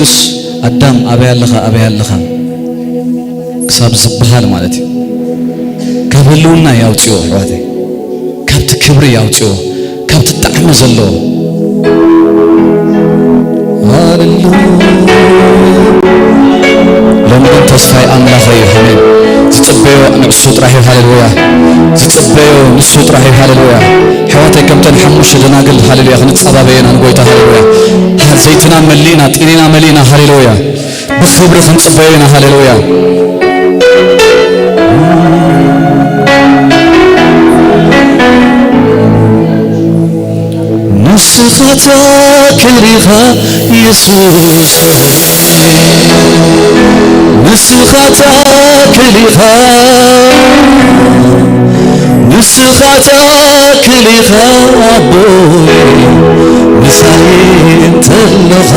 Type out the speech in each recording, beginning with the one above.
መጺኡስ፣ "ኣዳም ኣበይ ኣለኻ? ኣበይ ኣለኻ?" ክሳብ ዝበሃል ማለት እዩ። ካብ ህልውና ያውጽኦ ኣሕዋተይ፣ ካብቲ ክብሪ ያውጽኦ፣ ካብቲ ጣዕሚ ዘለዎ። ሃሌሉያ። ሎሚ ግን ተስፋይ ኣምላኸ እዩ። ኣሜን። ዝጽበዮ ንሱ ጥራሕ እዩ። ሃሌሉያ። ዝጽበዮ ንሱ ጥራሕ እዩ። ሃሌሉያ። ኣሕዋተይ፣ ከምተን ሓሙሽተ ደናግል፣ ሃሌሉያ፣ ክንጸባበየና ንጎይታ። ሃሌሉያ። ዘይትና መሊእና፣ ጢኒና መሊእና። ሃሌሉያ። ብኽብሪ ክንጽበዮ ኢና። ሃሌሉያ። ንስኻ ትኣክል ኢኻ የሱስ፣ ንስኻ ትኣክል ኢኻ፣ ንስኻ ትኣክል ኢኻ ኣቦይ፣ ምሳይ እንተለኻ።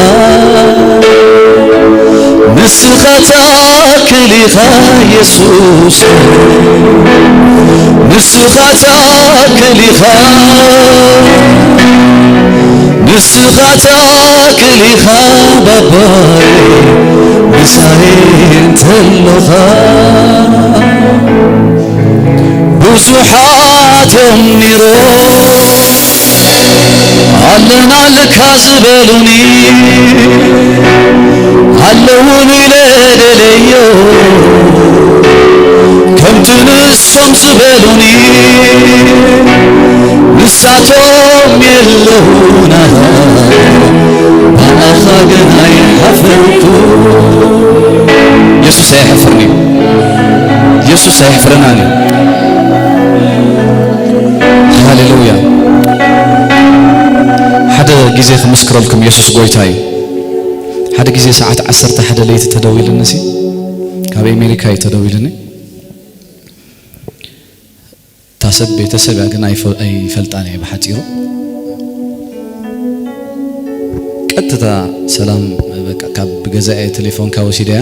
ንስኻ ትኣክል ኢኻ የሱስ፣ ንስኻ ትኣክል ኢኻ፣ ንስኻ ትኣክል ኢኻ ባባይ፣ ምሳይ እንተለኻ። ብዙሓት እዮም ነይሮም ኣለናልካ ዝበሉኒ፣ ኣለውን ኢለ ደለዮ ከምቲ ንሶም ዝበሉኒ፣ ንሳቶም የለውና ብኣኻ ግን ኣይሓፈርኩ። የሱስ ኣየሕፍርን እዩ። የሱስ ኣየሕፍረናን እዩ። ሃሌሉያ። ሓደ ግዜ ክምስክረልኩም፣ የሱስ ጎይታ እዩ። ሓደ ግዜ ሰዓት ዓሰርተ ሓደ ለይቲ ተደዊልኒ ሲ፣ ካብ ኣሜሪካ እዩ ተደዊልኒ። እታ ሰብ ቤተሰብ እያ ግን ኣይፈ-፣ ኣይፈልጣን እየ ብሓፂሩ። ቀጥታ ሰላም፣ በቃ ካብ ገዛኤ ቴሌፎንካ ወሲደያ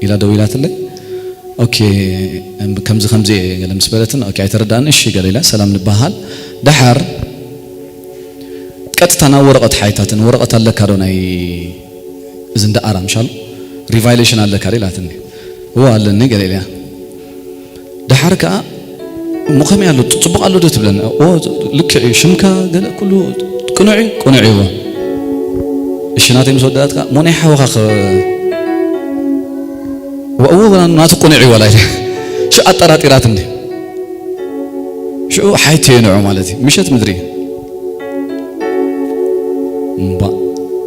ኢላ ደዊላትለይ። ኦኬ፣ እም፣ ከምዚ ከምዚ እየ ገለ ምስ በለትን፣ ኦኬ፣ ኣይተረዳእን፣ እሺ ገለ ኢላ ሰላም ንበሃል። ደሓር ቀጥታ ናብ ወረቐት ሓይታትን፣ ወረቐት ኣለካ ዶ ናይ እዚ እንዳ ኣራ ምሻሉ ሪቫይሌሽን ኣለካ ዶ ኢላትኒ። እዎ ኣለኒ ገለ ኢለያ። ደሓር ከኣ እሞ ከመይ ኣሎ ጽቡቕ ኣሎ ዶ ትብለኒ? እዎ ልክዕ እዩ ሽምካ ገለ ኩሉ ቅኑዕ እዩ፣ ቅኑዕ እዩ። እዎ እሺ ናተይ ምስ ወደኣት ከኣ እሞ ናይ ሓወኻ ከ? እዎ እዎ ናቱ ቅኑዕ እዩ ዋላ ኢለ። እሺ ኣጠራጢራትኒ። ሽዑ ሓይተዮ ንዑ ማለት እዩ። ምሸት ምድሪ እምባ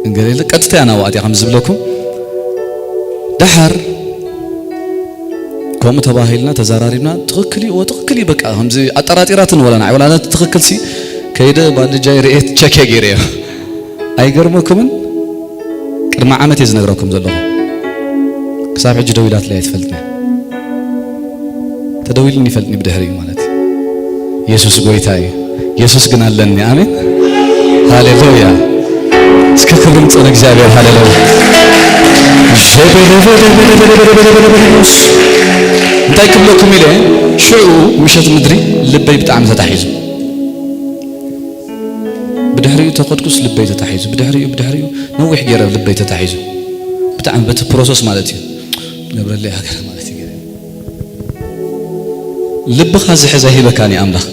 እንገሌለ ቀጥታ እያ ናብኣ እትያ ከም ዝብለኩም። ደሓር ከምኡ ተባሂልና ተዘራሪብና፣ ትኽክል እዩ፣ እዎ ትኽክል እዩ፣ በቃ ከምዚ ኣጠራጢራትኒ ወላ ንዓይ፣ ወላ ነቲ ትኽክል ሲ ከይደ ባልጃይ ርኤት ቸክ ገይረዮ። ኣይገርመኩምን? ቅድሚ ዓመት እየ ዝነግረኩም ዘለኹ። ክሳብ ሕጂ ደዊላትለይ ኣይትፈልጥን እያ። ተደዊሉኒ ይፈልጥኒ ብድሕሪኡ ማለት እዩ። የሱስ ጎይታ እዩ። የሱስ ግን ኣለኒ። ኣሜን። ሃሌሉያ። እስከ ክብሪ ምጽእ ንእግዚኣብሔር። ሃሌሉያ። እንታይ ክብለኩም ኢለ፣ ሽዑ ምሸት ምድሪ ልበይ ብጣዕሚ ተታሒዙ። ብድሕሪኡ ተኸድኩስ ልበይ ተታሒዙ። ብድሕሪኡ፣ ብድሕሪኡ ነዊሕ ገይረ ልበይ ተታሒዙ። ብጣዕሚ በቲ ፕሮሰስ ማለት እዩ። ገብረለይ ሃገር ማለት እዩ። ልብኻ ዝሕዘ ሂበካን እዩ ኣምላኽ።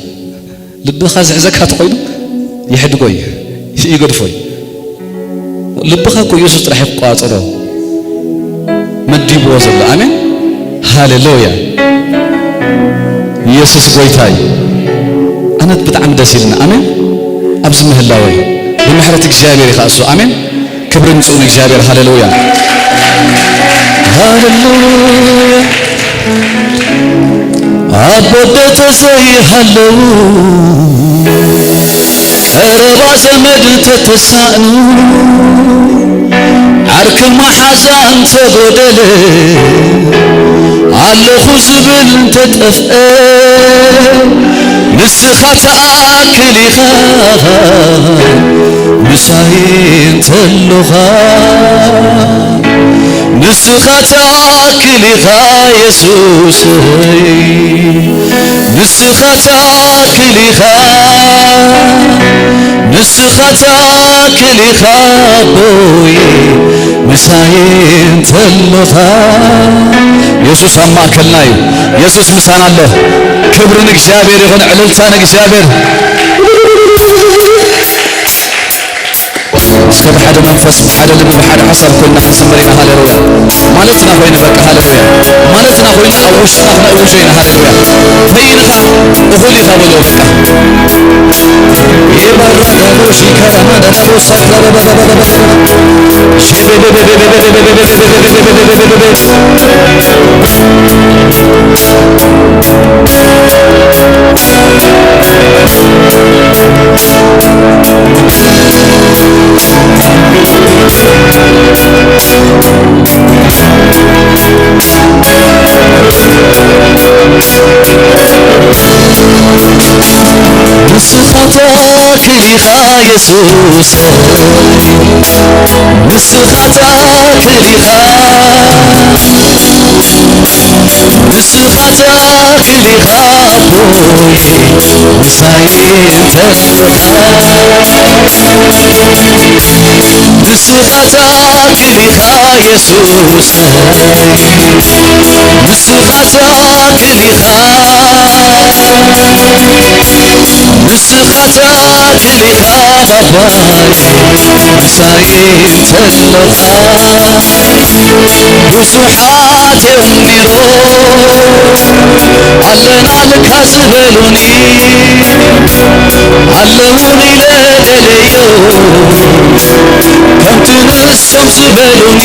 ልብኻ ዝሕዘካ ተኾይኑ ይሕድጎ እዩ፣ ይገድፎ እዩ። ልብኻ እኮ ኢየሱስ ጥራሕ ይቋጽሮ መዲብዎ ዘሎ። ኣሜን። ሃሌሉያ። ኢየሱስ ጎይታ እዩ። ኣነት ብጣዕሚ ደስ ኢልና። ኣሜን። ኣብዚ ምህላወይ ብምሕረት እግዚኣብሔር ይኸእሱ። ኣሜን። ክብሪ ምጽኡ ንእግዚኣብሔር። ሃሌሉያ። ሃሌሉያ። ኣቦ ኣደ ተዘይሃለዉ፣ ቀረባ ዘመድ እንተተሳእኑ፣ ዓርክን መሓዛን ተጎደለ፣ ኣለኹ ዝብል እንተጠፍአ፣ ንስኻ ትኣክል ኢኻ ምሳይ እንተሎኻ። ንስኻ ትኣክል ኢኻ የሱሰይ፣ ንስኻ ትኣክል ኢኻ፣ ንስኻ ትኣክል ኢኻ ኣቦይ፣ ምሳይ እንተሎኻ። የሱስ ኣብ ማእከልና እዩ። የሱስ ምሳና ኣሎ። ክብሪ ንእግዚኣብሔር ይኹን፣ ዕልልታ ንእግዚኣብሔር። እስከ ብሓደ መንፈስ፣ ብሓደ ልቢ፣ ብሓደ ሓሳብ ኮይንና ክንዝምር ኢና። ሃሌሉያ። ማለትና ኮይኑ በቃ፣ ሃሌሉያ። ማለትና ኮይኑ ኣብ ውሽጥና ክነእውጆ ኢና። ሃሌሉያ። ተይንኻ እኹል ኢኻ በሎ በቃ። የባራዳቦ ሺካራማዳዳቦ ሳክራባባባባባ። ንስኻ ትኣክል ኢኻ የሱስ፣ ንስኻ ትኣክል ኢኻ፣ ንስኻ ትኣክል ኢኻ ኣቦይ፣ ምሳይ እንተለኻ። ንስኻ ትኣክል ኢኻ የሱስ፣ ንስኻ ትኣክል ኢኻ፣ ንስኻ ትኣክል ኢኻ ባባይ፣ ምሳይ እንተለኻ። ብዙሓት እዮም ነይሮም ኣለና ልካ ዝበሉኒ፣ ኣለውን ኢለ ደለዮ ከምቲ ንሶም ዝበሉኒ፣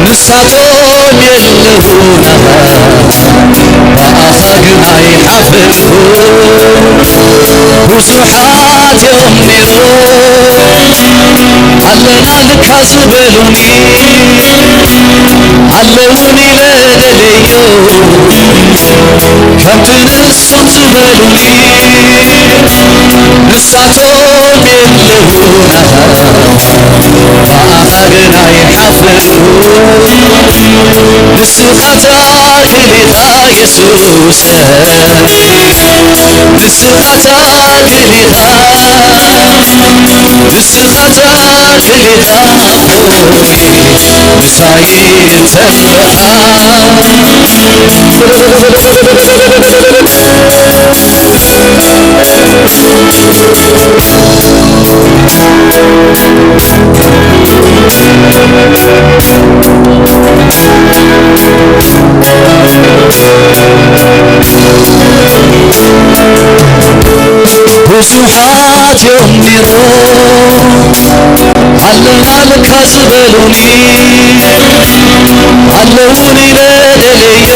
ንሳቶም የለዉን ብኣኻ ግን ኣይሓፈርኩ። ብዙሓት እዮም ነይሮም ኣለና ልካ ዝበሉኒ፣ ኣለውን ኢለ ደለዮ ከምቲ ንሶም ዝበሉኒ፣ ንሳቶም የለዉን ብኣኻ ግን ኣይሓፈርኩ። ንስኻ ትኣክል ኢኻ የሱስ፣ ንስኻ ትኣክል ኢኻ፣ ንስኻ ትኣክል ኢኻ ኣቦይ፣ ምሳይ እንተለኻ። ብዙሓት እዮም ነይሮም ኣለናልካ ዝበሉኒ፣ ኣለዉን ኢለ ደለዮ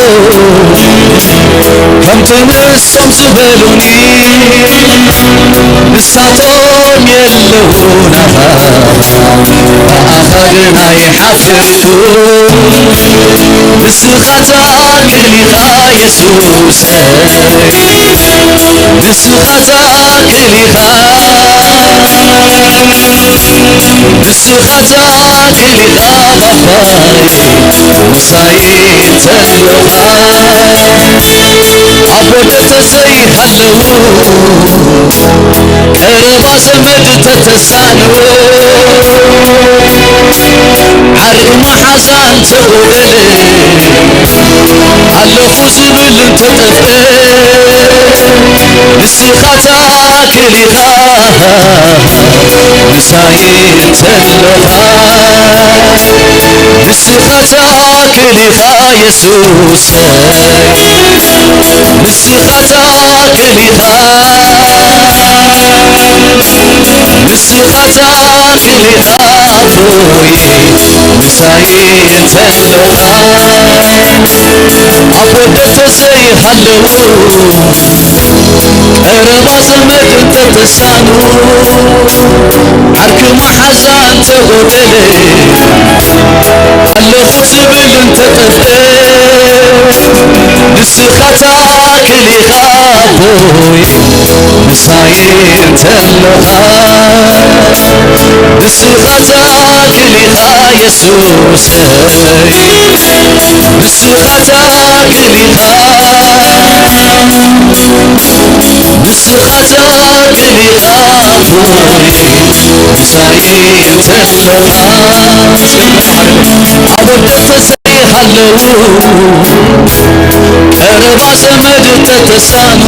ከምቲ ንሶም ዝበሉኒ፣ ንሳቶም የለዉን ኣኻ፣ ብኣኻ ግን ኣይሓፈርኩ። ንስኻ ትኣክል ኢኻ የሱሰይ፣ ንስኻ ትኣክል ኢኻ፣ ንስኻ ትኣክል ኢኻ ባባይ፣ ምሳይ እንተሎኻ። ኣቦ ደተሰይ ሃለዉ፣ ቀረባ ዘመድ ተተሳንዎ፣ ዓርኪ መሓዛ እንተጎደለ፣ ኣለኹ ዝብል እንተጠፍኤ፣ ንስኻ ትኣክል ኢኻ ምሳይ እንተሎኻ፣ ንስኻ ትኣክል ኢኻ የሱሰይ፣ ንስኻ ትኣክል ኢኻ፣ ንስኻ ትኣክል ኢኻ ኣቦይ፣ ምሳይ እንተሎኻ። ኣቦ ደተሰይ ሃለዉ፣ ቀረባ ዘመድ እንተተሳኑ፣ ዓርኪ መሓዛ እንተጎደለ፣ ኣለኹ ዝብል እንተጠፍኤ፣ ንስኻ ትኣክል ኢኻ ኣቦይ፣ ምሳይ እንተሎኻ። ንስኻ ትኣክል ኢኻ የሱሰይ፣ ንስኻ ትኣክል ኢኻ፣ ንስኻ ትኣክል ኢኻ ኣቦይ፣ ምሳይ እንተሎኻ። ኣቦ ደተሰይ ሃለዉ፣ ቀረባ ዘመድ እንተተሳኑ፣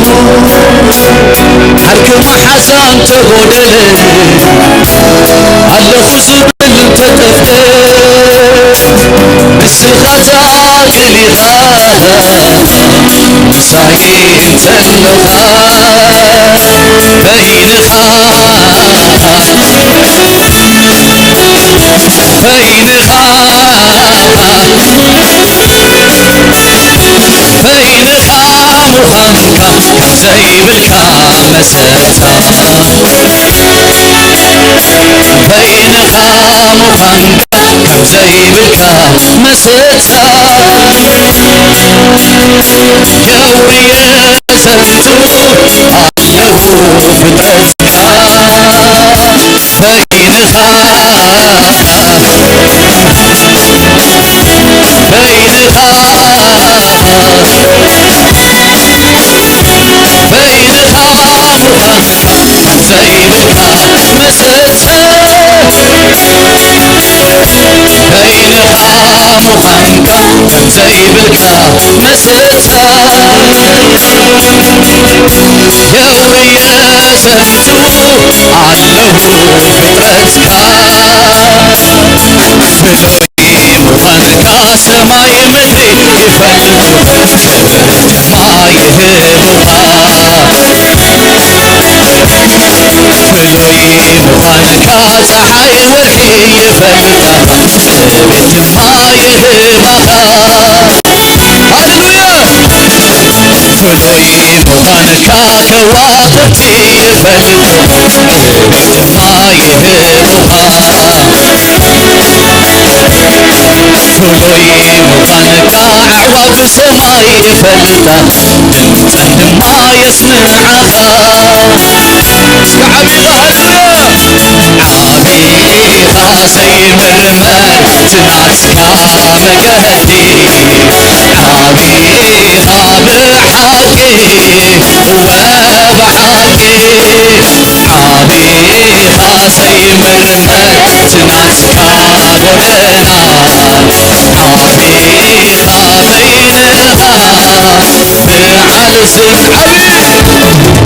ዓርኪ መሓዛ እንተጎደለ፣ ኣለኹ ዝብል እንተጠፍኤ፣ ንስኻ ትኣክል ኢኻ ምሳይ እንተሎኻ። በይንኻ፣ በይንኻ፣ በይንኻ ምዃንካ ከም ዘይብልካ መሰታ። በይንኻ ምዃንካ ከም ዘይብልካ መሰታ። የውርየ ዘንቱ ኣለኹ ፍጥረትካ። በይንኻ፣ በይንኻ፣ በይንኻ ምዃንካ ዘይብልካ መሰተ። በይንኻ ምዃንካ ዘይብልካ መሰተ። የውርየ ዘንቱ ኣለኹ ፍጥረትካ። ፍሉይ ምዃንካ ሰማይ ምድሪ ይፈልጡ፣ ክብሪ ድማ ይህቡኻ። ፍሉይ ምዃንካ ጸሓይ ወርሒ ይፈልጣ፣ ትዕቢት ድማ ይህባኻ። ሃሌሉያ! ፍሉይ ምዃንካ ከዋኽብቲ ይፈልጡ፣ ክብሪ ድማ ይህቡኻ። ፍሉይ ምዃንካ ኣዕዋፍ ሰማይ ይፈልጣ፣ ድምጸን ድማ የስምዓኻ። እስከ ዓቢኻ ሃሌሉያ! ዓቢኻ ዘይምርመር እቲ ናትካ መገዲ፣ ዓቢኻ ብሓቂ ወብሓቂ፣ ዓቢኻ ዘይምርመር እቲ ናትካ ጎደና፣ ዓቢኻ በይንኻ በዓል ስልጣን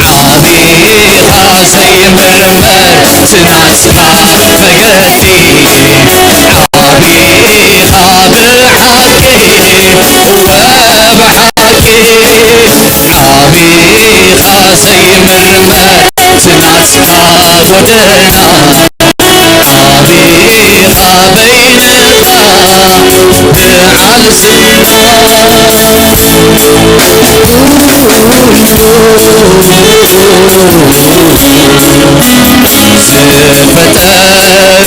ዓቢኻ ዘይምርመር እቲ ናትካ መገዲ፣ ዓቢኻ ብሓቂ ወብሓቂ፣ ዓቢኻ ዘይምርመር እቲ ጎደና ኣቢኻ በይንኻ ብዓል ዝና ዝፈጠርካዮ ፍጡር ይብላሉ በይንኻ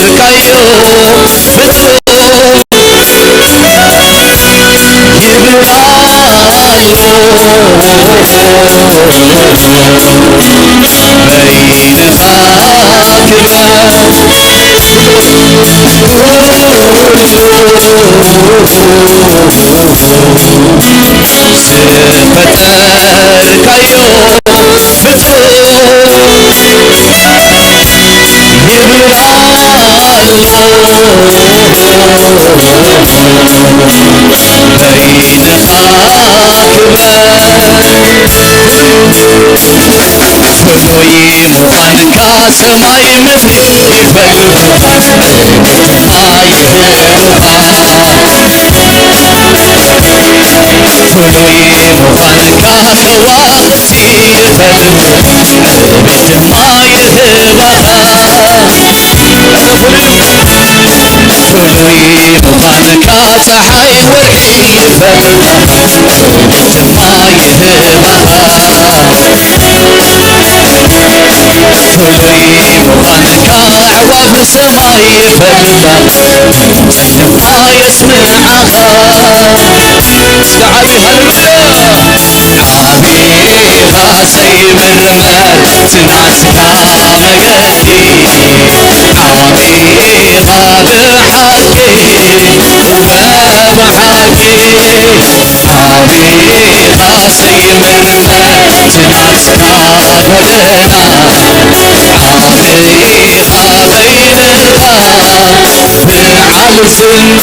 ክበር ዝፈጠርካዮ ፍጡር ይብላሉ በይንኻ ክበር ፍሉይ ምዃንካ ሰማይ ምድሪ ይፈልጡ። ፍሉይ ምዃንካ ከዋኽብቲ ይፈልጡ። ዕቤት ድማ ይህባኻ። ፍሉይ ምዃንካ ጸሓይ ወርሒ ይፈልጣ፣ ድማ ይህባኻ። ፍሉይ ምዃንካ ኣዕዋፍ ሰማይ ይፈልጣ፣ ድማ የስምዓኻ። እስከ ዓቢ ሃሌሉያ። ዓቢኻ ዘይምርመር ናትካ መገዲ፣ ዓቢኻ ብሓቂ ወብሓቂ፣ ዓቢኻ ዘይምርመር ናትካ ጎደና፣ ዓቢኻ በይንኻ ብዓል ዝና፣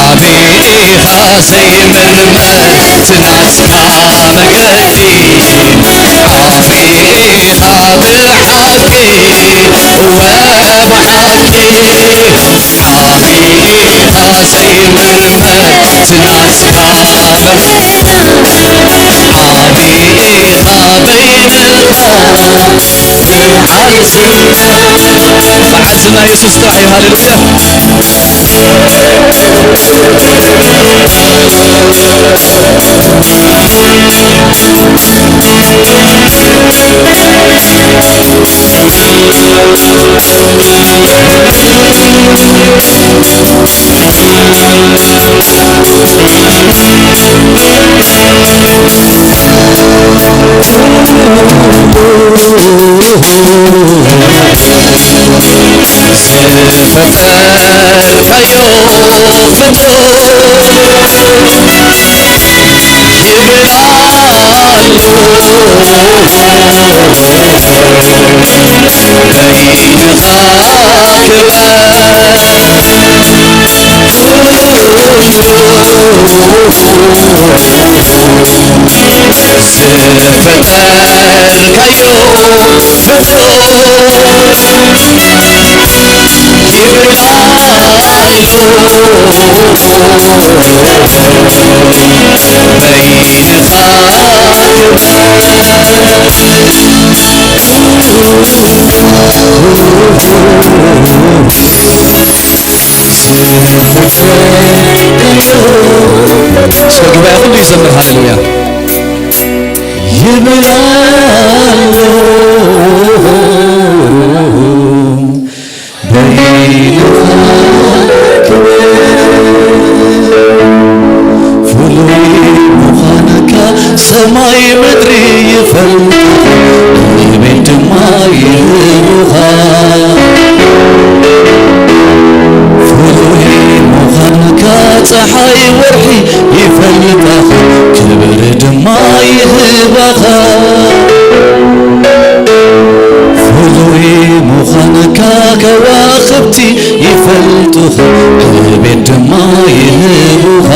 ዓቢኻ ዘይምርመር ናትካ መገዲ፣ ዓቢኻ ብሓቂ ወብሓቂ፣ ዓቢኻ ዘይምርመር ናትካ ዓቢኻ በይንኻ በዓል ዝና፣ በዓል ዝና የሱስ ጥራሕ እዩ። ሃሌሉያ። ዝፈጠርካዮ ፍጡር ይብላሉ በይንኻ ክበር። ዝፈጠርካዮ ፍጡር ይብላሉ በይንኻ ክበር። እስከ ጉባኤ ኩሉ ይዘምር ሃሌሉያ። ይብላሉ በይንኻ ክብር ፍሉይ ምዃንካ ሰማይ ምድሪ ይፈልጥ፣ ዕቤት ድማ ይህቡኻ። ፍሉይ ምዃንካ ጸሓይ ወርሒ ይፈልጣኻ፣ ክብሪ ድማ ይህባኻ። ፍሉይ ምዃንካ ከዋኽብቲ ይፈልጡኻ፣ ዕቤት ድማ ይህቡኻ።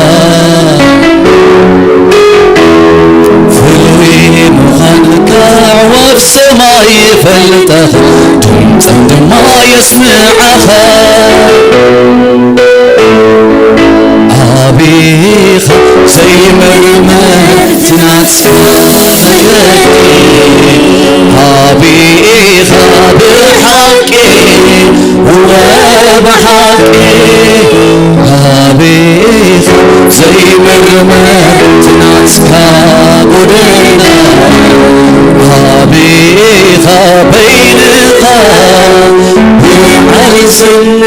ፍሉይ ምዃንካ ኣዕዋፍ ሰማይ ይፈልጣኻ፣ ድምጸን ድማ የስምዓኻ። ኣብ ኢኻ ዘይምርመር ናትካ መገዲ፣ ኣቢ ኢኻ ብሓቂ ወብሓቂ፣ ኣቢ ኢኻ ዘይምርመር ናትካ ጎደና፣ ኣቢ ኢኻ በይንኻ ብዓል ዝና፣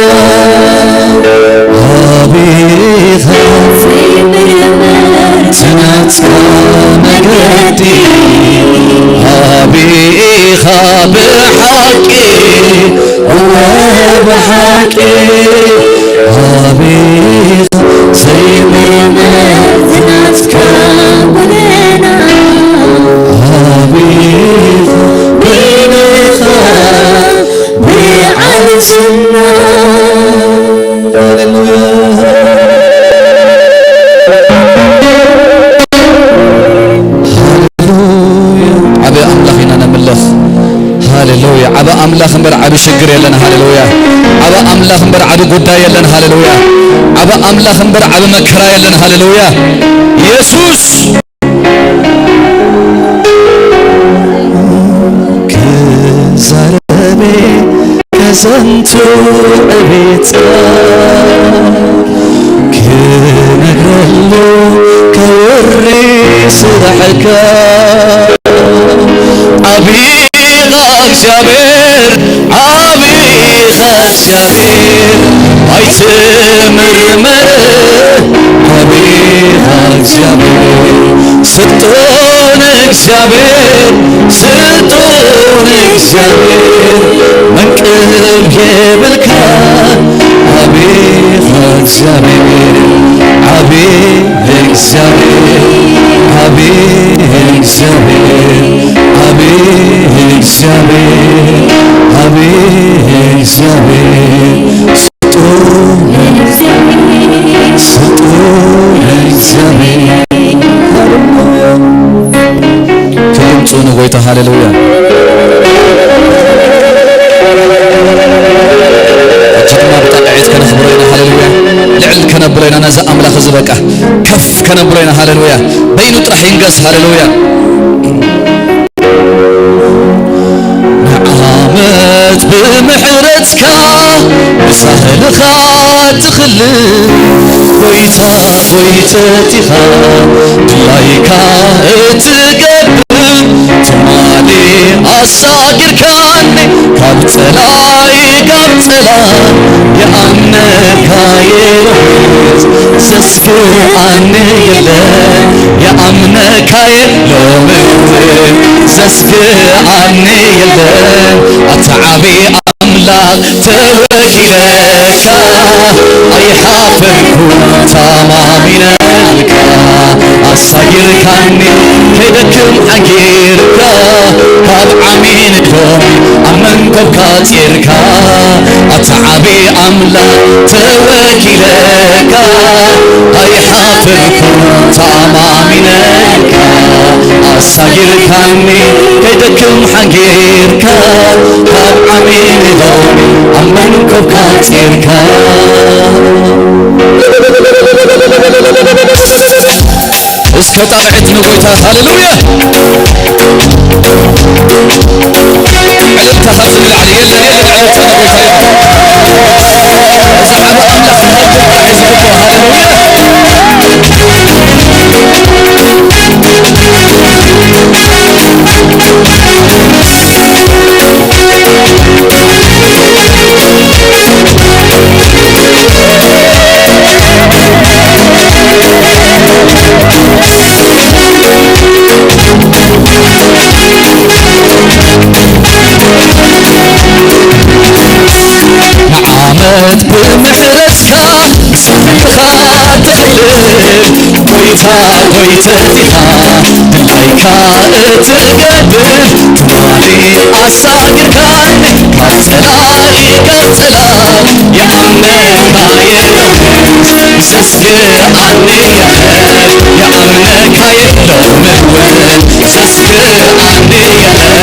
ኣቢ ኢኻ ዘይምርመር ናትካ መገዲ፣ ኣቢ ኢኻ ብሓቂ ወብሓቂ፣ ኣቢ ኢኻ ዘይምርመር ናትካ ጎደና፣ ኣቢ ኢኻ በይንኻ ብዓል ዝና። ሃሌሉያ። ሃሌሉያ። ዓቢ ኣምላኽ ኢና ነምልኽ። ሃሌሉያ። ዓቢ ኣምላኽ እምበር ዓቢ ሽግር የለን። ሃሌሉያ። ዓቢ ኣምላኽ እምበር ዓቢ ጉዳይ የለን። ሃሌሉያ። ዓቢ ኣምላኽ እምበር ዓቢ መከራ የለን። ሃሌሉያ። ኢየሱስ ክዛረቤ ከዘንቱ ዕቤትካ ክነግረሉ ከወሪ ስራሕካ ዓቢኻ እግዚኣብሔር፣ ዓቢኻ እግዚኣብሔር ኣይትምርመር፣ ዓቢኻ እግዚኣብሔር ስልጡን እግዚኣብሔር፣ ስልጡን እግዚኣብሔር መንቅብ የብልካ። ዓቢኻ እግዚኣብሔር፣ ዓቢ እግዚኣብሔር፣ ዓቢ እግዚኣብሔር፣ ዓቢ እግዚኣብሔር፣ ዓቢ እግዚኣብሔር፣ ስልጡን፣ ስልጡን እግዚኣብሔር። ክምጹ ንጎይታ። ሃሌሉያ። ሕጂ ድማ ብጣቕዒት ከነኽብሮ ኢና። ሃሌሉያ። ልዕል ከነብሎ ኢና ነዚ ኣምላኽ እዚ በቃ ከፍ ከነብሎ ኢና። ሃሌሉያ። በይኑ ጥራሕ ይንገስ። ሃሌሉያ። ንዓመት ብምሕረትካ ብሳህልኻ ትኽልእ፣ ጎይታ ጎይተት ኢኻ ድላይካ እትገብር፣ ትማሊ ኣሳጊርካኒ ካብ ጸላኢ ካብ ጸላእ፣ የኣምነካ የሎምት ዘስግኣኒ የለን፣ የኣምነካ የሎምት ዘስግኣኒ የለን። ኣታ ዓቢ ኣምላኽ ተወኪለካ ኣይሓፈርኩ፣ ተማሚነልካ ኣሳጊርካኒ፣ ከይደክም ሓንጊርካ ካብ ዓሚን ዶም ኣብ መንኮብካ ጺርካ፣ ኣታ ዓቢ ኣምላኽ ተወኪለካ ኣይሓፈርኩ፣ ተማሚነልካ ኣሳጊርካኒ፣ ከይደክም ሓንጊርካ ካብ ዓሚን ዶም ኣብ መንኮብካ ጺርካ። እስከ ጣቕዒት ንጎይታ። ሃሌሉያ። ዕልልታ ካብዚ ንላዕሊ የለን፣ የለን። ዕልልታ ንጎይታ ይኹን። እዚ ዓቢ ኣምላኽ ንኽብር ጥራሕ እዩ ዝግብኦ። ሃሌሉያ። ንዓመት ብምሕረትካ ብስምካ ተኽልል፣ ጎይታ ጎይተት ኢኻ ድላይካ እትገብር፣ ትማሊ ኣሳጊርካኒ ካብ ጸላኢ ካብ ጸላእ፣ የኣምነካ የሎምት ዘስግኣኒ የለን፣ የኣምነካ የሎምት ዘስግኣኒ የለን።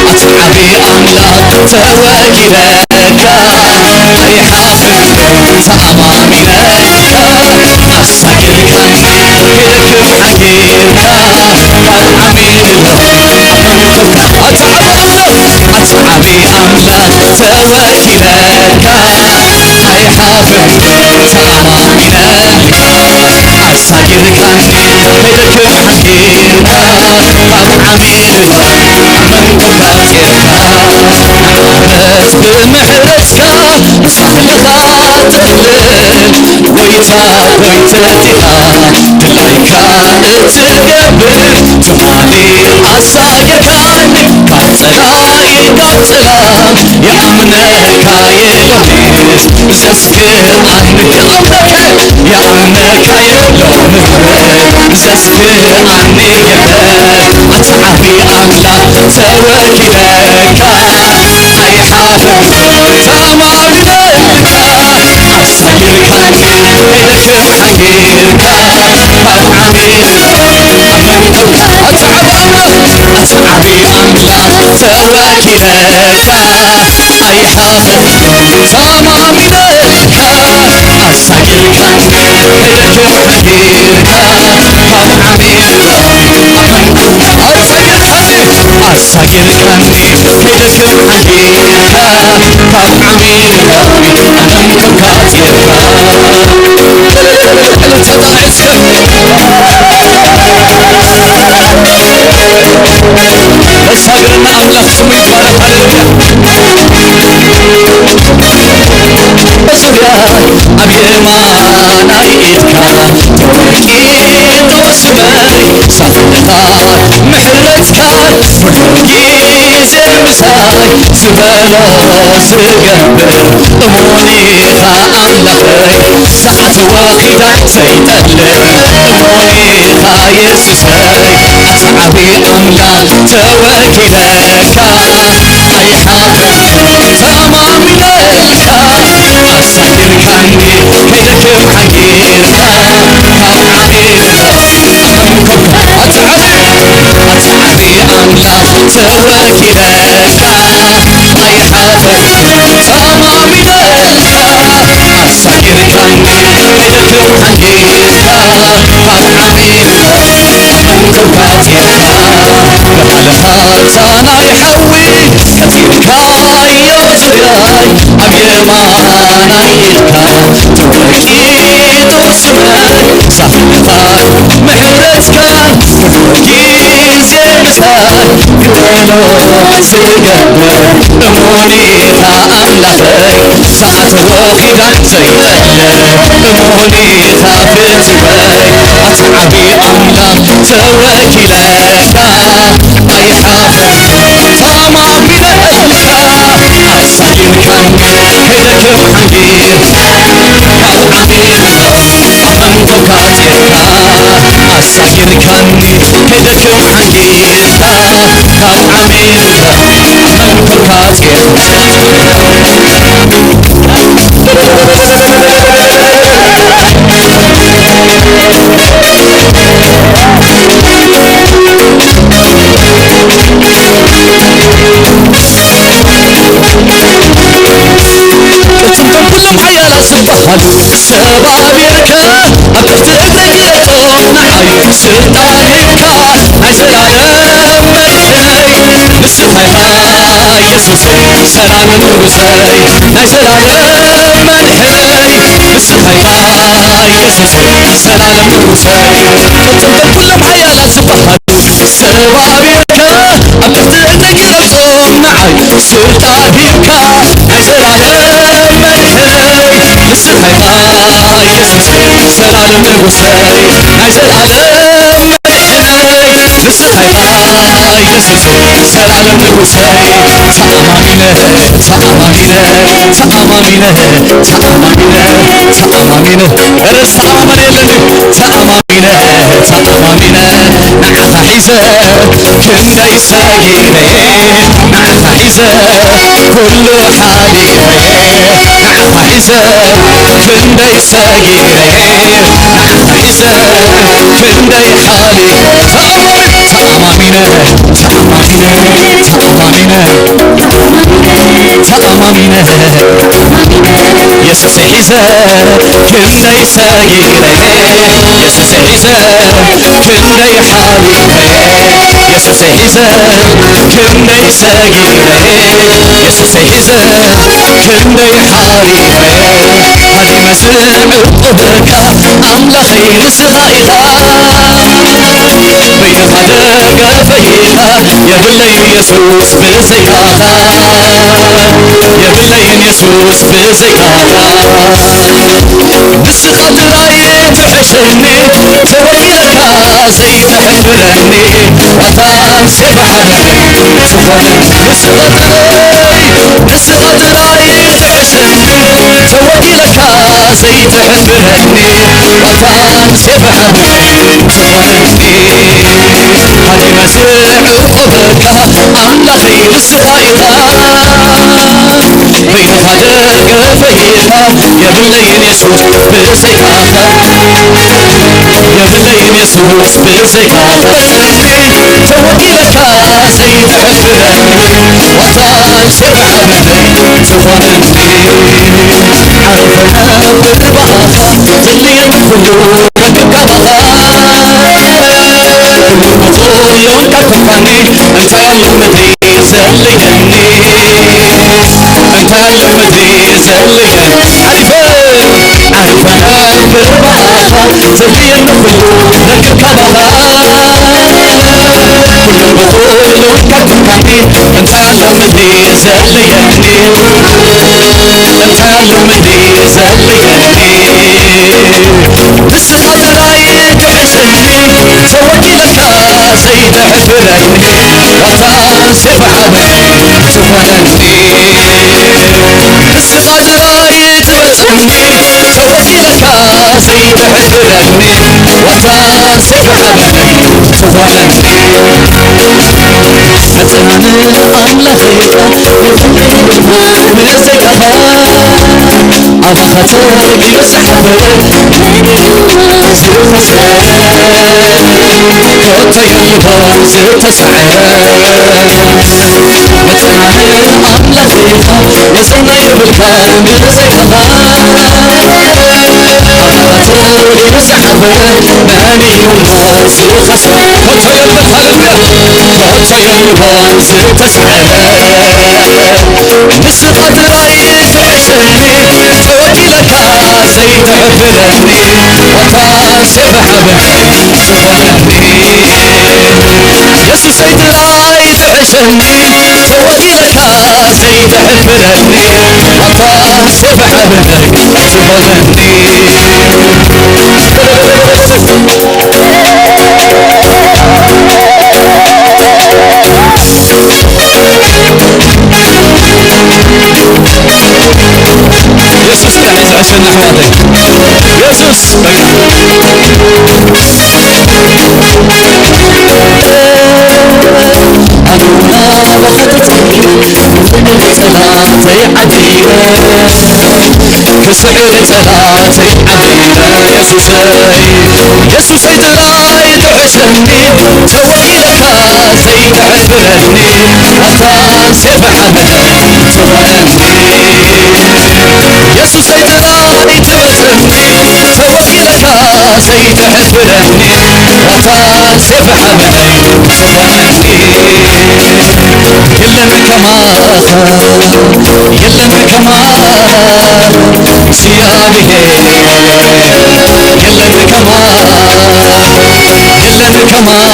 ኣታ ዓቢ ኣምላኽ ተወኪለካ ኣይሓፍር፣ ተኣማሚነካ ኣሳጊ ኣሳጊርካኒ ከይደክም ሓጊርካ ካብ ዓሚል ኣትዓቢ ኣምላኽ ተወኪለካ ኣይሓፍር ተኣማሚነ ኣሳጊርካኒ ከይደክም ሓጊርካ ካብ ዓሚል ኣመንኩካ ጌርካ ምሕረት ብምሕረትካ ሳሕልኻ ትቕልል ጎይታ ጎይተቲኻ ድላይካ እትገብር ትማሊ ኣሳጊርካኒ ካብ ጸላኢ ካብ ጸላም ይኣምነካ የሎኒ ዘስክኣኒ ክኣምነካ ይኣምነካ የሎኒ ዘስክኣኒ የለ ኣትዓቢ ኣምላኽ ተወኪለካ ኣይሓፍር ተማሚነካ ኣሳጊርካኒ ከይደክም ሓጊርካ ካብ ዓሚል ኣትዓቢ ኣምላኽ ኣትዓቢ ኣምላኽ ተወኪለካ ኣይሓፍር ተማሚነካ ኣሳጊርካኒ ከይደክም ሓጊርካ ካብ ዓሚል ኣሳጊርካኒ ኣሳጊርካኒ ከይደክም ሓጊርካ ካብ ዓሚል ኣመንኩካ ጌርካ እልልታ ተባዒስካ መሳግርና ኣምላኽ ስሙ ይባረክ ሃሌሉያ ዙርያ ኣብ የማናይ ኢድካ ተወቂጡ ስመይ ሳሕልኻ ምሕረትካ ኩሉ ግዜ ምሳይ ዝበሎ ዝገብር እሙን ኢኻ ኣምላኸይ ሰዓት ወኺዳን ዘይጠልም እሙን ኢኻ የሱሰይ ኣቲ ዓቢ ኣምላኽ ተወኪለካ ኣይሓፍር ተማሚነካ ኣሳጊርካኒ ከይደክም ሓጊርካ ካብ ዓሚል ኣመንኩካ ኣቲ ዓቢ ኣቲ ዓቢ ኣምላኽ ተወኪለካ ኣይሓፍር ተማሚነካ ኣሳጊርካኒ ከይደክም ሓጊርካ ካብ ዓሚል ኣመንኩካ ጌርካ ብሓለፋ ዛናይ ሓዊ ቀቲልካዮ ዙርያይ ኣብ የማናይ ኢድካ ተወቂጡ ስመይ ሳሕልኻ ምሕረትካ ኩሉ ግዜ ምሳይ ዝበሎ ዝገብር እሙን ኢኻ ኣምላኸይ ሰዓት ወኺዳን ዘይጠልም እሙን ኢኻ ፍትወይ ኣቲ ዓቢ ኣምላኽ ተወኪለካ ኣይሓፍር ተማሚነካ ኣሳጊርካኒ ከይደክም ሓጊር ካብ ዓሚል ኣመንኩካ ጌርካ ኣሳጊርካኒ ከይደክም ሓጊርካ ካብ ዓሚል ኣመንኩካ ጌርካ እቶም ኩሎም ሓያላት ዝበሃሉ ሰባቢርካ ኣብ ትሕቲ እግረይ ገይረቶም ንዓይ ስልጣን ሂብካ ናይ ዘላለም መድሕነይ ንስኻ ኢኻ የሱሰይ ሰላም ንጉሰይ ናይ ዘላለም መድሕነይ ንስኻ ኢኻ የሱሰይ ሰላም ንጉሰይ እቶም ኩሎም ሓያላት ዝበሃሉ ሰባቢርካ ኣብ ትሕቲ እግረይ ገይረቶም ንዓይ ስልጣን ሂብካ ናይ ዘላለም መድሕነይ ንስኻ ኢኻ የሱሰይ ሰላም ንጉሰይ ናይ ዘላለም መድሕነይ ንስኻ ኢኻ የሱሰይ ሰላም ንጉሰይ ተኣማሚነ ተኣማሚነ ተኣማሚነ ተኣማሚነ ተኣማሚነ ኧረ ዝተኣማመነ የለን ተኣማሚነ ተኣማሚነ ንዓኻ ሒዘ ክንደይ ሰጊረ ንዓኻ ሒዘ ኩሉ ሓሊፈ ንዓኻ ሒዘ ክንደይ ሰጊረ ንዓኻ ሒዘ ክንደይ ሓሊፈ ተኣማሚነ ተኣማሚነ ተኣማሚነ ተኣማሚነ የሱስ ሒዘ ክንደይ ሰጊረ፣ የሱስ ሒዘ ክንደይ ሓሪፈ፣ የሱስ ሒዘ ክንደይ ሰጊረ፣ የሱስ ሒዘ ክንደይ ሓሪፈ፣ ሃዲመ ዝዕቁበካ ኣምላኸይ ንስኻ ኢኻ። በይንኻ ደገፈይኻ የብለይ የሱስ ብዘይካኻ፣ የብለይን የሱስ ብዘይካኻ። ንስኻ ጥራይ ትሕሸኒ፣ ተወኪለካ ዘይትሕብረኒ፣ ዋታ ሴፍ ሓበን ዝኾነ ንስኻ ጥራይ፣ ንስኻ ጥራይ ትሕሸኒ፣ ተወኪለካ ዘይትሕብረኒ፣ ዋታ ሴፍ ሓበን ዝኾነኒ፣ ሃዲመ ዝዕቁበካ ኣምላኸይ ንስኻ ኢኻ። በይንኻ ደገፈይኻ የብለይን የሱስ ብዘይካኻ፣ የብለይን የሱስ ብዘይካኻ። ተወኪለካ ዘይትሕብረኒ፣ ዋታ ሴፍ ሓበን ዝኾነኒ፣ ዓሪፈ ነብር ብኣኻ ዘድልየኒ ኩሉ ረክብካ ባኻ። ኩሉ ብቑ የውንካ ትርፋኒ፣ እንታይ ኣሎ ምድሪ ዘድልየኒ፣ እንታይ ኣሎ ምድሪ ዘድልየኒ። ዓሪፈ፣ ዓሪፈ ነብር ብኣኻ ዘድልየኒ ኩሉ ረክብካ ባኻ። ኩሉ ብቑ የውንካ ትርፋኒ፣ እንታይ ኣሎ ምድሪ ዘድልየኒ፣ እንታይ ኣሎ ምድሪ ዘድልየኒ። ንስኻ ጥራይ ትሕሸኒ፣ ተወኪለካ ዘይትሕብረኒ፣ ዋታ ሴፍ ሓበን ዝኾነኒ፣ ንስኻ ጥራይ ትሕሸኒ፣ ተወኪለካ ዘይትሕብረኒ፣ ዋታ ሴፍ ሓበን ዝኾነኒ። መጽናኒ ኣምላኸይ ኢኻ፣ ብዘይካኻ ኣባኻ ተገይሩ ዝሓፈረ፣ ዝኸሰረ፣ ኮቶ የልቦን ዝተስዐረ። መጽናኒ ኣምላኸይ ኢኻ፣ መዘና የብልካን ብዘይካኻ ኣባኻ ተገይሩ ዝሓፈረ፣ መን እዩ እሞ ዝኸሰረ? ኮቶ የልቦን፣ ሃሌሉያ። ኮቶ የልቦን ዝተስዐረ፣ ንስኻ ጥራይ ትሕሸኒ፣ ተወኪለካ ዘይትሕብረኒ፣ ዋታ ሴፍ ሓበን ዝኾነኒ። የሱሰይ ጥራይ ትሕሸኒ፣ ተወኪለካ ዘይትሕብረኒ፣ ዋታ ሴፍ ሓበን ዝኾነኒ። የሱስ ጥራሕ እዩ ዝሕሸኒ ኣሕዋተይ። የሱስ በቃ። ኣነ ናባኻ ተጸጊዐ፣ ጸላእተይ ዓዲረ፣ ክስዕር ጸላእተይ ዓዲረ፣ የሱሰይ፣ የሱሰይ ጥራይ ትሕሸኒ፣ ተወኪለካ ዘይትሕብረኒ፣ ኣታ ሴፍ ሓበን ዝኾነኒ። የሱሰይ ጥራይ ትሕሸኒ፣ ተወኪለካ ዘይትሕብረኒ፣ ኣታ ሴፍ ሓበን ዝኾነኒ። የለን ከማኻ፣ የለን ከማኻ፣ እግዚኣብሔር የለን ከማኻ፣ የለን ከማኻ፣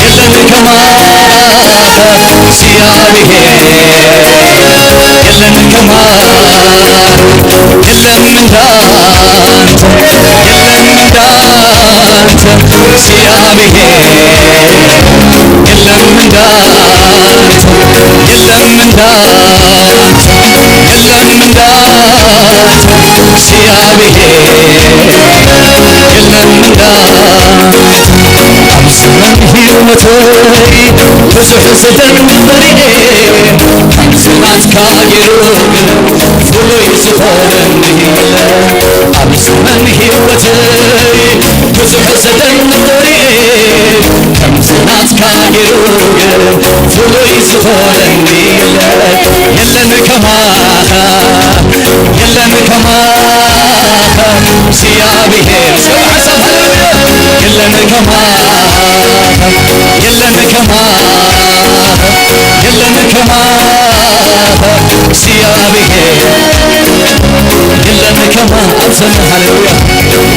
የለን ከማኻ፣ እግዚኣብሔር የለን ከማኻ፣ የለን እንዳንተ፣ የለን እንዳንተ፣ እግዚኣብሔር የለም እንዳንተ፣ የለም እንዳንተ፣ የለም እንዳንተ፣ እግዚአብሔር የለም እንዳንተ። ኣብ ዘመን ህይወተይ ብዙሕ ዘደንቕ ርእየ፣ ከምዚ ናትካ ገይሩ ግን ፍሉይ ዝኾነኒ የለ። ኣብ ዘመን ህይወተይ ብዙሕ ዘደንቕ ርእየ፣ ከምዚ ናትካ ገይሩ ግን ፍሉይ ዝኾነኒ የለ። ከማኻ እግዚኣብሔር። እስከ ብሓሳብ ሃሌሉያ። የለን ከማኻ፣ የለን ከማኻ፣ የለን ከማኻ እግዚኣብሔር። የለን ከማ ኣብ ዘመን፣ ሃሌሉያ፣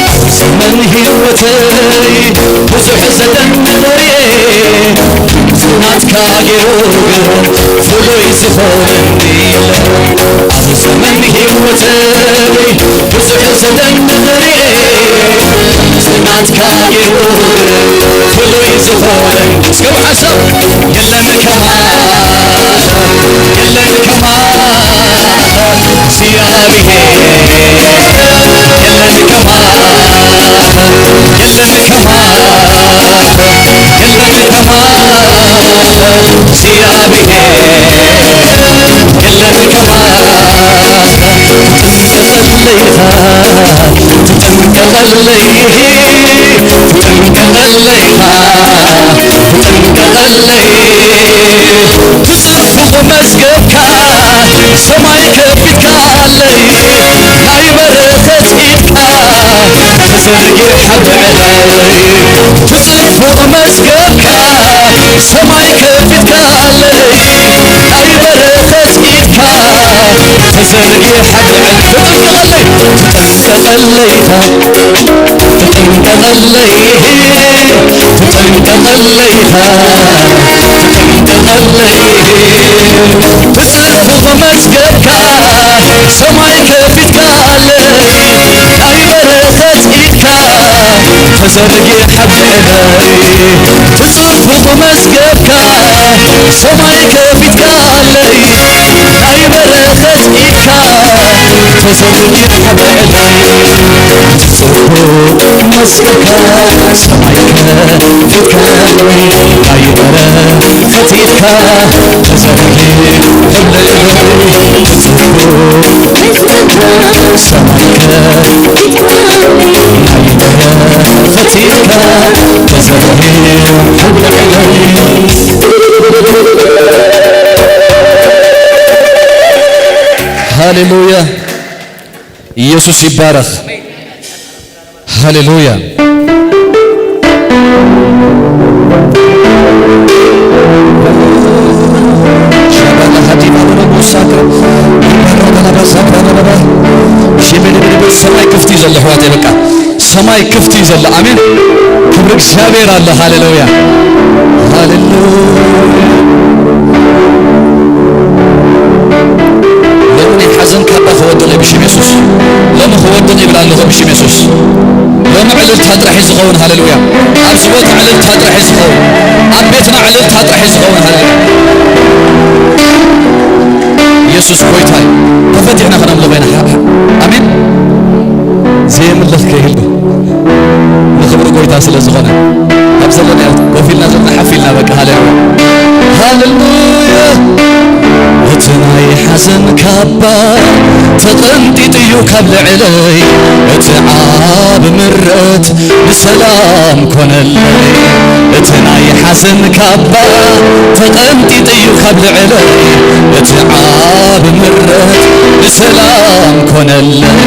ኣብ ዘመን ህይወተይ ብዙሕ ዘደንቕ ርእየ፣ ናትካ ገይሩ ግን ፍሉይ ዝኾነኒ የለን። ኣብ ዘመን ህይወተይ ብዙሕ ዘደንቕ ርእየ፣ ናትካ ገይሩ ግን ፍሉይ ዝኾነኒ። እስከ ብሓሳብ የለን ከማ፣ የለን ከማ እግዚኣብሔር፣ የለን ከማ፣ የለን ከማ፣ የለን ከማ እግዚኣብሔር፣ የለን ከማ። ትጥንቀቐለይ ኢኻ፣ ትጥንቀቐለይ ኢኻ፣ ትጥንቀቐለይ ኢኻ፣ ትጥንቀቐለይ። ብጽፉቕ መዝገብካ ሰማይ ከፊትካለይ፣ ናይ በረኸት ኢድካ ተዘርጊሓ ብዕዳለይ። ብጽፉቕ መዝገብካ ሰማይ ከፊትካለይ፣ ናይ በረኸት ኢድካ ተዘርጊሓ ብዕዳለይ። ትጥንቀቐለይ፣ ትጥንቀቐለይ ኢኻ፣ ትጥንቀቐለይ፣ ትጥንቀቐለይ ኢኻ፣ ትጥንቀቐለይ። ብጽፉቕ መዝገብካ ሰማይ ከፊትካለይ፣ ናይ በረኸት ኢድካ ተዘርጊሓ ብዕዳለይ። ብጽፉቕ መዝገብካ ሰማይ ከፊትካለይ፣ ናይ በረኸት ኢድካ ተዘርጊሓ ብዕዳለይ። ብጽፉቕ መዝገብካ ሰማይ ከፊትካለይ፣ ናይ በረኸት ኢድካ ተዘርጊሓ ብዕዳለይ። ብጽፉቕ ሰማይ ከፊትካለይ፣ ናይ በረኸት ኢድካ ተዘርጊሓ ብዕዳለይ። ሃሌሉያ! ኢየሱስ ይባረኽ። ሃሌሉያ! ሰማይ ክፍት እዩ ዘሎ ኣሕዋተይ፣ በቃ ሰማይ ክፍት እዩ ዘሎ። ኣሜን። ክብሪ እግዚኣብሔር ኣሎ። ሃሌሉያ፣ ሃሌሉያ። ሎሚ ናይ ሓዘን ካባ ክወድቕ እዩ ብሽም የሱስ። ሎሚ ክወድቕ ይብል ኣለኹ ብሽም የሱስ። ሎሚ ዕልልታ ጥራሕ እዩ ዝኸውን። ሃሌሉያ። ኣብዚ ቦታ ዕልልታ ጥራሕ እዩ ዝኸውን። ኣብ ቤትና ዕልልታ ጥራሕ እዩ ዝኸውን። ሃሌሉያ። የሱስ ጎይታ እዩ። ተፈቲሕና ክነምልኾ ኢና። ሓ-፣ ሓ-፣ ኣሜን። ዘየምልኽ ከይህሉ ንኽብሪ ጎይታ ስለ ዝኾነ፣ ኣብ ዘለና ኮፍ ኢልና ዘለና ሓፍ ኢልና በቃ። ሃሌሉያ፣ ሃሌሉያ። እቲ ናይ ሓዘን ካባ ተቐንጢጡ እዩ ካብ ልዕለይ፣ እቲ ዓቢ ምረት ንሰላም ኮነለይ። እቲ ናይ ሓዘን ካባ ተቐንጢጡ እዩ ካብ ልዕለይ፣ እቲ ዓቢ ምረት ንሰላም ኮነለይ።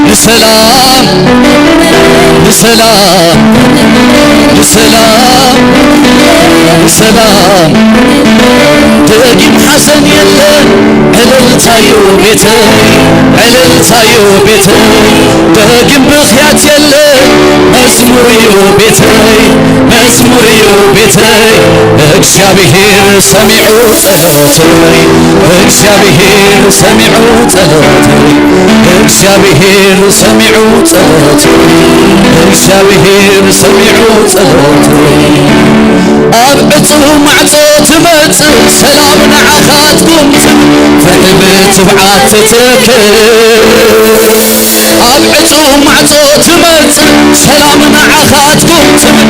ንሰላም፣ ንሰላም፣ ንሰላም፣ ንሰላም። ደጊም ሓዘን የለን፣ ዕልልታዩ ቤተይ፣ ዕልልታዩ ቤተይ። ደጊም ብኽያት የለን፣ መዝሙርዩ ቤተይ፣ መዝሙርዩ ቤተይ። እግዚኣብሔር ሰሚዑ ጸሎተይ፣ እግዚኣብሔር ሰሚዑ ጸሎተይ፣ እግዚኣብሔር ሰሚዑ ጸሎተይ፣ እግዚኣብሔር ሰሚዑ ጸሎተይ። ኣብ ዕጹው ማዕጾ ትመጽእ ሰላም ንዓኻትኩም ትብል፣ ፍትሒ ብትብዓት ትትክእ። ኣብ ዕጹው ማዕጾ ትመጽእ ሰላም ንዓኻትኩም ትብል፣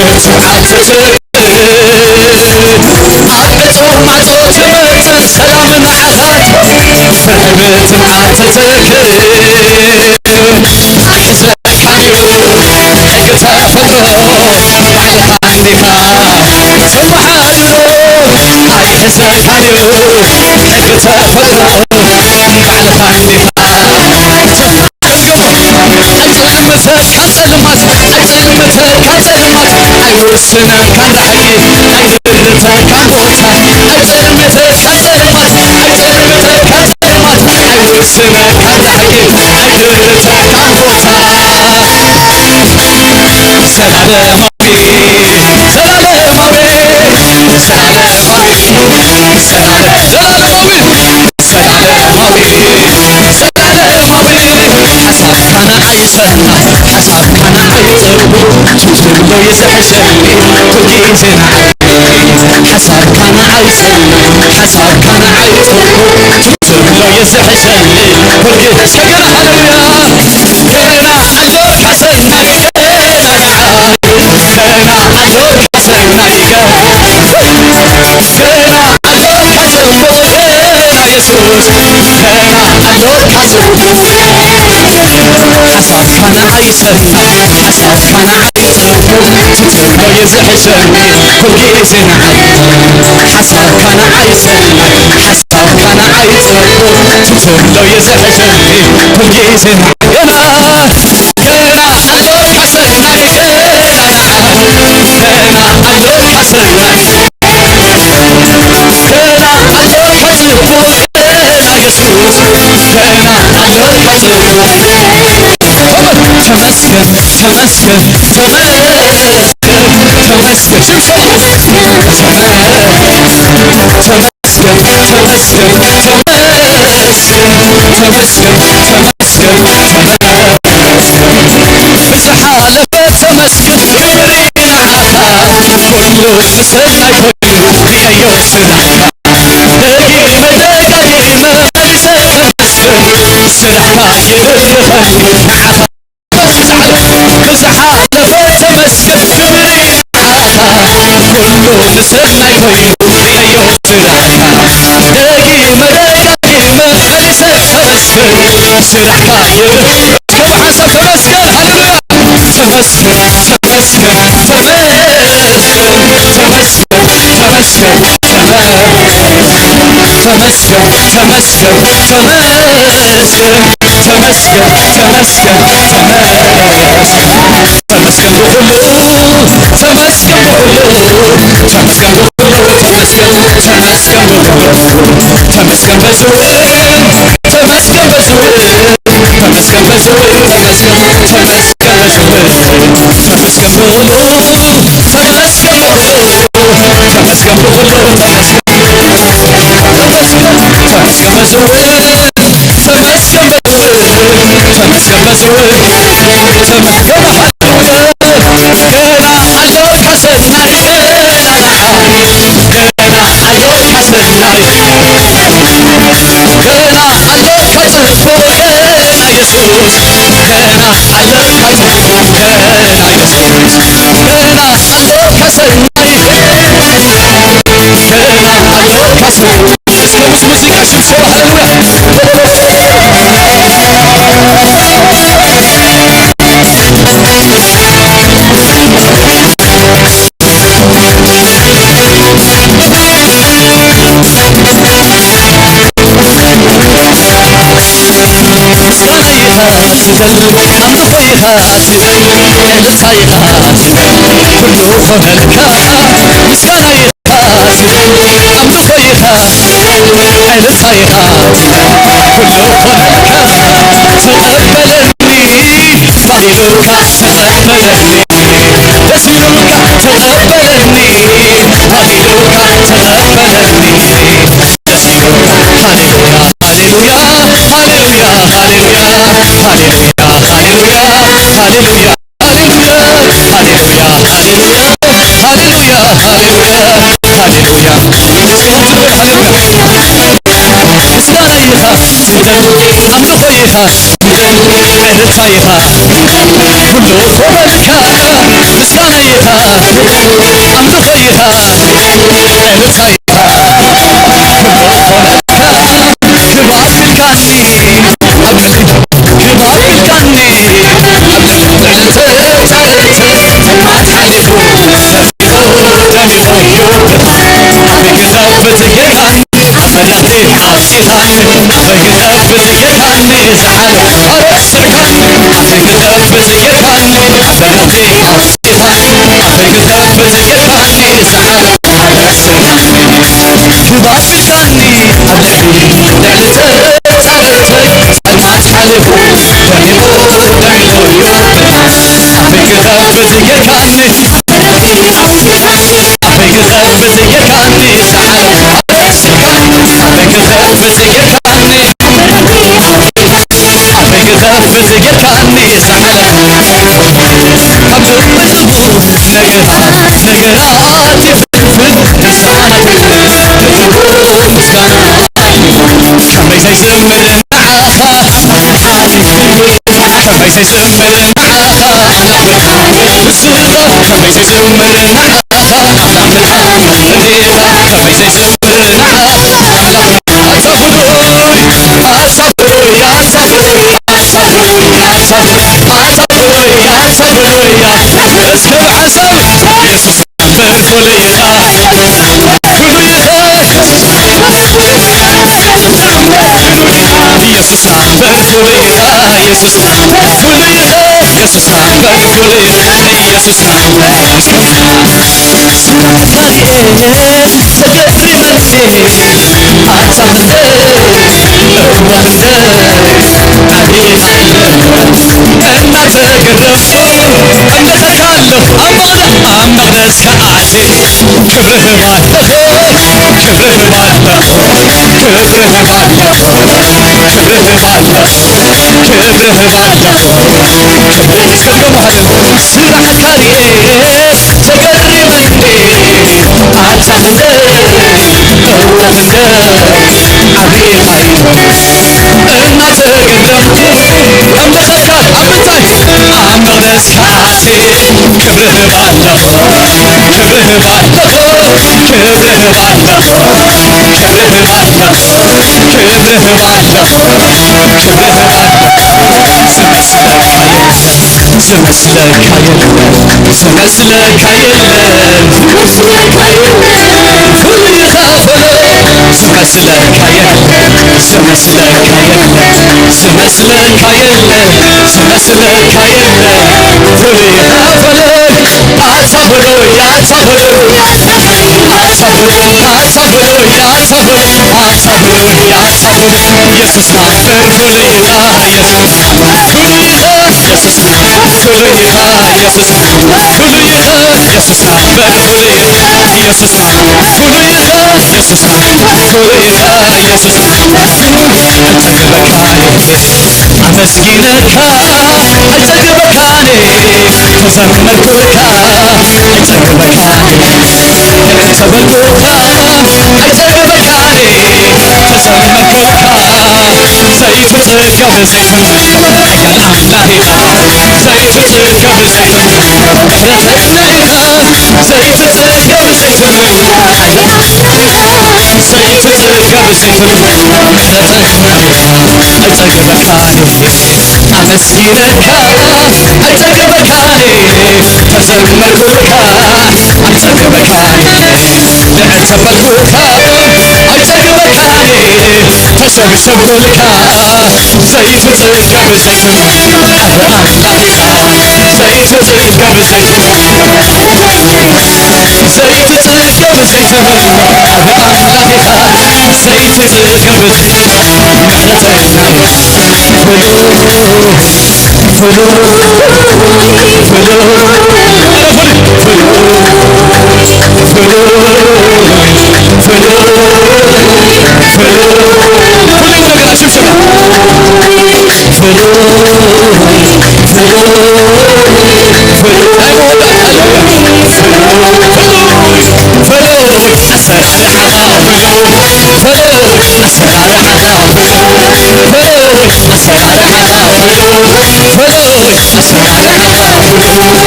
ብትብዓት ትትክእ፣ ኣብ ዕጹው ማዕጾ ትመጽእ ሰላም ንዓኻ። ብትብዓት ትትክእ፣ ኣይሕዘካን እዩ፣ ሕጊ ተፈጥሮ ባዕልኻ እንዲኻ ትመሓድሮ። ኣይሕዘካን እዩ፣ ሕጊ ተፈጥሮ ባዕልኻ እንዲኻ። ኣይጸልምተካ ጸልማት፣ ኣይጸልምተካ ጸልማት፣ ኣይውስነካን ዳሕጊ፣ ኣይድልተካን ቦታ። ኣይጸልምተካ ጸልማት፣ ኣይጸልምተካ ጸልማት፣ ኣይውስነካን ዳሕጊ፣ ኣይድልተካን ቦታ። ዘላለማዊ፣ ዘላለማዊ፣ ዘላለማዊ፣ ዘላለማዊ፣ ዘላለማዊ፣ ዘላለማዊ፣ ሓሳብካ ንዓይ ሰናይ፣ ሓሳብካ ንዓይ ጽቡቕ፣ ትብሎ እዩ ዝሕሸኒ፣ ኩሉ ግዜ ንዓይ። ሓሳብካ ንዓይ ሰናይ፣ ሓሳብካ ንዓይ ጽቡቕ፣ ትብሎ እዩ ዝሕሸኒ፣ ኩሉ ግዜ። ሰገና ሃሌሉያ። ገና ኣሎካ ሰናይ፣ ገና ንዓይ፣ ገና ኣሎካ ሰናይ፣ ገና፣ ገና ኣሎካ ጽቡቕ፣ ገና የሱስ፣ ገና ኣሎካ ጽቡቕ። ሓሳብካ ንዓይ ሰናይ፣ ሓሳብካ ንዓይ ጽቡቕ፣ ትብሎ እዩ ዝሕሸኒ፣ ኩሉ ግዜ ንዓይ። ሓሳብካ ንዓይ ሰናይ፣ ሓሳብካ ንዓይ ጽቡቕ፣ ትብሎ እዩ ዝሕሸኒ፣ ኩሉ ግዜ ንዓይ። ገና፣ ገና ኣሎካ ሰናይ፣ ገና ንዓይ፣ ገና ኣሎካ ሰናይ። ገና ኣሎካ ጽቡቕ፣ ገና የሱስ፣ ገና ኣሎካ ጽቡቕ። ተመስገን፣ ተመስገን፣ ተመስገን፣ ተመስገን። ሽብሸብ። ተመስገን፣ ተመስገን፣ ተመስገን፣ ተመስገን፣ ተመስገን፣ ተመስገን። ብዝሓለፈ ተመስገን፣ ክብሪ ንዓኻ፣ ኩሉ ንሰናይ ኮይኑ፣ ንየዮ ስራሕካ። ደጊመ ደጋጊመ መሊሰ ከመስግን፣ ስራሕካ ይድርኸኒ ንዓኻ። ብዝሓለፈ ተመስገን፣ ክብሪ ንዓኻ፣ ኩሉ ንሰናይ ኮይኑ፣ ንየዮ ስራሕካ። ደጊመ ደጋጊመ መሊሰ ከመስግን፣ ስራሕካ ይድርኸኒ። እስከ ብሓንሳብ ተመስገን፣ ሃሌሉያ። ተመስገን፣ ተመስገን፣ ተመስገን፣ ተመስገን፣ ተመስገን፣ ተመስገን፣ ተመስገን፣ ተመስገን፣ ተመስገን፣ ተመስገን፣ ተመስገን ብኹሉ፣ ተመስገን ብኹሉ፣ ተመስገን ብኹሉ፣ ተመስገን፣ ተመስገን ብኹሉ፣ ተመስገን በዝውን፣ ተመስገን በዝውን፣ ተመስገን በዝውን፣ ተመስገን፣ ተመስገን በዝውን፣ ተመስገን በዝውን፣ ተመስገን በዝውን፣ ተመስገን በዝውን፣ ተመስገን በሁሉ፣ ተመስገን፣ ተመስገን፣ ተመስገን በዝውን፣ ተመስገን በዝውን፣ ተመስገን በዝውን፣ ተመስገን በዝውን፣ ገና ኣሎካ ሰናይ፣ ገና፣ ገና ኣሎካ ሰናይ፣ ገና ኣሎካ ጽቡቕ፣ ገና የሱስ፣ ገና ኣሎካ ጽቡቕ፣ ገና የሱስ፣ ገና ኣሎካ ሰናይ፣ ገና ኣሎካ ሰናይ። እስከ ምስ ሙዚቃ ሽብሸባ ሃሌሉያ። ምስጋና ኢኻ ትብል፣ ኣምልኾ ኢኻ ትብል፣ ዕልልታ ኢኻ ትብል፣ ኩሉ ኾነልካ። ምስጋና ኢኻ ትብል፣ ኣምልኾ ኢኻ፣ ዕልልታ ኢኻ ትብል፣ ኩሉ ኾነልካ። ተቐበለኒ ባይሉካ፣ ተቐበለኒ ደስ ኢሉካ፣ ተቐበለኒ ባይሉካ፣ ተቐበለኒ። ሃሌሉያ፣ ሃሌሉያ፣ ሃሌሉያ፣ ሃሌሉያ፣ ሃሌሉያ፣ ሃሌሉያ፣ ሃሌሉያ፣ ሃሌሉያ፣ ሃሌሉያ፣ ሃሌሉያ፣ ሃሌሉያ። እስኪ ከምዚ ንበል፣ ሃሌሉያ። ምስጋና ኢኻ ትብል፣ ኣምልኾ ኢኻ ትብል፣ እልልታ ኢኻ ኩሉ ክብረልካ፣ ምስጋና ኢኻ ኣምልኾ ኢኻ፣ እልልታ ኢኻ ኩሉ ክብረልካ፣ ግባ ኣቢልካኒ ኣብ ልዕሊ፣ ግባ ኣቢልካኒ ኣብ ልዕሊ፣ ተጻረተ፣ ተማት ሓሊፉ ደሚቑ፣ ደሚቑ፣ ኣፈይ ክኸፍት ጌርካኒ፣ ኣፈይ ክኸፍት ጌርካኒ፣ ዝዓለ ኣረስዕካኒ፣ ኣፈይ ክኸፍት ጌርካኒ፣ ኣፈይ ኣውጺእካኒ፣ ኣፈይ ክኸፍት ጌርካኒ፣ ዝዓለ ኣረስዕካኒ፣ ግባ ኣቢልካኒ ኣብ ልዕሊ፣ ልዕሊ ተጻረርተይ፣ ጸልማት ሓሊፉ ደሚቑ፣ ደሚቑ እዩ ብርሃን፣ ኣፈይ ክኸፍት ጌርካኒ፣ ኣፈይ ክኸፍት ጌርካኒ፣ ዝዓለ ኣረስዕካኒ፣ ኣፈይ ክኸፍት ጌርካኒ፣ ኣፈይ ክኸፍት ጌርካኒ፣ ዝዓለ ካብ ልቢ ጽቡቕ ነገራት፣ ነገራት ይፍልፍል፣ ምስጋና ይፍልፍል፣ ንጽቡቕ ምስጋና ከመይ ዘይዝምር ንዓኻ ኣምላኽ ሓሊፉ፣ ከመይ ዘይዝምር ንዓኻ ኣምላኽ ብርሃን፣ ንስኻ ከመይ ዘይዝምር ንዓኻ ኣምላኽ ብርሃን፣ ንስኻ ከመይ ዘይዝምር ንዓኻ ኣምላኽ ኣታ ብሉይ፣ ኣታ ብሉይ፣ ኣታ ብሉይ፣ ኣታ ብሉይ፣ ኣታ ብሉይ፣ ኣታ ብሉይ፣ ኣታ ብሉይ፣ ኣታ ብሉይ፣ እስከ ብሓንሳብ ኢየሱስ ፍሉይ ኢኻ፣ ፍሉይ ኢኻ፣ ኢየሱስና ፍሉይ ኢኻ፣ ኢየሱስና ፍሉይ ኢኻ፣ ኢየሱስና ፍሉይ ኢኻ፣ ኢየሱስና ስምካ ተጋርየ ተገሪመ ኣታ ክንደይ እወ ክንደይ ዓብዪ እናተገረምኩ ኣምልኸካ ኣለኹ ኣብ መቕደ-፣ ኣብ መቕደስካ ኣትየ ክብርህ እባርኽ፣ ክብርህ እባርኽ፣ ክብርህ እባርኽ፣ ክብርህ እባርኽ፣ ክብርህ እባርኽ። ክብርህ እስከ ድገሙ ሃለሉ። ስራሕካ ርኤ ተገሪመ እንዴ ኣታ ክንደይ እወ ክንደይ ዓብዪ ኢኻ እናተገረምኩ ኣምልኸካ ኣብ ምንታይ ኣብ መቕደስካ ኣትየ ክብርህ እባርኽ፣ ክብርህ እባርኽ፣ ክብርህ እባርኽ፣ ክብርህ እባርኽ፣ ክብርህ እባርኽ፣ ክብርህ እባርኽ። ዝመስለካ የለን፣ ዝመስለካ የለን፣ ዝመስለካ የለን፣ ፍሉይ ኢኻ በሎ። ዝመስለካ የለን፣ ዝመስለካ የለን፣ ዝመስለካ የለን፣ ዝመስለካ የለን፣ ፍሉይ ኢኻ በሎ። ኣታ በሎ፣ ኣታ በሎ፣ ኣታ በሎ፣ ኣታ በሎ፣ ኣታ በሎ፣ ኣታ በሎ፣ ኣታ በሎ። ኢየሱስ ናበር ፍሉይ ኢኻ፣ ኢየሱስ ፍሉይ ኢኻ፣ ኢየሱስ ፍሉይ ኢኻ፣ ኢየሱስ ፍሉይ ኢኻ፣ ኢየሱስ ናበር ፍሉይ ኢኻ፣ ኢየሱስ ናበር ፍሉይ ኢኻ፣ ኢየሱስ ናበር ፍሉይ ኢኻ፣ ኢየሱስ ናበር ፍሉይ ኢኻ። ኣመስጊነካ ኣይጸግበካን፣ ተዘመርኩልካ ኣይጸግበካን፣ ተበልኩልካ ኣይጸግበካን፣ ተዘመርኩልካ ዘይትጽገብ ዘይትምር ሓያል ኣምላኽ ኢኻ፣ ዘይትጽገብ ዘይትምር ምሕረተኛ ኢኻ፣ ዘይትጽገብ ዘይትምር ሓያል ዘይትጽገብ ዘይትምር ምሕረተኛ ኢኻ። ኣይጸግበካን ኣመስጊነካ ኣይጸግበካን ተዘመርኩልካ ኣይጸግበካን ልዕል ተበልኩልካ ኣይጸግበካን ተሸብሸብኩልካ ዘይትጽገብ ዘይትምር ኣምላኽ ኢኻ ዘይትጽገብ ዘይትምር ዘይትጽገብ ዘይትምር ኣምላኽ ኢኻ ዘይትጽገብ ዘይትምር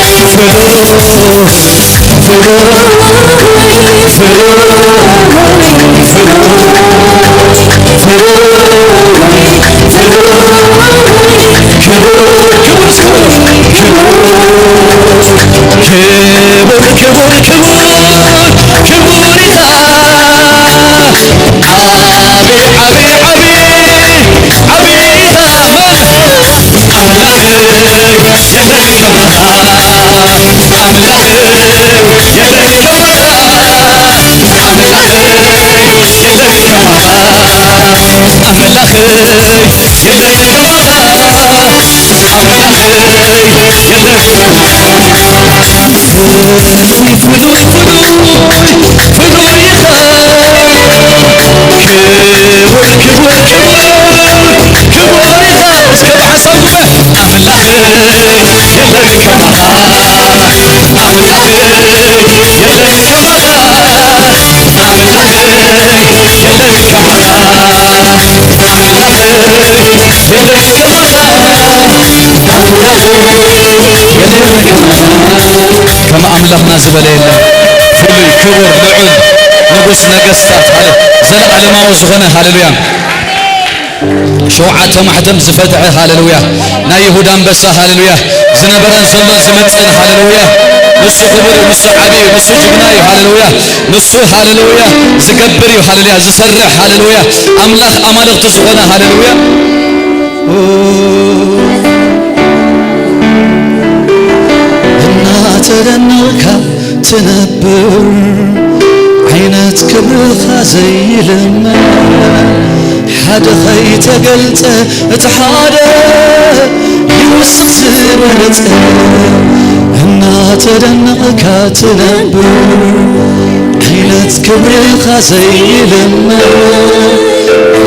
ክቡር፣ ክቡር፣ ክቡር፣ ክቡር ኢኻ። ዓቢ፣ ዓቢ፣ ዓቢ፣ ዓቢ ኢኻ። ኣምላኽ የለን ከማኻ። ኣምላኽ የለን ከማኻ። ኣምላኽ የለን ከማኻ። ኣምላኽ የለን ከማኻ። ኣምላኽ የለን ከማኻ። ፍሉይ፣ ፍሉይ፣ ፍሉይ፣ ፍሉይ ኢኻ። ክቡር፣ ክቡር፣ ክቡር፣ ክቡር ኢኻ። እስከ ብሓሳብ ግበ። ኣምላኽ የለን ከማኻ። ኣምላኽ የለን ከማኻ። ኣምላኽ የለን ከማኻ። ኣምላኽ የለን ከማኻ። ኣምላኽ የለን ከማኻ። ከም ኣምላኽና ዝበለ የለን። ፍሉይ፣ ክቡር፣ ልዑል፣ ንጉስ ነገስታት፣ ሃለ-፣ ዘለዓለማዊ ዝኾነ፣ ሃሌሉያ። ሸውዓተ ማሕተም ዝፈትሐ፣ ሃሌሉያ። ናይ ይሁዳ ኣንበሳ፣ ሃሌሉያ። ዝነበረን ዘሎን ዝመጽእን፣ ሃሌሉያ። ንሱ ክቡር እዩ፣ ንሱ ዓቢ እዩ፣ ንሱ ጅግና እዩ፣ ሃሌሉያ። ንሱ፣ ሃሌሉያ፣ ዝገብር እዩ፣ ሃሌሉያ፣ ዝሰርሕ፣ ሃሌሉያ። ኣምላኽ ኣማልኽቲ ዝኾነ፣ ሃሌሉያ። እናተደነቕካ ትነብር፣ ዓይነት ክብርኻ ዘይልመድ፣ ሓደ ኸይተገልጸ እቲ ሓደ ይውስኽ ዝበለጸ፣ እናተደነቕካ ትነብር፣ ዓይነት ክብርኻ ዘይልመድ፣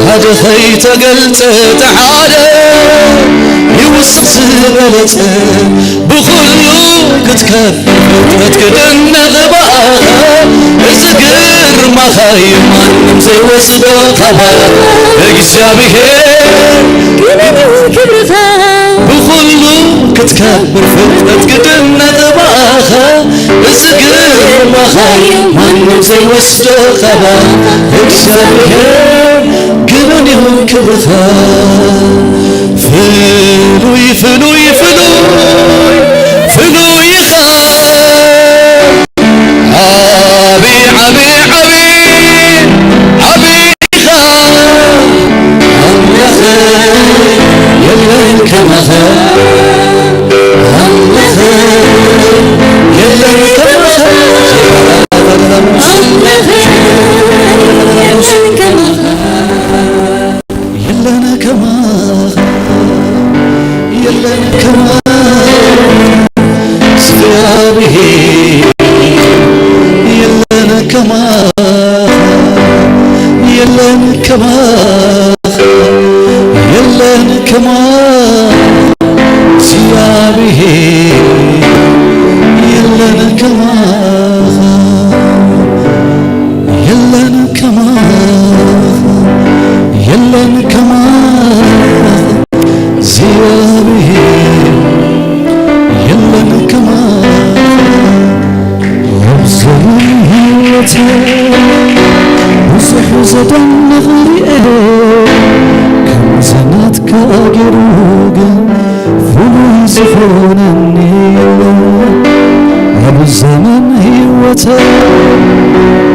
ሓደ ኸይተገልጸ እቲ ሓደ ይውስኽ ዝበለጸ፣ ብኹሉ ክትከብር ፍጥረት ክድነቕ ብኣኻ፣ እዚ ግርማኻ እዩ ማንም ዘይወስዶ ካባኻ። እግዚኣብሔር ክብርኻ ብኹሉ ክትከብር ፍጥረት ክድነቕ ብኣኻ፣ እዚ ግርማኻ እዩ ማንም ዘይወስዶ ካባኻ። እግዚኣብሔር ግኑን ይኹን ክብርኻ። ፍሉይ፣ ፍሉይ፣ ፍሉይ፣ ፍሉይ ኢኻ። ዓቢ፣ ዓቢ፣ ዓቢ፣ ዓቢ ኢኻ። ኣምላኽ የለን ከማኻ። ኣምላኽ የለን ከማኻ። ኣምላኽ የለን ከማኻ። የለን ከማኻ፣ የለን ከማኻ፣ እግዚኣብሔር የለን ከማኻ፣ የለን ከማኻ፣ የለን ከማኻ፣ እግዚኣብሔር የለን ከማኻ። የለን ከማኻ፣ የለን ከማኻ፣ እግዚኣብሔር የለን ከማኻ። ኣብ ዘመን ህይወተይ ብዙሕ ዘደንቕ ሪኤ፣ ከምዚ ናትካ ገይሩ ግን ፍሉይ ዝኾነኒ የለን። ኣብ ዘመን ህይወተይ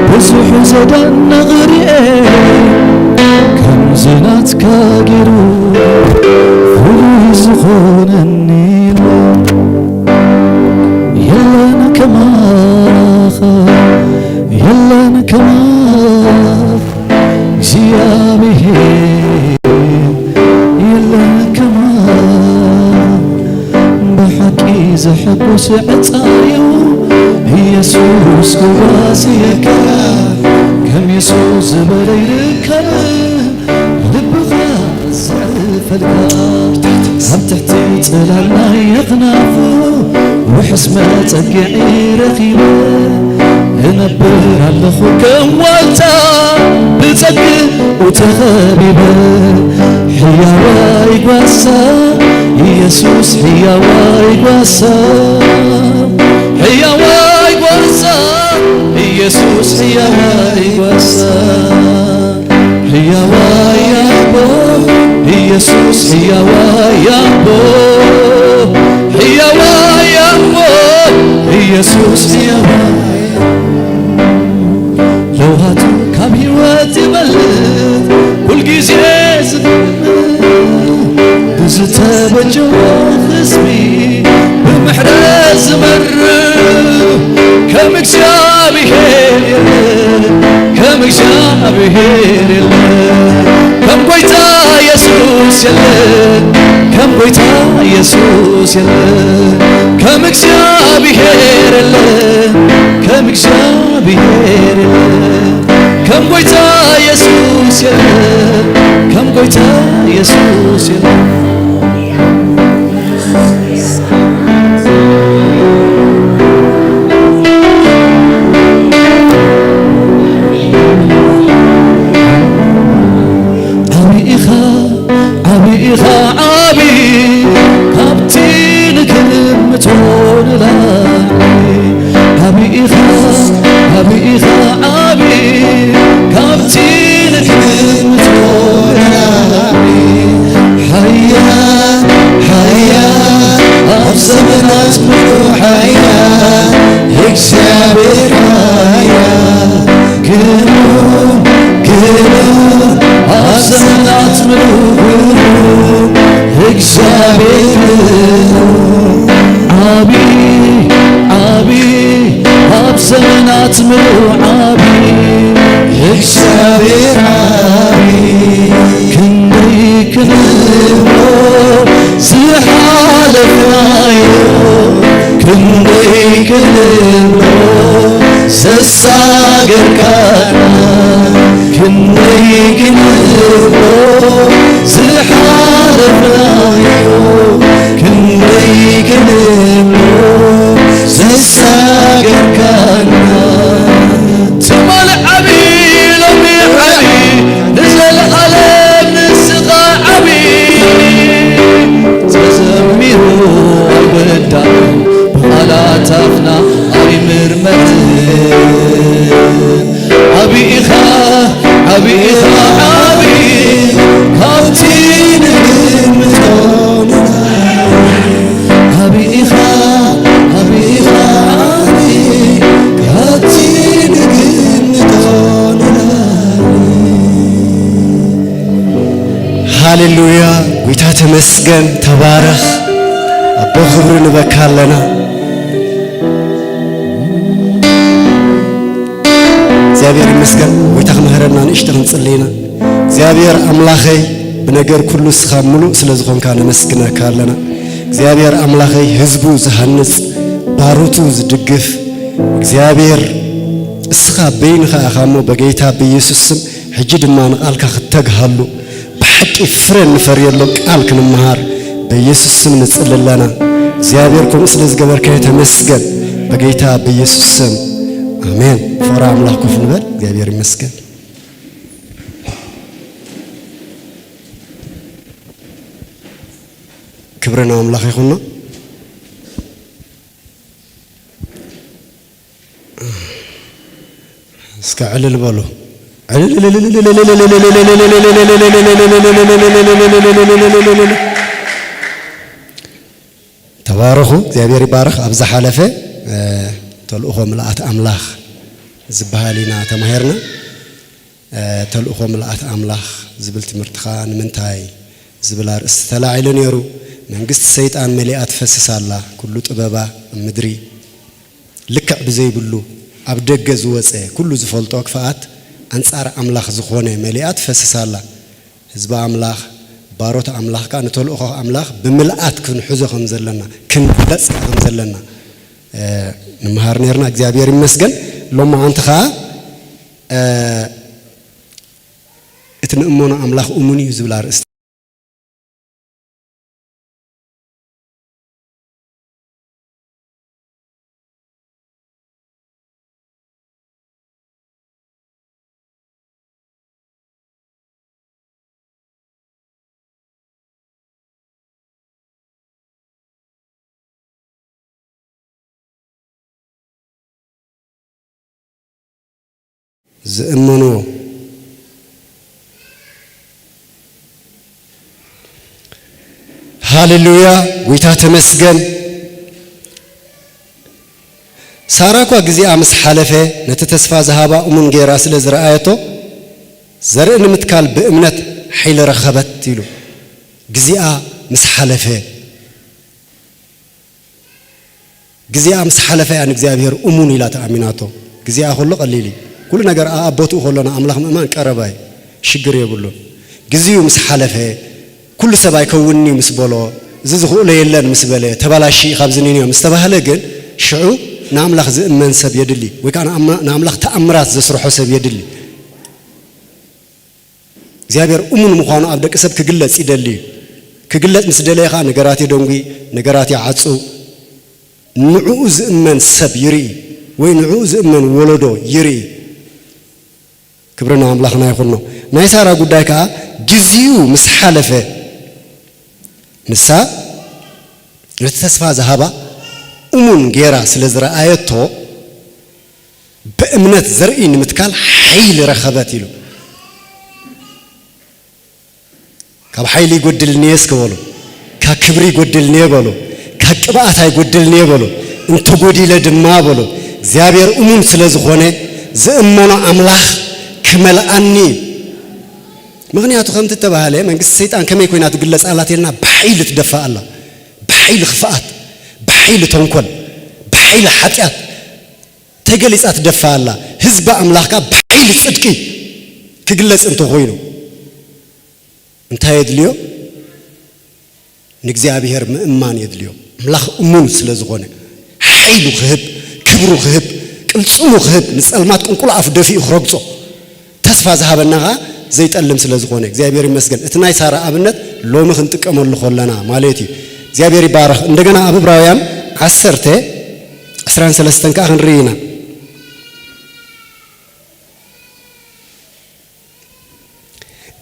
ብዙሕ ዘደንቕ ሪኤ፣ ከምዚ ናትካ ገይሩ ፍሉይ ዝኾነኒ የለን። የለን ከማኻ፣ የለን ከማኻ። እግዚኣብሔር የለን ከማኻ፣ ብሓቂ ዘሐጉስ ዕጻ እዩ ኢየሱስ ክዋስየካ፣ ከም የሱስ ዝበለ ይርከብ ልብኻ ዘዕርፈልካ። ኣብ ትሕቲ ጽላል ናይ ኣኽናፉ ውሕስ መጸግዒ ረኺበ እነብር ኣለኹ ከም ዋልታ ብጸግኡ ተኸቢበ። ሕያዋይ ጓሳ ኢየሱስ ሕያዋይ ጓሳ ሕያዋይ ጓሳ ኢየሱስ፣ ሕያዋይ ጓሳ፣ ሕያዋይ ኣቦ ኢየሱስ፣ ሕያዋይ ኣቦ፣ ሕያዋይ ኣቦ ኢየሱስ፣ ሕያዋይ ለውሃቱ ካብ ህይወት ይበልጽ፣ ኩልጊዜ ዝነብር፣ ብዝተበጀዎ ህዝቢ ብምሕረት ዝመርህ፣ ከም እግዚኣብሔር የለ፣ ከም እግዚኣብሔር የለ፣ ከም ጐይታ ኢየሱስ የለ፣ ከም ጐይታ ኢየሱስ የለ፣ ከም እግዚኣብሔር የለ፣ ከም እግዚኣብሔር የለ። ከም ጐይታ ኢየሱስ የለ፣ ከም ጐይታ ኢየሱስ የለ። ዓቢ ኢኻ፣ ዓቢ ኢኻ፣ ዓቢ ካብቲ ንግምቶ ንላዕሊ። ዓቢ ኢኻ፣ ዓቢ ኢኻ፣ ዓቢ ካብቲ ንግምቶ ንላዕሊ። ሓያል፣ ሓያል ኣብ ዘመናት ምሉእ ሓያል እግዚኣብሔር ሓያል። ግኑን፣ ግኑን ኣብ ዘመናት ምሉእ ግኑን እግዚኣብሔር ግኑን። ዓቢ፣ ዓቢ ኣብ ዘመናት ምሉእ ዓቢ እግዚኣብሔር ዓቢ። ክንደይ ክንብሎ ዝሓለፍናዮ፣ ክንደይ ክንብሎ ዘሳገርካና፣ ክንደይ ክንብሎ ዝሓለፍናዮ፣ ክንደይ ክንብሎ ዘሳገርካና። ትማሊ ዓቢ፣ ሎሚ ዓቢ፣ ንዘለኣለም ንስኻ ዓቢ። ተዘሚሩ ኣይወዳእን ብቓላት ኣፍና ኣይምርመርን። ዓቢ ኢኻ፣ ዓቢ ኢኻ፣ ዓቢ ካብቲ ንግምቶ ንላዕሊ። ዓቢ ኢኻ፣ ዓቢ ኢኻ፣ ዓቢ ካብቲ ንግምቶ ንላዕሊ። ሃሌሉያ፣ ጐይታ ተመስገን፣ ተባረኽ። ኣቦ ክብሪ ንበካ ኣለና። እግዚኣብሔር ይመስገን። ጐይታ ክምህረና ንእሽቶ ክንጽሊ ኢና። እግዚኣብሔር ኣምላኸይ፣ ብነገር ኩሉ እስኻ ምሉእ ስለ ዝኾንካ ነመስግነካ ኣለና። እግዚኣብሔር ኣምላኸይ፣ ህዝቡ ዝሃንጽ፣ ባሮቱ ዝድግፍ እግዚኣብሔር እስኻ በይንኻ ኢኻ እሞ፣ በጌታ በኢየሱስ ስም ሕጂ ድማ ንቓልካ ክተግሃሉ፣ ብሓቂ ፍረ እንፈርየሎም ቃል ክንመሃር በኢየሱስ ስም ንጽሊ ኣለና። እግዚኣብሔር ከምኡ ስለ ዝገበርካዮ ተመስገን። በጌታ በኢየሱስ ስም ኣሜን። ፍቕሪ ኣምላኽ ኮፍ ንበል። እግዚኣብሔር ይመስገን። ክብሪ ንኣምላኽ ይኹኖ። እስከ ዕልል በሉ። ዕልል። ተባረኹ። እግዚኣብሔር ይባረኽ። ኣብ ዝሓለፈ፣ እ፣ ተልእኾ ምልኣት ኣምላኽ ዝበሃል ኢና ተማሂርና። እ፣ ተልእኾ ምልኣት ኣምላኽ ዝብል ትምህርቲ ኸኣ ንምንታይ ዝብል ኣርእስቲ ተላዒሉ ነይሩ። መንግስቲ ሰይጣን መሊኣ ትፈስስ ኣላ፣ ኩሉ ጥበባ ኣብ ምድሪ ልክዕ ብዘይብሉ ኣብ ደገ ዝወጸ ኩሉ ዝፈልጦ ክፍኣት ኣንጻር ኣምላኽ ዝኾነ መሊኣ ትፈስስ ኣላ። ህዝቢ ኣምላኽ፣ ባሮት ኣምላኽ ከኣ ንተልእኾ ኣምላኽ ብምልኣት ክንሕዞ ከም ዘለና፣ ክንግለጽ ከኣ ከም ዘለና፣ እ፣ ንምሃር ነርና። እግዚኣብሔር ይመስገን። ሎማዓንቲ ከኣ፣ እ፣ እቲ ንእመኖ ኣምላኽ እሙን እዩ ዝብል ኣርእስቲ ዝእመንዎ። ሃሌሉያ፣ ጎይታ ተመስገን። ሳራ እኳ ግዜኣ ምስ ሓለፈ፣ ነቲ ተስፋ ዝሃባ እሙን ገይራ ስለ ዝረኣየቶ፣ ዘርኢ ንምትካል ብእምነት ሓይሊ ረኸበት ኢሉ። ግዜኣ ምስ ሓለፈ፣ ግዜኣ ምስ ሓለፈ እያ ንእግዚኣብሔር እሙን ኢላ ተኣሚናቶ። ግዜኣ ከሎ ቀሊል እዩ። ኩሉ ነገር ኣብ ቦትኡ ከሎ ንኣምላኽ ምእማን ቀረባ እዩ። ሽግር የብሉን። ግዜኡ ምስ ሓለፈ፣ ኩሉ ሰብ ኣይከውንን እዩ ምስ በሎ፣ እዚ ዝኽእሎ የለን ምስ በለ፣ ተባላሺ ካብዚ ንንዮ ምስ ተባህለ ግን፣ ሽዑ ንኣምላኽ ዝእመን ሰብ የድሊ፣ ወይ ከዓ ንኣማ-፣ ንኣምላኽ ተኣምራት ዘስርሖ ሰብ የድሊ። እግዚኣብሔር እሙን ምዃኑ ኣብ ደቂ ሰብ ክግለጽ ይደሊ እዩ። ክግለጽ ምስ ደለየ ኸዓ ነገራት የደንጉይ፣ ነገራት ይዓጹ። ንዕኡ ዝእመን ሰብ ይርኢ፣ ወይ ንዕኡ ዝእመን ወለዶ ይርኢ። ክብሪ ንኣምላኽና ይኹኖ። ናይ ሳራ ጉዳይ ከኣ ግዜኡ ምስ ሓለፈ፣ ንሳ ነቲ ተስፋ ዝሃባ እሙን ጌራ ስለ ዝረኣየቶ፣ ብእምነት ዘርኢ ንምትካል ሓይሊ ረኸበት ኢሉ። ካብ ሓይሊ ይጎድልኒ እስከ በሉ። ካብ ክብሪ ይጎድልኒ በሉ። ካብ ቅብኣት ኣይጎድልኒ በሉ። እንተጎዲለ ድማ በሉ፣ እግዚኣብሔር እሙን ስለ ዝኾነ፣ ዝእመኖ ኣምላኽ ክመልኣኒ እዩ። ምኽንያቱ ከምቲ እተባህለ፣ መንግስቲ ሰይጣን ከመይ ኮይና ትግለጽ ኣላ ተልና፣ ብሓይሊ ትደፋእ ኣላ። ብሓይሊ ክፍኣት፣ ብሓይሊ ተንኮል፣ ብሓይሊ ሓጢኣት ተገሊጻ ትደፋእ ኣላ። ህዝቢ ኣምላኽ ከኣ ብሓይሊ ጽድቂ ክግለጽ እንተኾይኑ፣ እንታይ የድልዮ? ንእግዚኣብሔር ምእማን የድልዮ። ኣምላኽ እሙን ስለ ዝኾነ፣ ሓይሉ ክህብ፣ ክብሩ ክህብ፣ ቅልጽሙ ክህብ፣ ንጸልማት ቅንቁሎ ኣፉ ደፊኡ ክረግጾ፣ ተስፋ ዝሃበና ኸኣ ዘይጠልም ስለ ዝኾነ፣ እግዚኣብሔር ይመስገን። እቲ ናይ ሳራ ኣብነት ሎሚ ክንጥቀመሉ ከለና ማለት እዩ። እግዚኣብሔር ይባረኽ። እንደገና ኣብ ዕብራውያን ዓሰርተ ዕስራን ሰለስተን ከኣ ክንርኢ ኢና።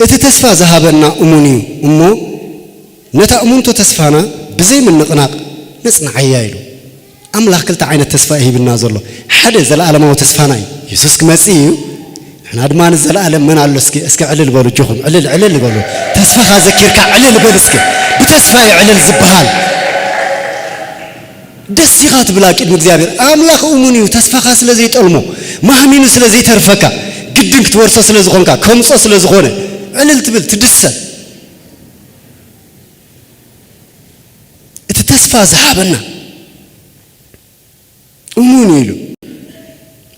እቲ ተስፋ ዝሃበና እሙን እዩ እሞ፣ ነታ እሙንቶ ተስፋና ብዘይ ምንቕናቕ ነጽንዓያ ኢሉ። ኣምላኽ ክልተ ዓይነት ተስፋ እዩ ሂብና ዘሎ። ሓደ ዘለኣለማዊ ተስፋና እዩ። የሱስ ክመጽእ እዩ። ንሕና ድማ ንዘለኣለም መን ኣሎ እስኪ፣ እስኪ ዕልል በሉ እጆኹም፣ ዕልል፣ ዕልል በሉ። ተስፋኻ ዘኪርካ ዕልል በል እስኪ። ብተስፋ እዩ ዕልል ዝበሃል። ደስ ኢኻ ትብላ ቅድሚ እግዚኣብሔር። ኣምላኽ እሙን እዩ፣ ተስፋኻ ስለ ዘይጠልሞ፣ ማህሚኑ ስለ ዘይተርፈካ፣ ግድን ክትወርሶ ስለ ዝኾንካ፣ ከምጾ ስለ ዝኾነ፣ ዕልል ትብል፣ ትድሰት። እቲ ተስፋ ዝሃበና እሙን እዩ ኢሉ።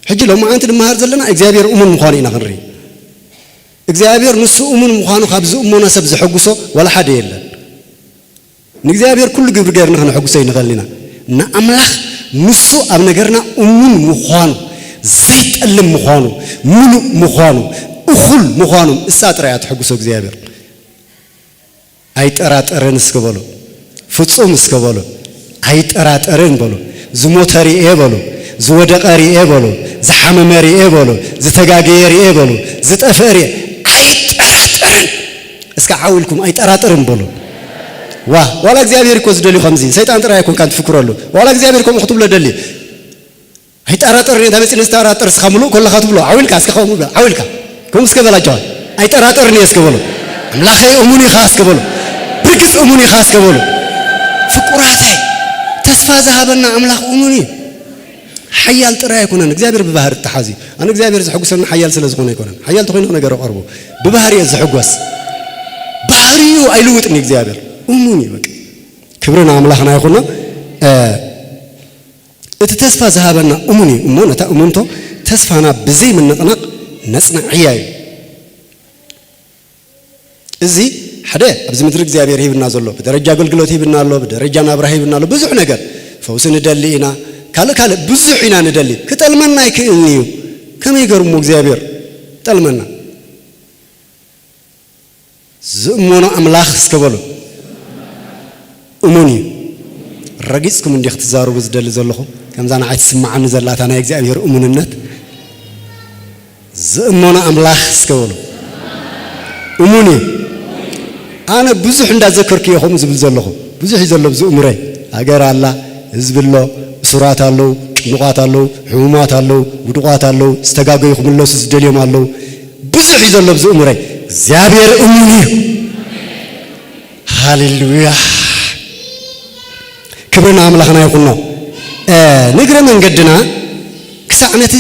ሕጂ ሎማዓንቲ ንመሃር ዘለና እግዚኣብሔር እሙን ምዃኑ ኢና ክንርኢ። እግዚኣብሔር ንሱ እሙን ምዃኑ ካብ ዝእመኖ ሰብ ዘሐጉሶ ዋላ ሓደ የለን። ንእግዚኣብሔር ኩሉ ግብሪ ገይርና ከነሐጉሶ ኣይንኽእልን ኢና። ንኣምላኽ ንሱ ኣብ ነገርና እሙን ምዃኑ፣ ዘይጠልም ምዃኑ፣ ምሉእ ምዃኑ፣ እኹል ምዃኑ እሳ ጥራይ እያ ተሐጉሶ እግዚኣብሔር። ኣይጠራጠርን እስከ በሉ። ፍጹም እስከ በሉ። ኣይጠራጠርን በሉ። ዝሞተ ርኤ በሉ። ዝወደቐ ርኤ በሉ። ዝሓመመ ርኤ በሉ። ዝተጋገየ ርኤ በሉ። ዝጠፍአ ርኤ። ኣይጠራጠርን። እስከ ዓው ኢልኩም ኣይጠራጠርን በሉ። ዋ፣ ዋላ እግዚኣብሔር እኮ ዝደልዩ ከምዚ። ሰይጣን ጥራይ ኣይኮንካን ትፍክረሉ። ዋላ እግዚኣብሔር ከምኡ ክትብሎ ደሊ። ኣይጠራጠርን እየ፣ እንታይ መፂኡ ነዝጠራጠር እስኻ ምሉእ ከለኻ ትብሎ። ዓው ኢልካ እስከ ከምኡ በል፣ ዓው ኢልካ። ከምኡ እስከ በል ኣጆኻ። ኣይጠራጠርን እየ እስከ በሎ። ኣምላኸይ እሙን ኢኻ እስከ በሎ። ብርግጽ እሙን ኢኻ እስከ በሎ። ፍቁራተይ፣ ተስፋ ዝሃበና ኣምላኽ እሙን እዩ። ሓያል ጥራይ ኣይኮነን፣ እግዚኣብሔር ብባህሪ እተሓዝ እዩ። ኣነ እግዚኣብሔር ዘሐጉሰኒ ሓያል ስለ ዝኾነ ኣይኮነን። ሓያል ተኾይኑ ነገር ቀርቦ። ብባህሪ እየ ዝሕጎስ። ባህሪኡ ኣይልውጥን እዩ እግዚኣብሔር። እሙን እዩ በቃ። ክብሪ ንኣምላኽና ይኹኖ። እ፣ እቲ ተስፋ ዝሃበና እሙን እዩ እሞ፣ ነታ እሙንቶ ተስፋና ብዘይ ምንቕናቕ ነጽንዓያ እዩ። እዚ ሓደ ኣብዚ ምድሪ እግዚኣብሔር ሂብና ዘሎ፣ ብደረጃ ኣገልግሎት ሂብና ኣሎ፣ ብደረጃ ናብራ ሂብና ኣሎ፣ ብዙሕ ነገር፣ ፈውሲ ንደሊ ኢና፣ ካልእ ካልእ ብዙሕ ኢና ንደሊ። ክጠልመና ኣይክእልን እዩ። ከመይ ገርሞ እግዚኣብሔር ጠልመና? ዝእመኖ ኣምላኽ እስከ በሉ። እሙን እዩ። ረጊጽኩም እንዲኽ ክትዛረቡ ዝደሊ ዘለኹ፣ ከምዛ ንዓይ ትስምዓኒ ዘላ እታ ናይ እግዚኣብሔር እሙንነት። ዝእመኖ ኣምላኽ እስከ በሉ። እሙን እዩ። ኣነ ብዙሕ እንዳዘከርኩ እየ ከምኡ ዝብል ዘለኹ። ብዙሕ እዩ ዘሎ ኣብዚ እምሮይ። ሃገር ኣላ፣ ህዝቢ ኣሎ፣ እሱራት ኣለዉ፣ ንቋት ኣለዉ፣ ሕሙማት ኣለዉ፣ ውዱቓት ኣለዉ፣ ዝተጋገዩ ክምለሱ ዝደልዮም ኣለዉ። ብዙሕ እዩ ዘሎ ኣብዚ እምሮይ። እግዚኣብሔር እሙን እዩ። ሃሌሉያ። ክብሪ ንኣምላኽና ይኹኖ። እ፣ ንእግረ መንገድና ክሳዕ ነቲ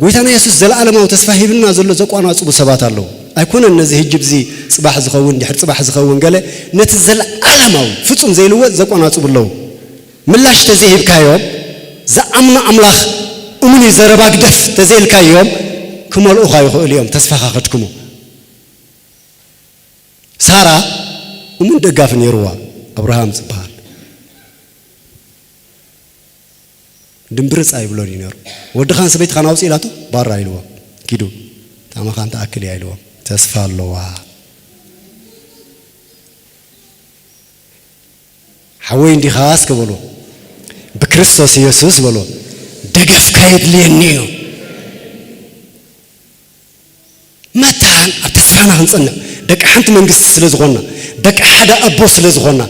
ጎይታና የሱስ ዘለዓለማዊ ተስፋ ሂብና ዘሎ ዘቋናጽቡ ሰባት ኣለዉ። ኣይኮነን ነዚ ህጂ ብዚ ጽባሕ ዝኸውን፣ ድሕሪ ጽባሕ ዝኸውን ገለ፣ ነቲ ዘለዓለማዊ ፍጹም ዘይልወጥ ዘቋናጽቡ ኣለዉ። ምላሽ ተዘይሂብካዮም፣ ዝኣምኑ ኣምላኽ እሙን እዩ፣ ዘረባ ግደፍ ተዘይልካዮም፣ ክመልኡኻ ይኽእሉ እዮም፣ ተስፋኻ ከድክሙ። ሳራ እሙን ደጋፊ ነይርዋ፣ ኣብርሃም ዝበሃል። ድምብርጽ ኣይብሎን እዩ ነይሩ። ወድኻን ሰበይትኻን ኣውጽእ ኢላቶ፣ ባራ ኢልዎ። ኪዱ፣ ታማኻን ተኣክል እያ ኢልዎ። ተስፋ ኣለዋ። ሓወይ እንዲኻ እስከ በሎ። ብክርስቶስ ኢየሱስ በሎ። ደገፍካ የድልየኒ እዩ። መታን ኣብ ተስፋና ክንጸንዕ፣ ደቂ ሓንቲ መንግስቲ ስለ ዝኾንና፣ ደቂ ሓደ ኣቦ ስለ ዝኾንና፣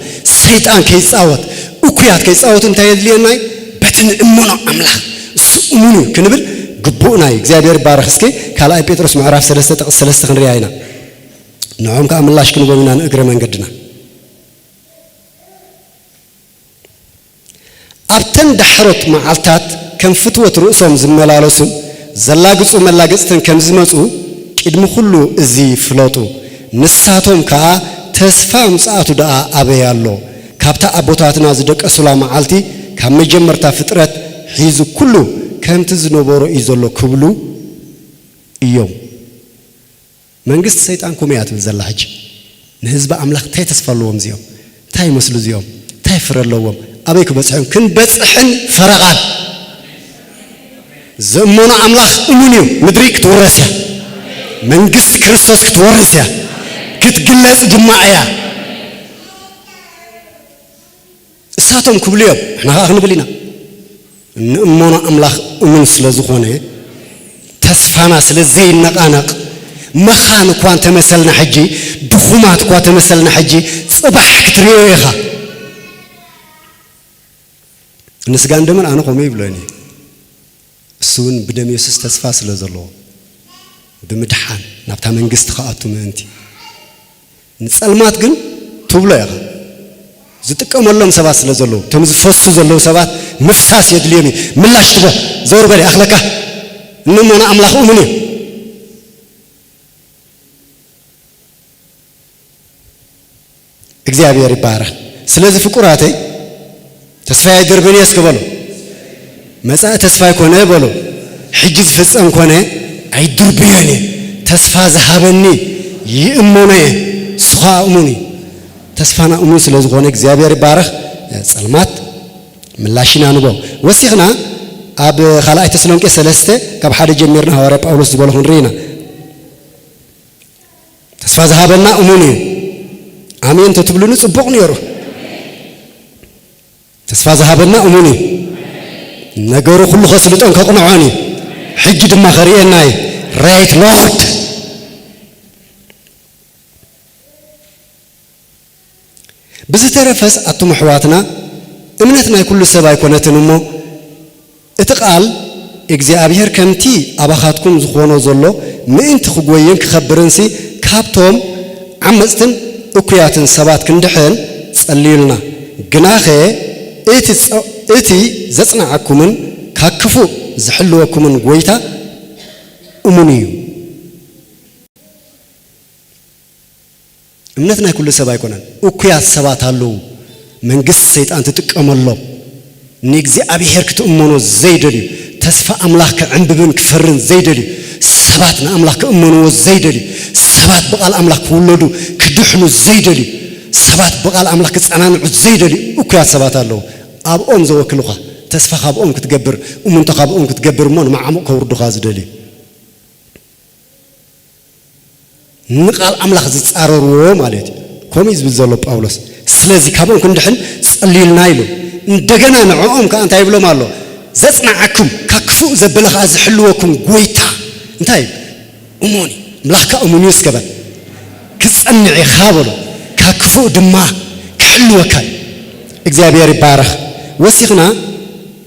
ሰይጣን ከይጻወት፣ እኩያት ከይጻወቱ እንታይ የድልየና እዩ? በቲ ንእመኖ ኣምላኽ፣ እሱ እሙን እዩ ክንብል ግቡእና እዩ። እግዚኣብሔር ይባረኽ። እስኪ ካልኣይ ጴጥሮስ ምዕራፍ ሰለስተ ጥቕሲ ሰለስተ ክንሪኣ ኢና። ንዖም ከኣ ምላሽ ክንቦም ኢና ንእግረ መንገድና። ኣብተን ዳሕሮት መዓልታት ከም ፍትወት ርእሶም ዝመላለሱን ዘላግጹ መላገጽትን ከም ዝመጹ ቅድሚ ኩሉ እዚ ፍለጡ። ንሳቶም ከኣ ተስፋ ምጽኣቱ ደኣ ኣበይ ኣሎ? ካብታ ኣቦታትና ዝደቀሱላ መዓልቲ ካብ መጀመርታ ፍጥረት ሒዙ ኩሉ ከምቲ ዝነበሮ እዩ ዘሎ ክብሉ እዮም። መንግስቲ ሰይጣን ከምኡ እያ ትብል ዘላ ሕጂ። ንህዝቢ ኣምላኽ እንታይ ተስፋ ኣለዎም እዚኦም? እንታይ ይመስሉ እዚኦም? እንታይ ፍረ ኣለዎም? ኣበይ ክበጽሑ እዮም? ክንበጽሕን ፈረቓን። ዝእመኖ ኣምላኽ እሙን እዩ። ምድሪ ክትውረስ እያ። መንግስቲ ክርስቶስ ክትወርስ እያ። ክትግለጽ ድማ እያ። እሳቶም ክብሉ እዮም፣ ንሕና ኸዓ ክንብል ኢና። እንእመኖ ኣምላኽ እሙን ስለ ዝኾነ፣ ተስፋና ስለ ዘይነቓነቕ፣ መኻን እኳ እንተመሰልና ሕጂ፣ ድኹማት እኳ ተመሰልና ሕጂ፣ ጽባሕ ክትርእዮ ኢኻ። ንስጋን ደምን ኣነ ከምኡ ይብሎኒ። እሱ እውን ብደም የሱስ ተስፋ ስለ ዘለዎ፣ ብምድሓን ናብታ መንግስቲ ክኣቱ ምእንቲ። ንጸልማት ግን ትብሎ ኢኻ። ዝጥቀመሎም ሰባት ስለ ዘለዉ፣ እቶም ዝፈሱ ዘለዉ ሰባት ምፍሳስ የድልዮም እዩ። ምላሽ ትቦ፣ ዘወር በል ይኣኽለካ። እንሞ ንኣምላኽ እሙን እዩ። እግዚኣብሔር ይባረኽ። ስለዚ ፍቁራተይ፣ ተስፋይ ኣይድርብን እየ እስከ በሎ። መጻኢ ተስፋይ ኮነ በሎ። ሕጂ ዝፍጸም ኮነ ኣይድርብዮን እየ። ተስፋ ዝሃበኒ ይእመኖ እየ። እሱ ኸኣ እሙን እዩ። ተስፋና እሙን ስለ ዝኾነ እግዚኣብሔር ይባረኽ። ጸልማት ምላሽ ኢና ንቦ። ወሲኽና ኣብ ካልኣይ ተሰሎንቄ ሰለስተ ካብ ሓደ ጀሚርና ሃዋርያ ጳውሎስ ዝበሎ ክንርኢ ኢና። ተስፋ ዝሃበና እሙን እዩ። ኣሜን ተትብሉኒ ጽቡቕ ነይሩ። ተስፋ ዝሃበና እሙን እዩ። ነገሩ ኩሉ ከስልጦን ከቕንዖን እዩ። ሕጂ ድማ ከርእየና እዩ። ራይት ሎርድ። ብዝተረፈስ ኣቱም ኣሕዋትና፣ እምነት ናይ ኩሉ ሰብ ኣይኮነትን እሞ፣ እቲ ቃል እግዚኣብሔር ከምቲ ኣባኻትኩም ዝኾኖ ዘሎ ምእንቲ ክጎይን ክኸብርንሲ፣ ካብቶም ዓመጽትን እኩያትን ሰባት ክንድሕን ጸልዩልና። ግናኸ እቲ ጸ-፣ እቲ ዘጽንዓኩምን ካብ ክፉእ ዝሕልወኩምን ጐይታ እሙን እዩ። እምነት ናይ ኩሉ ሰብ ኣይኮነን። እኩያት ሰባት ኣለዉ፣ መንግስቲ ሰይጣን ትጥቀመሎም። ንእግዚኣብሔር ክትእመኖ ዘይደልዩ፣ ተስፋ ኣምላኽ ክዕንብብን ክፈርን ዘይደልዩ ሰባት ንኣምላኽ ክእመንዎ ዘይደልዩ፣ ሰባት ብቓል ኣምላኽ ክውለዱ ክድሕኑ ዘይደልዩ፣ ሰባት ብቓል ኣምላኽ ክጸናንዑ ዘይደልዩ እኩያት ሰባት ኣለዉ። ኣብኦም ዘወክሉኻ፣ ተስፋ ካብኦም ክትገብር፣ እሙንቶ ካብኦም ክትገብር እሞ ንመዓሙቕ ከውርዱኻ ዝደልዩ። ንቃል ኣምላኽ ዝጻረርዎ ማለት እዩ። ከምኡ እዩ ዝብል ዘሎ ጳውሎስ። ስለዚ ካብኦም ክንድሕን ጸልዩልና ኢሉ። እንደገና ንዕኦም ከኣ እንታይ ይብሎም ኣሎ? ዘጽንዓኩም፣ ካብ ክፉእ ዘበለ ከኣ ዝሕልወኩም ጐይታ እንታይ እዩ? እሙን እዩ። ኣምላኽካ እሙን እዩ እስከ በል። ክትጸንዕ ኢኻ በሎ። ካብ ክፉእ ድማ ክሕልወካ እዩ። እግዚኣብሔር ይባረኽ። ወሲኽና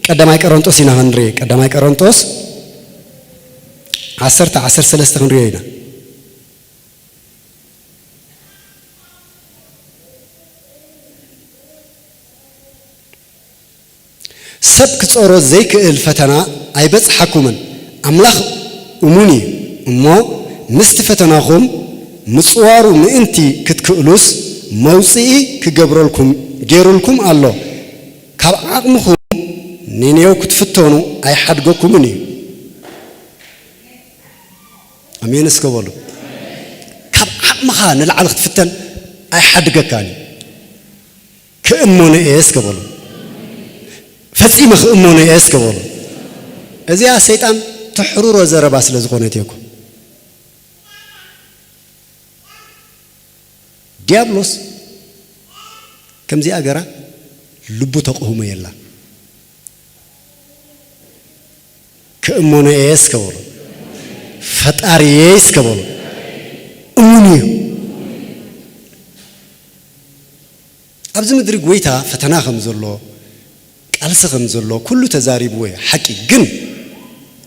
ቀዳማይ ቀረንጦስ ኢና ክንርኢ። ቀዳማይ ቀረንጦስ ዓሰርተ ዓሰርተ ሰለስተ ክንሪኦ ኢና። ሰብ ክጸሮ ዘይክእል ፈተና ኣይበጽሓኩምን። ኣምላኽ እሙን እዩ እሞ፣ ምስቲ ፈተናኹም ምጽዋሩ ምእንቲ ክትክእሉስ፣ መውጽኢ ክገብረልኩም፣ ገይሩልኩም ኣሎ። ካብ ዓቕምኹም ንኔው ክትፍተኑ ኣይሓድገኩምን እዩ። ኣሜን እስከ በሉ። ካብ ዓቕምኻ ንላዕሊ ክትፍተን ኣይሓድገካን እዩ። ክእመኖ እየ እስከ በሉ። ፈጺመ ክእመኖ እየ እስከ በሉ። እዚኣ ሰይጣን ትሕርሮ ዘረባ ስለ ዝኾነት እየ እኮ። ዲያብሎስ ከምዚኣ ገራ ልቡ ተቕህሞ የላ። ክእመኖ እየ እስከ በሉ። ፈጣሪየ እስከ በሉ። እሙን እዩ። ኣብዚ ምድሪ ጎይታ ፈተና ከም ዘሎ፣ ቃልሲ ከም ዘሎ ኩሉ ተዛሪብዎ እዩ። ሓቂ ግን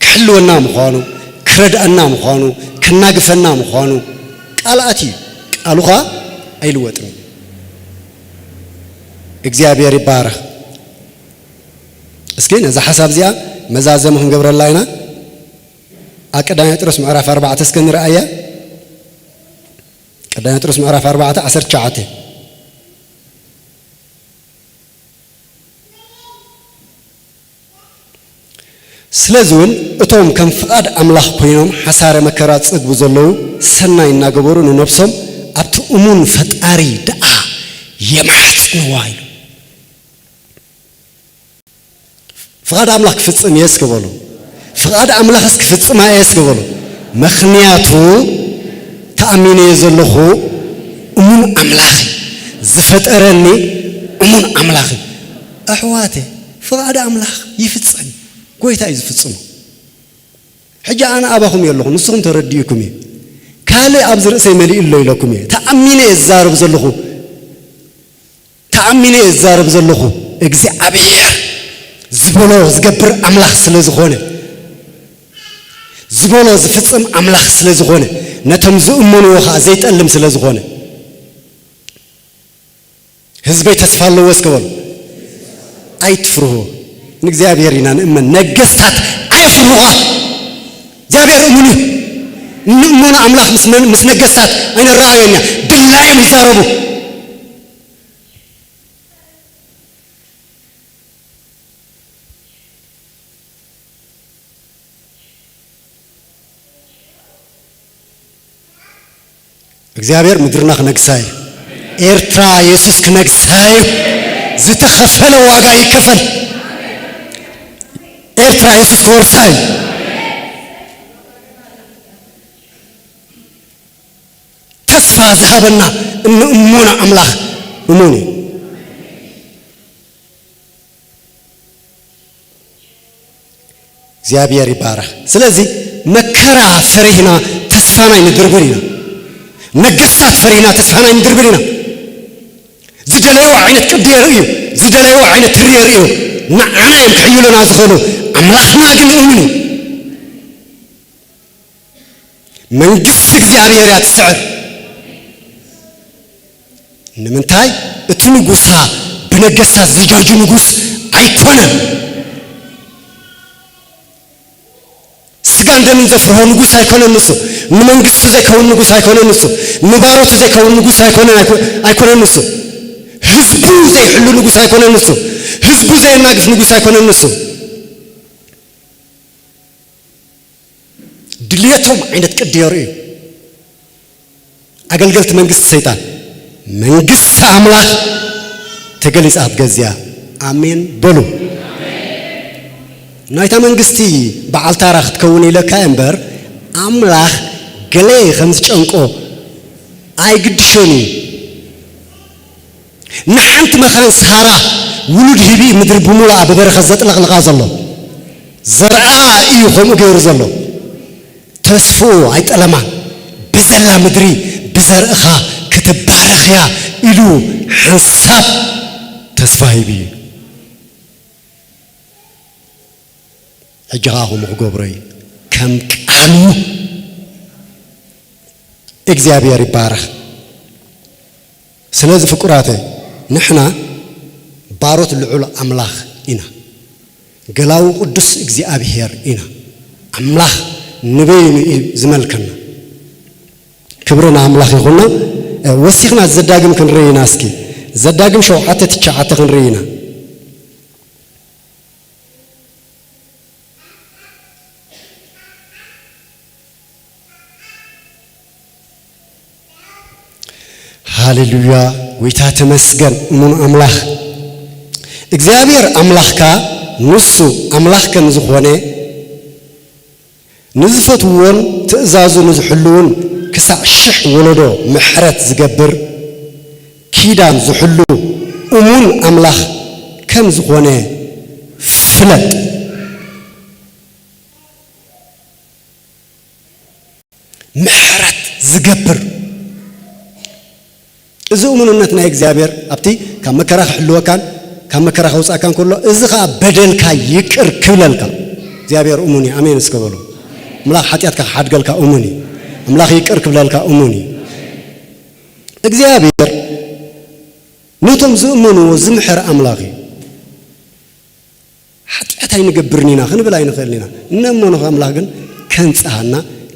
ክሕልወና ምዃኑ፣ ክረድኣና ምዃኑ፣ ከናግፈና ምዃኑ ቃል ኣትዩ። ቃሉ ኸኣ ኣይልወጥን እዩ። እግዚኣብሔር ይባረኽ። እስኪ ነዛ ሓሳብ እዚኣ መዛዘሚ ክንገብረላ ኢና። ኣብ ቀዳማይ ጴጥሮስ ምዕራፍ ኣርባዕተ እስከ ንርኣያ። ቀዳማይ ጴጥሮስ ምዕራፍ ኣርባዕተ ዓሰርተ ትሽዓተ። ስለዚ እውን እቶም ከም ፍቓድ ኣምላኽ ኮይኖም ሓሳረ መከራ ዝጸግቡ ዘለዉ፣ ሰናይ እናገበሩ ንነብሶም ኣብቲ እሙን ፈጣሪ ደኣ የማሕጽንዋ ኢሉ። ፍቓድ ኣምላኽ ክፍጽም እየ እስከ በሉ። ፍቓድ ኣምላኽስ ክፍጽማ እየ እስከ በሉ። ምኽንያቱ ተኣሚነዮ ዘለኹ እሙን ኣምላኽ እዩ። ዝፈጠረኒ እሙን ኣምላኽ እዩ። ኣሕዋተ፣ ፍቓድ ኣምላኽ ይፍጸም። ጎይታ እዩ ዝፍጽሞ። ሕጂ ኣነ ኣባኹም እየ ኣለኹ፣ ንስኹም ተረዲእኩም እዩ። ካልእ ኣብዚ ርእሰይ መሊኡ ኣሎ ኢለኩም እየ። ተኣሚነ እየ ዝዛረብ ዘለኹ። ተኣሚነ እየ ዝዛረብ ዘለኹ። እግዚኣብሔር ዝበሎ ዝገብር ኣምላኽ ስለ ዝኾነ፣ ዝበሎ ዝፍጽም ኣምላኽ ስለ ዝኾነ፣ ነቶም ዝእመንዎ ኸኣ ዘይጠልም ስለ ዝኾነ፣ ህዝበይ ተስፋ ኣለዎ እስከ በሉ። ኣይትፍርሁ። ንእግዚኣብሔር ኢና ንእመን። ነገስታት ኣየፍርሁኻ። እግዚኣብሔር እሙን እዩ። እንእመኖ ኣምላኽ ምስ መን-፣ ምስ ነገስታት ኣይንረኣዮን ኢና። ድላዮም ይዛረቡ። እግዚኣብሔር ምድርና ክነግሳ እዩ። ኤርትራ የሱስ ክነግሳ እዩ። ዝተኸፈለ ዋጋ ይከፈል። ኤርትራ የሱስ ክወርሳ እዩ። ተስፋ ዝሃበና እንእመኖ ኣምላኽ እሙን እዩ። እግዚኣብሔር ይባረኽ። ስለዚ መከራ ፈሪህና ተስፋና ኣይንድርብር ኢና። ነገስታት ፈሪህና ተስፋና ኣይንድርብር ኢና። ዝደለይዎ ዓይነት ቅዲ የርእዩ፣ ዝደለይዎ ዓይነት ትሪ የርእዩ። ንዓና እዮም ክሕይሉና ዝኽእሉ። ኣምላኽና ግን እሙን እዩ። መንግስቲ እግዚኣብሔር እያ ትስዕር። ንምንታይ? እቲ ንጉሳ ብነገስታት ዝጃጁ ንጉስ ኣይኮነን። ስጋን ደምን ዘፍርሆ ንጉስ ኣይኮነን ንሱ። ንመንግስቱ ዘይከውን ንጉስ ኣይኮነን ንሱ። ንባሮቱ ዘይከውን ንጉስ ኣይኮነን፣ ኣይኮ-፣ ኣይኮነን ንሱ። ህዝቡ ዘይሕሉ ንጉስ ኣይኮነን ንሱ። ህዝቡ ዘየናግፍ ንጉስ ኣይኮነን ንሱ። ድልየቶም ዓይነት ቅዲ የርእዩ። ኣገልገልቲ መንግስቲ ሰይጣን። መንግስቲ ኣምላኽ ተገሊጻ ክትገዝያ። ኣሜን በሉ። ናይታ መንግስቲ በዓል ታራ ክትከውን ኢለካ እምበር፣ ኣምላኽ ገለ ከም ዝጨንቆ ኣይግድሾን እዩ። ንሓንቲ መኻን ሰሃራ ውሉድ ሂቢ ምድሪ ብምሉኣ ብበረኸት ዘጥለቕልቓ ዘሎ። ዘርኣ እዩ ከምኡ ገይሩ ዘሎ። ተስፍኡ ኣይጠለማን። ብዘላ ምድሪ ብዘርእኻ ክትባረኽ እያ ኢሉ ሓንሳብ ተስፋ ሂቡ እዩ። ሕጂ ኸዓ ከምኡ ክገብሮ እዩ፣ ከም ቃሉ። እግዚኣብሔር ይባረኽ። ስለዚ ፍቁራተ፣ ንሕና ባሮት ልዑል ኣምላኽ ኢና። ገላዊ ቅዱስ እግዚኣብሔር ኢና። ኣምላኽ ንበይኑ እዩ ዝመልከና። ክብሪ ንኣምላኽ ይኹንና። እ፣ ወሲኽና ዘዳግም ክንርኢ ኢና። እስኪ ዘዳግም ሸውዓተ ትሽዓተ ክንርኢ ኢና። ሃሌሉያ፣ ጎይታ ተመስገን። እሙን ኣምላኽ እግዚኣብሔር ኣምላኽካ፣ ንሱ ኣምላኽ ከም ዝኾነ፣ ንዝፈትውዎን ትእዛዙ ንዝሕልውን ክሳዕ ሽሕ ወለዶ ምሕረት ዝገብር፣ ኪዳን ዝሕሉ እሙን ኣምላኽ ከም ዝኾነ ፍለጥ። ምሕረት ዝገብር። እዚ እሙንነት ናይ እግዚኣብሔር ኣብቲ ካብ መከራ ክሕልወካን ካብ መከራ ከውጻእካን ከሎ፣ እዚ ኸኣ በደልካ ይቅር ክብለልካ እግዚኣብሔር እሙን እዩ። ኣሜን እስከ በሉ። ኣምላኽ ሓጢኣትካ ክሓድገልካ እሙን እዩ። ኣምላኽ ይቅር ክብለልካ እሙን እዩ። እግዚኣብሔር ነቶም ዝእመንዎ ዝምሕር ኣምላኽ እዩ። ሓጢኣት ኣይንገብርን ኢና ክንብል ኣይንኽእልን ኢና። እነእመኖ ኣምላኽ ግን ከንጽሃና፣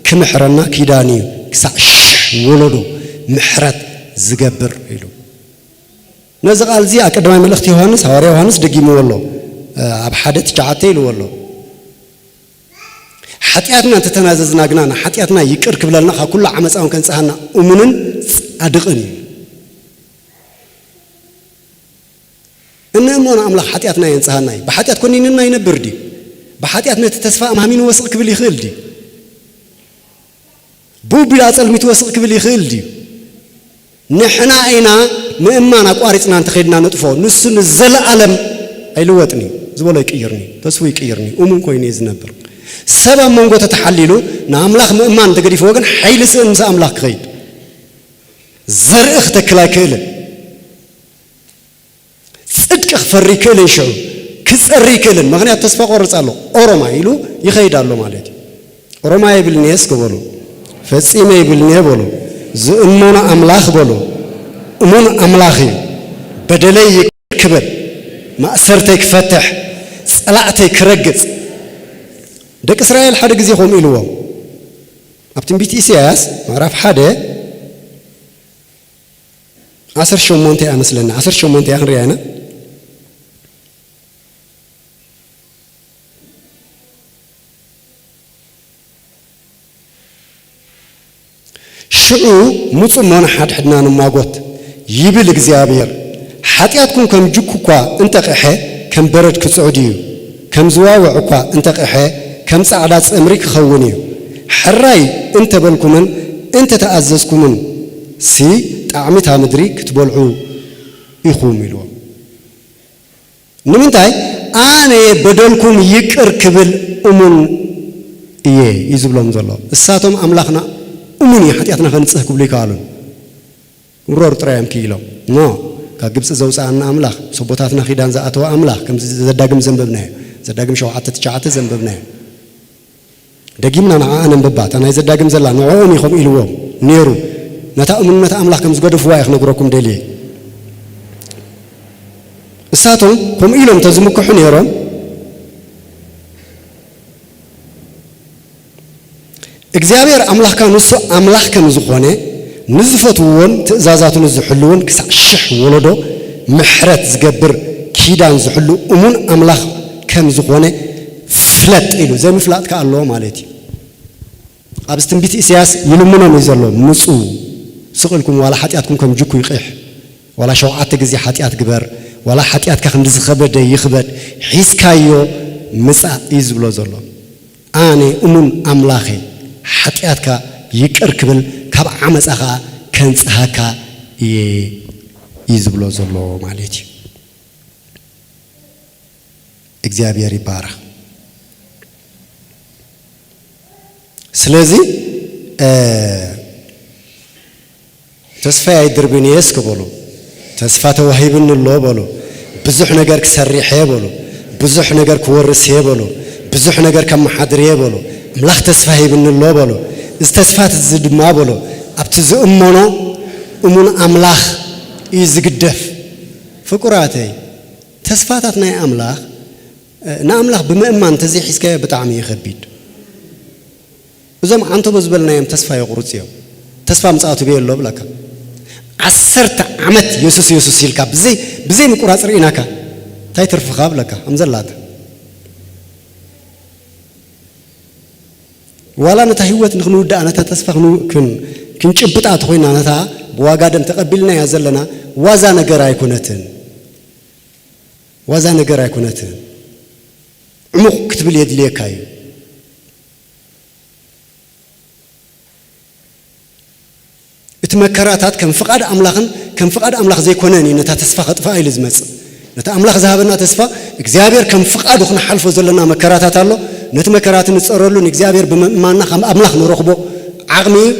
ክምሕረና ኪዳን እዩ። ክሳዕ ሽሕ ወለዶ ምሕረት ዝገብር ኢሉ። ነዚ ቃል እዚ ኣብ ቀዳማይ መልእኽቲ ዮሃንስ፣ ሃዋርያ ዮሃንስ ደጊምዎ ኣሎ። ኣብ ሓደ ትሽዓተ ኢልዎ ኣሎ። ሓጢኣትና እንተተናዘዝና ግና፣ ንሓጢኣትና ይቅር ክብለልና፣ ካብ ኩሉ ዓመፃ እውን ከንጽሃና እሙንን ጻድቕን እዩ። እንእመኖ ኣምላኽ ሓጢኣትና የንጽሃና እዩ። ብሓጢኣት ኮኒንና ይነብር ድዩ? ብሓጢኣት ነቲ ተስፋ ኣማሚንዎ ስቕ ክብል ይኽእል ድዩ? ብኡ ኣቢሉ ኣጸልሚትዎ ስቕ ክብል ይኽእል ድዩ? ንሕና ኢና ምእማን ኣቋሪጽና እንተኸይድና ነጥፍኦ። ንሱ ንዘለኣለም ኣይልወጥን እዩ። ዝበሎ ይቅይርን እዩ። ተስፉ ይቅይርን እዩ። እሙን ኮይኑ እዩ ዝነብር። ሰብ ኣብ መንጎ ተተሓሊሉ ንኣምላኽ ምእማን እንተገዲፍዎ ግን ሓይሊ ስእን ምስ ኣምላኽ ክኸይድ። ዘርኢ ክተክል ኣይክእልን። ጽድቂ ክፈሪ ይክእልን ሽዑ ክጸሪ ይክእልን። ምኽንያቱ ተስፋ ቆርጽ ኣሎ። ኦሮማ ኢሉ ይኸይድ ኣሎ ማለት እዩ። ኦሮማ ይብልኒ እስኪ በሉ። ፈጺመ ይብልኒ በሉ። ዝእመኖ ኣምላኽ በሉ። እሙን ኣምላኽ እዩ። በደለይ ይቅር ክብል፣ ማእሰርተይ ክፈትሕ፣ ጸላእተይ ክረግጽ። ደቂ እስራኤል ሓደ ግዜ ከምኡ ኢልዎም። ኣብ ትንቢት ኢሳያስ ምዕራፍ ሓደ ዓሰርተ ሸሞንተ እያ መስለኒ፣ ዓሰርተ ሸሞንተ እያ ክንሪኣ ኢና። ሽዑ ምጹ እሞ ንሓድሕድና ንማጎት፣ ይብል እግዚኣብሔር። ሓጢኣትኩም ከም ጅክ እኳ እንተቕሐ፣ ከም በረድ ክጽዕድ እዩ። ከም ዝዋውዕ እኳ እንተቕሐ፣ ከም ጻዕዳ ጸምሪ ክኸውን እዩ። ሕራይ እንተበልኩምን እንተተኣዘዝኩምን ሲ፣ ጣዕሚ እታ ምድሪ ክትበልዑ ኢኹም ኢልዎም። ንምንታይ? ኣነ በደልኩም ይቅር ክብል እሙን እየ እዩ ዝብሎም ዘሎ። እሳቶም ኣምላኽና እሙን እዩ፣ ሓጢኣትና ከንጽህ ክብሉ ይከኣሉን። ውረሩ ጥራይ እዮም ክኢሎም። ኖ፣ ካብ ግብጺ ዘውፅኣና ኣምላኽ፣ ሰቦታትና ኪዳን ዝኣተወ ኣምላኽ፣ ከም ዘዳግም ዘንበብናዮ፣ ዘዳግም ሸውዓተ ትሽዓተ ዘንበብናዮ። ደጊምና ንዓኣ ነንብባ፣ እታ ናይ ዘዳግም ዘላ፣ ንዕኦም እዩ ከምኡ ኢልዎም ነይሩ። ነታ እሙንነት ኣምላኽ ከም ዝገደፍዋ እዩ ክነግረኩም ደልየ። እሳቶም ከምኡ ኢሎም እንተዝምክሑ ነይሮም፣ እግዚኣብሔር ኣምላኽካ ንሱ ኣምላኽ ከም ዝኾነ፣ ንዝፈትውዎን ትእዛዛቱ ንዝሕልውን ክሳዕ ሽሕ ወለዶ ምሕረት ዝገብር ኪዳን ዝሕሉ እሙን ኣምላኽ ከም ዝኾነ ፍለጥ ኢሉ። ዘይምፍላጥ ከኣ ኣለዎ ማለት እዩ። ኣብዚ ትንቢት ኢሳያስ ይልምኖም እዩ ዘሎ፣ ምጹ ስቕ ኢልኩም ዋላ ሓጢኣትኩም ከም ጅኩ ይቕሕ፣ ዋላ ሸውዓተ ግዜ ሓጢኣት ግበር፣ ዋላ ሓጢኣትካ ክንዲ ዝኸበደ ይኽበድ፣ ሒዝካዮ ምጻእ እዩ ዝብሎ ዘሎ። ኣነ እሙን ኣምላኽ እየ፣ ሓጢኣትካ ይቅር ክብል፣ ካብ ዓመጻ ኸኣ ከንጽሃካ እየ እዩ ዝብሎ ዘሎ ማለት እዩ። እግዚኣብሔር ይባረኽ። ስለዚ፣ እ፣ ተስፋ ኣይድርብን እየ እስከ በሉ። ተስፋ ተዋሂብኒ ኣሎ በሉ። ብዙሕ ነገር ክሰርሕ እየ በሉ። ብዙሕ ነገር ክወርስ እየ በሉ። ብዙሕ ነገር ከመሓድር እየ በሎ። ኣምላኽ ተስፋ ሂብኒ ኣሎ በሎ። እዚ ተስፋ እዚ ድማ በሎ፣ ኣብቲ ዝእመኖ እሙን ኣምላኽ እዩ ዝግደፍ። ፍቁራተይ፣ ተስፋታት ናይ ኣምላኽ፣ እ፣ ንኣምላኽ ብምእማን እንተዘይሒዝካዮ ብጣዕሚ እዩ ከቢድ። እዞም ዓንተቦ ዝበልናዮም ተስፋ የቑርጽ እዮም። ተስፋ ምጽኣቱ በየ ኣሎ ብለካ። ዓሰርተ ዓመት የሱስ የሱስ ኢልካ ብዘይ፣ ብዘይ ምቁራጽ ርኢናካ። እንታይ ትርፍኻ ብለካ። ከም ዘላታ። ዋላ ነታ ህይወት ንኽንውድኣ፣ ነታ ተስፋ ክን-፣ ክን-፣ ክንጭብጣ ተኾይና፣ ነታ ብዋጋ ደም ተቐቢልናያ ዘለና ዋዛ ነገር ኣይኮነትን። ዋዛ ነገር ኣይኮነትን። ዕሙቕ ክትብል የድልየካ እዩ። እቲ መከራታት ከም ፍቓድ ኣምላኽን ከም ፍቓድ ኣምላኽ ዘይኮነን እዩ ነታ ተስፋ ከጥፍኣ ኢሉ ዝመጽእ። ነቲ ኣምላኽ ዝሃበና ተስፋ፣ እግዚኣብሔር ከም ፍቓዱ ክንሓልፎ ዘለና መከራታት ኣሎ። ነቲ መከራ እቲ ንጸረሉ ንእግዚኣብሔር ብምእማንና ከም ኣምላኽ ንረኽቦ ዓቕሚ እዩ።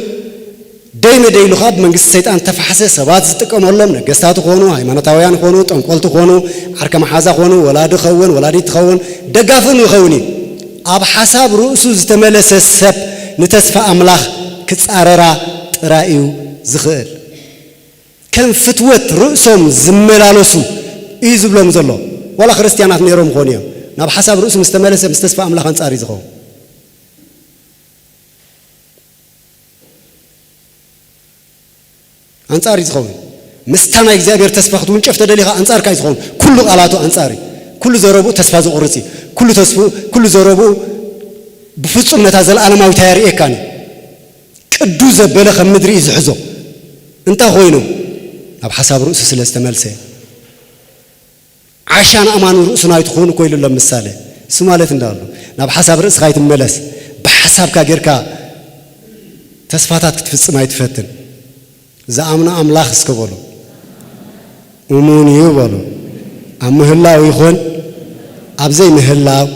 ደይ መደይ ኢሉ ኸኣ ብመንግስቲ ሰይጣን ተፋሕሰ ሰባት ዝጥቀመሎም፣ ነገስታት ይኾኑ፣ ሃይማኖታውያን ይኾኑ፣ ጠንቆልቲ ይኾኑ፣ ዓርከ መሓዛ ይኾኑ፣ ወላዲ ይኸውን፣ ወላዲት ትኸውን፣ ደጋፊኡ ይኸውን እዩ። ኣብ ሓሳብ ርእሱ ዝተመለሰ ሰብ ንተስፋ ኣምላኽ ክጻረራ ጥራይ እዩ ዝኽእል። ከም ፍትወት ርእሶም ዝመላለሱ እዩ ዝብሎም ዘሎ። ዋላ ክርስትያናት ነይሮም ይኾኑ እዮም። ናብ ሓሳብ ርእሱ ምስ ተመለሰ ምስ ተስፋ ኣምላኽ ኣንጻር እዩ ዝኸውን። ኣንጻር እዩ ዝኸውን። ምስታ ናይ እግዚኣብሔር ተስፋ ክትውንጨፍ ተደሊኻ ኣንጻርካ እዩ ዝኸውን። ኩሉ ቃላቱ ኣንጻር እዩ። ኩሉ ዘረብኡ ተስፋ ዘቑርጽ እዩ። ኩሉ ተስፍኡ፣ ኩሉ ዘረብኡ ብፍጹም ነታ ዘለኣለማዊት ኣየርእየካን እዩ። ቅዱ ዘበለ ከም ምድሪ እዩ ዝሕዞ። እንታይ ኮይኑ? ናብ ሓሳብ ርእሱ ስለ ዝተመልሰ። ዓሻን ኣማኑ ርእሱን ኣይትኹኑ እኮ ኢሉ ኣሎ ምሳሌ። እሱ ማለት እንዳሉ ናብ ሓሳብ ርእስኻ ኣይትመለስ። ብሓሳብካ ጌርካ ተስፋታት ክትፍጽም ኣይትፈትን። ዝኣምኖ ኣምላኽ እስከ በሉ። እሙን እዩ በሉ። ኣብ ምህላው ይኹን ኣብ ዘይምህላው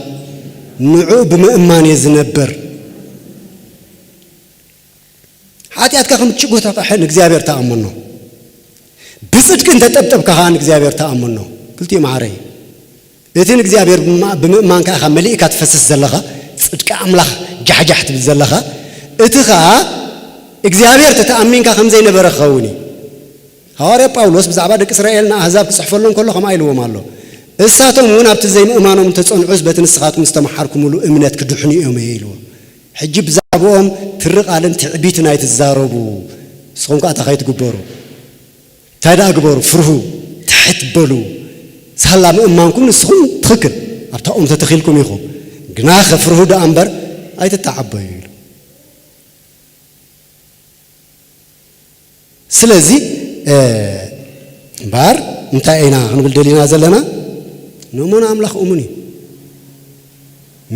ንዑ ብምእማን እየ ዝነብር። ሓጢኣትካ ከም ችጎ ተቐሐ ንእግዚኣብሔር ተኣመኖ። ብጽድቂ እንተ ጠብጠብካ ኸኣ ንእግዚኣብሔር ተኣመኖ። ክልቲኡ ማዕረ እዩ። እቲ ንእግዚኣብሔር ብማ-፣ ብምእማንካ ኢኻ መሊእካ ትፈስስ ዘለኻ፣ ጽድቂ ኣምላኽ ጃሕጃሕ ትብል ዘለኻ፣ እቲ ኸኣ እግዚኣብሔር ተተኣሚንካ ከም ዘይነበረ ክኸውን እዩ። ሃዋርያ ጳውሎስ ብዛዕባ ደቂ እስራኤል ንኣህዛብ ክጽሕፈሎም ከሎ ከምኣ ኢልዎም ኣሎ። እሳቶም እውን ኣብቲ ዘይምእማኖም እንተጸንዑስ በቲ ንስኻትኩም ዝተመሓርኩምሉ እምነት ክድሕኑ እዮም እየ ኢልዎም። ሕጂ ብዛዕባኦም ትሪ ቃልን ትዕቢትን ኣይትዛረቡ። ንስኹም ከኣ እንታይ ከይትግበሩ? እንታይ ደኣ ግበሩ? ፍርሁ፣ ትሕት በሉ። ሳላ ምእማንኩም ንስኹም ትኽክል፣ ኣብታ ኦም ተተኺልኩም ኢኹም። ግናኸ ፍርሁ ደኣ እምበር ኣይትተዓበዩ ኢሉ። ስለዚ፣ እ፣ እምበኣር እንታይ ኢና ክንብል ደሊና ዘለና? ንእሞን ኣምላኽ እሙን እዩ።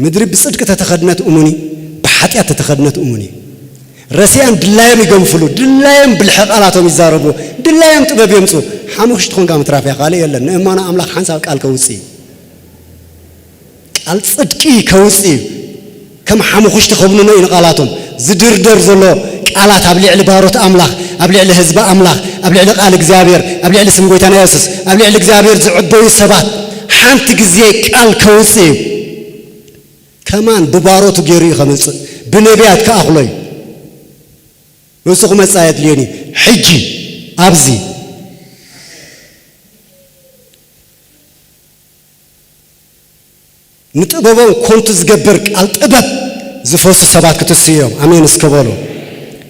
ምድሪ ብጽድቂ ተተኸድነት እሙን እዩ፣ ብሓጢኣት ተተኸድነት እሙን እዩ። ረሲኣን ድላዮም ይገንፍሉ፣ ድላዮም ብልሒ ቃላቶም ይዛረቡ፣ ድላዮም ጥበብ የምጹ። ሓሙኽሽቲ ኾንካ ምትራፍ እያ፣ ካልእ የለን። ንእሞን ኣምላኽ ሓንሳብ ቃል ከውጽእ እዩ። ቃል ጽድቂ ከውጽእ እዩ። ከም ሓሙኽሽቲ ከብንኖ እዩ ንቓላቶም። ዝድርደር ዘሎ ቃላት ኣብ ልዕሊ ባሮት ኣምላኽ፣ ኣብ ልዕሊ ህዝቢ ኣምላኽ፣ ኣብ ልዕሊ ቃል እግዚኣብሔር፣ ኣብ ልዕሊ ስም ጐይታና የሱስ፣ ኣብ ልዕሊ እግዚኣብሔር ዝዕበዩ ሰባት ሓንቲ ግዜ ቃል ከውጽእ እዩ። ከማን ብባሮቱ ገይሩ እዩ ከምጽእ፣ ብነቢያት ክኣኽሎ እዩ። ንሱ ክመጽእ ኣየድልዮን እዩ። ሕጂ፣ ኣብዚ፣ ንጥበቦም ኮንቱ ዝገብር ቃል ጥበብ ዝፈሱ ሰባት ክትስኡ እዮም። ኣሜን እስከ በሉ።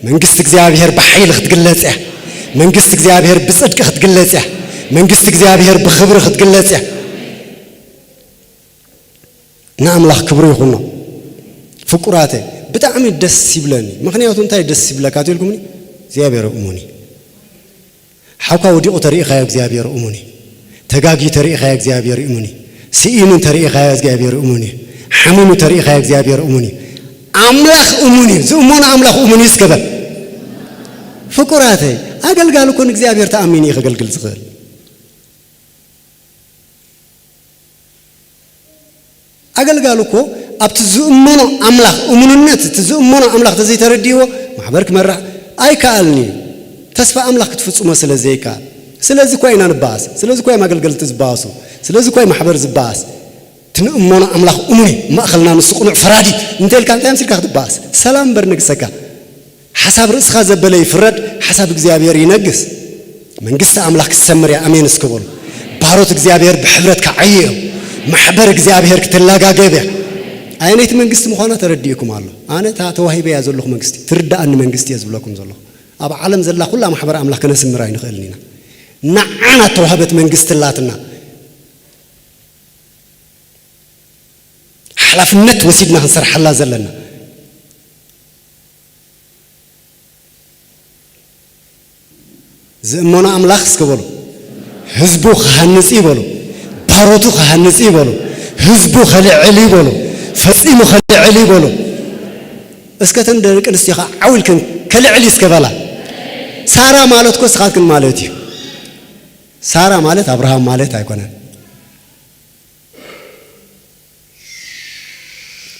መንግስቲ እግዚኣብሔር ብሓይሊ ክትግለጽ እያ። መንግስቲ እግዚኣብሔር ብጽድቂ ክትግለጽ እያ። መንግስቲ እግዚኣብሔር ብኽብሪ ክትግለጽ እያ። ንኣምላኽ ክብሪ ይኹኖ። ፍቁራተ፣ ብጣዕሚ ደስ ይብለኒ። ምኽንያቱ እንታይ ደስ ይብለካ ትብልኩምኒ? እግዚኣብሔር እሙን እዩ። ሓውካ ወዲቑ ተሪኢኻዮ እግዚኣብሔር እሙን እዩ። ተጋግዩ ተሪኢኻዮ እግዚኣብሔር እሙን እዩ። ስኢኑ ተሪኢኻዮ እግዚኣብሔር እሙን እዩ። ሓሚሙ ተሪኢኻዮ እግዚኣብሔር እሙን እዩ። ኣምላኽ እሙን እዩ። ዝእመኖ ኣምላኽ እሙን እዩ እስከ በል። ፍቁራተይ፣ ኣገልጋሊ እኮ ንእግዚኣብሔር ተኣሚኑ እዩ ከገልግል ዝኽእል። ኣገልጋሊ እኮ ኣብቲ ዝእመኖ ኣምላኽ እሙንነት፣ እቲ ዝእመኖ ኣምላኽ ተዘይተረዲእዎ ማሕበር ክመርሕ ኣይከኣልን እዩ። ተስፋ ኣምላኽ ክትፍጽሞ ስለ ዘይከኣል። ስለዚ እኳ ኢና ንበኣስ። ስለዚ እኳ እዮም ኣገልገልቲ ዝበኣሱ። ስለዚ እኳ እዩ ማሕበር ዝበኣስ። ትንእሞኖ ኣምላኽ እሙን እዩ፣ ማእኸልና ንሱ ቅኑዕ ፈራዲ እንተ ኢልካ እንታይ ኣምሲልካ ክትበኣስ? ሰላም እምበር ንግሰካ። ሓሳብ ርእስኻ ዘበለ ይፍረድ፣ ሓሳብ እግዚኣብሔር ይነግስ። መንግስቲ ኣምላኽ ክትሰምር እያ፣ ኣሜን እስኪ በሉ። ባሮት እግዚኣብሔር ብሕብረት ክዓዩ እዮም። ማሕበር እግዚኣብሔር ክትለጋገብ እያ። ኣየነይቲ መንግስቲ ምዃና ተረዲእኩም ኣሎ። ኣነ እታ ተዋሂበያ ዘለኹ መንግስቲ፣ ትርድኣኒ መንግስቲ እየ ዝብለኩም ዘለኹ። ኣብ ዓለም ዘላ ኩላ ማሕበር ኣምላኽ ከነስምር ኣይንኽእልን ኢና። ንዓና እተዋህበት መንግስቲ ኣላትና። ሓላፍነት ወሲድና ክንሰርሓላ ዘለና። ዝእመኖ ኣምላኽ እስከ በሉ፣ ህዝቡ ክሃንጽ እዩ በሉ፣ ባሮቱ ክሃንጽ እዩ በሉ፣ ህዝቡ ከልዕል እዩ በሉ፣ ፈጺሙ ከልዕል እዩ በሉ። እስከ እተን ደቂ ኣንስትዮ ኸዓ ዓው ኢልክን ከልዕል እዩ እስከ በላ። ሳራ ማለት እኮ ንስኻትክን ማለት እዩ። ሳራ ማለት ኣብርሃም ማለት ኣይኮነን።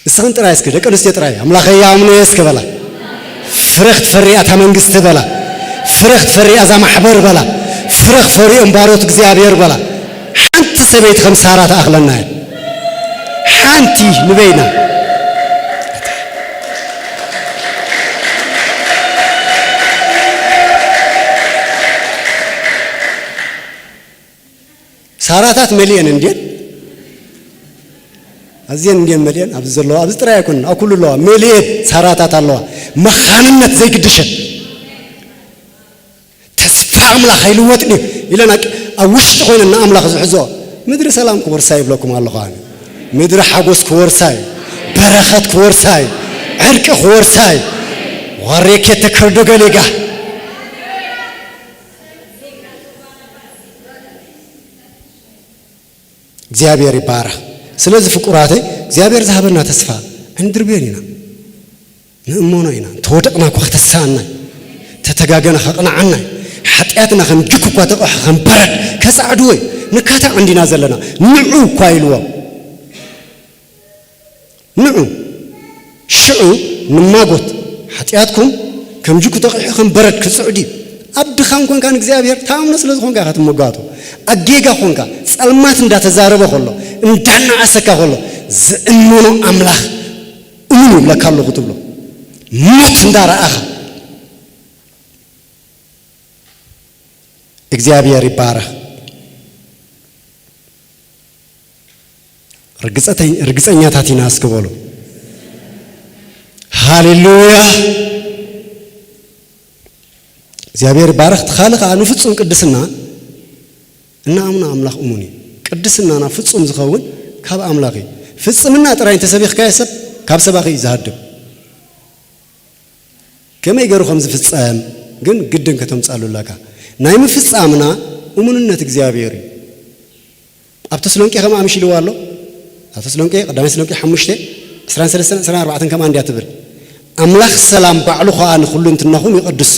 እስኽን ጥራይ እስኪ ደቂ ኣንስትዮ ጥራይ ኣምላኸይ ይኣምኖ እየ እስኪ በላ። ፍረ ክትፈሪ እያ እታ መንግስቲ በላ። ፍረ ክትፈሪ እያ እዛ ማሕበር በላ። ፍረ ክፈሪ እዮም ባሮት እግዚኣብሔር በላ። ሓንቲ ሰበይቲ ከም ሳራ ትኣኽለና እያ። ሓንቲ ንበይና። ሳራታት መሊኤን እንድየን? ኣዝየን እንድየን መሊኤን? ኣብዚ ዘለዋ፣ ኣብዚ ጥራይ ኣይኮነን፣ ኣብ ኩሉ ኣለዋ። መሊኤን ሳራታት ኣለዋ። መኻንነት ዘይግድሸን። ተስፋ ኣምላኽ ኣይልወጥን እዩ ኢለን ኣብ፣ ኣብ ውሽጢ ኮይነን ንኣምላኽ ዝሕዝኦ። ምድሪ ሰላም ክወርሳ ይብለኩም ኣለኹ ኣነ። ምድሪ ሓጎስ ክወርሳ እዩ። በረኸት ክወርሳ እዩ። ዕርቂ ክወርሳ እዩ። ወሬኬ ተከርዶ ገሌጋ። እግዚኣብሔር ይባረኽ። ስለዚ ፍቁራተይ እግዚኣብሔር ዝሃበና ተስፋ ኣይንድርብዮን ኢና። ንእመኖ ኢና። እንተወደቕና እኳ ክተስኣና እዩ። እንተተጋገና ከቕንዓና እዩ። ሓጢኣትና ከም ጅክ እኳ ተቐሑ ከም በረድ ከጻዕድዎ እዩ። ንካታዕ እንዲና ዘለና። ንዑ እኳ ኢልዎም። ንዑ፣ ሽዑ ንማጎት፣ ሓጢኣትኩም ከም ጅኩ ተቂሑ ከም በረድ ክጽዕድ እዩ። ኣብ ድኻም ኮንካ ንእግዚኣብሔር ተኣምኖ ስለ ዝኾንካ ኢኻ ትመጓቶ። ኣብ ጌጋ ኮንካ፣ ጸልማት እንዳተዛረበ ከሎ፣ እንዳነኣሰካ ከሎ፣ ዝእመኖ ኣምላኽ እሙን ይብለካ ኣለኹ ትብሎ። ሞት እንዳረኣኻ፣ እግዚኣብሔር ይባረኽ። ርግጸተኝ-፣ ርግጸኛታት ኢና እስኪ በሉ። ሃሌሉያ። እግዚኣብሔር ይባረኽ። እቲ ካልእ ከኣ ንፍጹም ቅድስና እናኣምና ኣምላኽ እሙን እዩ። ቅድስናና ፍጹም ዝኸውን ካብ ኣምላኽ እዩ። ፍጽምና ጥራይ እንተሰቢኽካዮ ሰብ ካብ ሰባኺ እዩ ዝሃድም። ከመይ ገይሩ ከም ዝፍጸም ግን ግድን ከተምጻሉ ኣለካ። ናይ ምፍጻምና እሙንነት እግዚኣብሔር እዩ። ኣብ ተስሎንቄ ከምኣ ምሽ ኢልዋ ኣሎ። ኣብ ተስሎንቄ፣ ቀዳማይ ተስሎንቄ ሓሙሽተ፣ ዕስራን ሰለስተን ዕስራን ኣርባዕተን ከምኣ እንድያ ትብል። ኣምላኽ ሰላም ባዕሉ ኸኣ ንኹሉ እንትናኹም ይቐድሶ።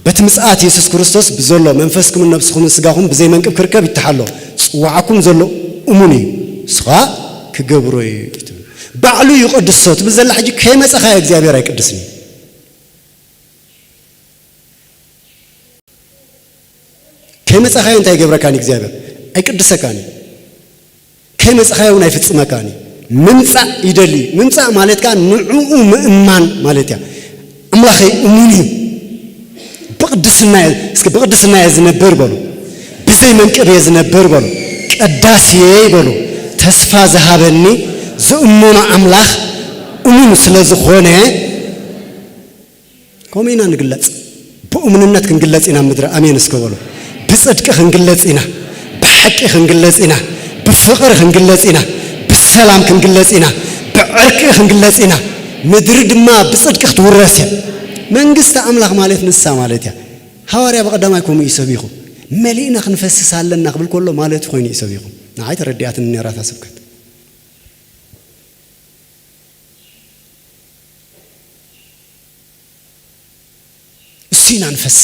በቲ ምጽኣት የሱስ ክርስቶስ ብዘሎ መንፈስኩምን ነብስኹምን ስጋኹም ብዘይ መንቅብ ክርከብ ይተሓሎ። ጽዋዕኩም ዘሎ እሙን እዩ። ንሱ ኸኣ ክገብሮ እዩ ትብል። ባዕሉ ይቐድሶ ትብል ዘላ ሕጂ ከይመጸኻዮ እግዚኣብሔር ኣይቅድስን እዩ። ከይመጻኻዮ እንታይ ይገብረካን እዩ እግዚኣብሔር? ኣይቅድሰካን እዩ። ከይመጻኻዮ እውን ኣይፍጽመካን እዩ። ምምጻእ ይደሊ። ምምጻእ ማለት ከኣ ንዕኡ ምእማን ማለት እያ። ኣምላኸይ እሙን እዩ። ብቕድስና እየ፣ እስኪ ብቕድስና እየ ዝነብር በሉ። ብዘይ መንቅብ እየ ዝነብር በሉ። ቀዳሲ እየ በሉ። ተስፋ ዝሃበኒ ዝእመኖ ኣምላኽ እሙን ስለ ዝኾነ፣ ከምኡ ኢና ንግለጽ። ብእሙንነት ክንግለጽ ኢና ኣብ ምድሪ። ኣሜን እስከ በሉ። ብጽድቂ ክንግለጽ ኢና። ብሓቂ ክንግለጽ ኢና። ብፍቕሪ ክንግለጽ ኢና። ብሰላም ክንግለጽ ኢና። ብዕርቂ ክንግለጽ ኢና። ምድሪ ድማ ብጽድቂ ክትውረስ እያ። መንግስቲ ኣምላኽ ማለት ንሳ ማለት እያ። ሃዋርያ ብቐዳማይ ከምኡ እዩ ሰቢኹ። መሊእና ክንፈስስ ኣለና ክብል ከሎ ማለቱ ኮይኑ እዩ ሰቢኹ። ንዓይ ተረዲኣትኒ ነይራ እታ ስብከት። እሱ ኢና ንፈስ፣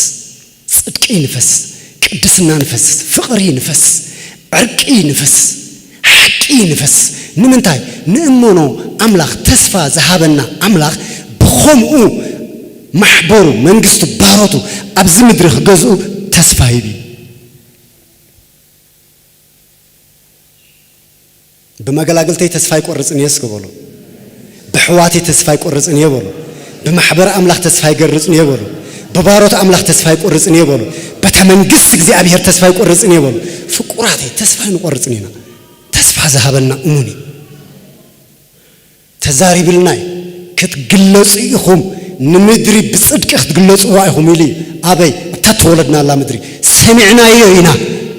ጽድቂ ንፈስ፣ ቅድስና ንፈስ፣ ፍቕሪ ንፈስ፣ ዕርቂ ንፈስ፣ ሓቂ ንፈስ። ንምንታይ? ንእመኖ ኣምላኽ፣ ተስፋ ዝሃበና ኣምላኽ ብኸምኡ ማሕበሩ፣ መንግስቱ፣ ባሮቱ ኣብዚ ምድሪ ክገዝኡ ተስፋ ሂቡ እዩ። ብመገላግልተይ ተስፋ ኣይቆርጽን እየ እስከ በሉ። ብሕዋተይ ተስፋ ኣይቆርጽን እየ በሉ። ብማሕበር ኣምላኽ ተስፋ ኣይገርጽን እየ በሉ። ብባሮት ኣምላኽ ተስፋ ኣይቆርጽን እየ በሉ። በታ መንግስቲ እግዚኣብሔር ተስፋ ኣይቆርጽን እየ በሉ። ፍቁራተይ ተስፋ ኣይንቆርጽን ኢና። ተስፋ ዝሃበና እሙን እዩ። ተዛሪብልና እዩ። ክትግለጹ ኢኹም፣ ንምድሪ ብጽድቂ ክትግለጽዋ ኢኹም ኢሉ እዩ። ኣበይ? ኣብታ ተወለድናላ ምድሪ። ሰሚዕናዮ ኢና።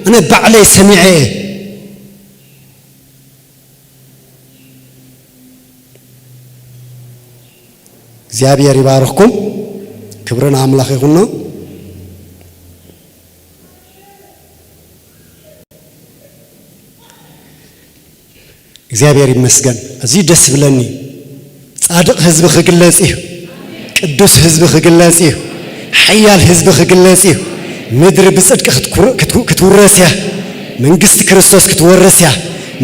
ኣነ ባዕለይ ሰሚዐ እየ። እግዚኣብሔር ይባርኽኩም። ክብሪ ንኣምላኽ ይኹኖ። እግዚኣብሔር ይመስገን። ኣዝዩ ደስ ዝብለኒ፣ ጻድቕ ህዝቢ ክግለጽ እዩ። ቅዱስ ህዝቢ ክግለጽ እዩ። ሓያል ህዝቢ ክግለጽ እዩ። ምድሪ ብጽድቂ ክትኩር-፣ ክትኩ-፣ ክትውረስ እያ። መንግስቲ ክርስቶስ ክትወርስ እያ።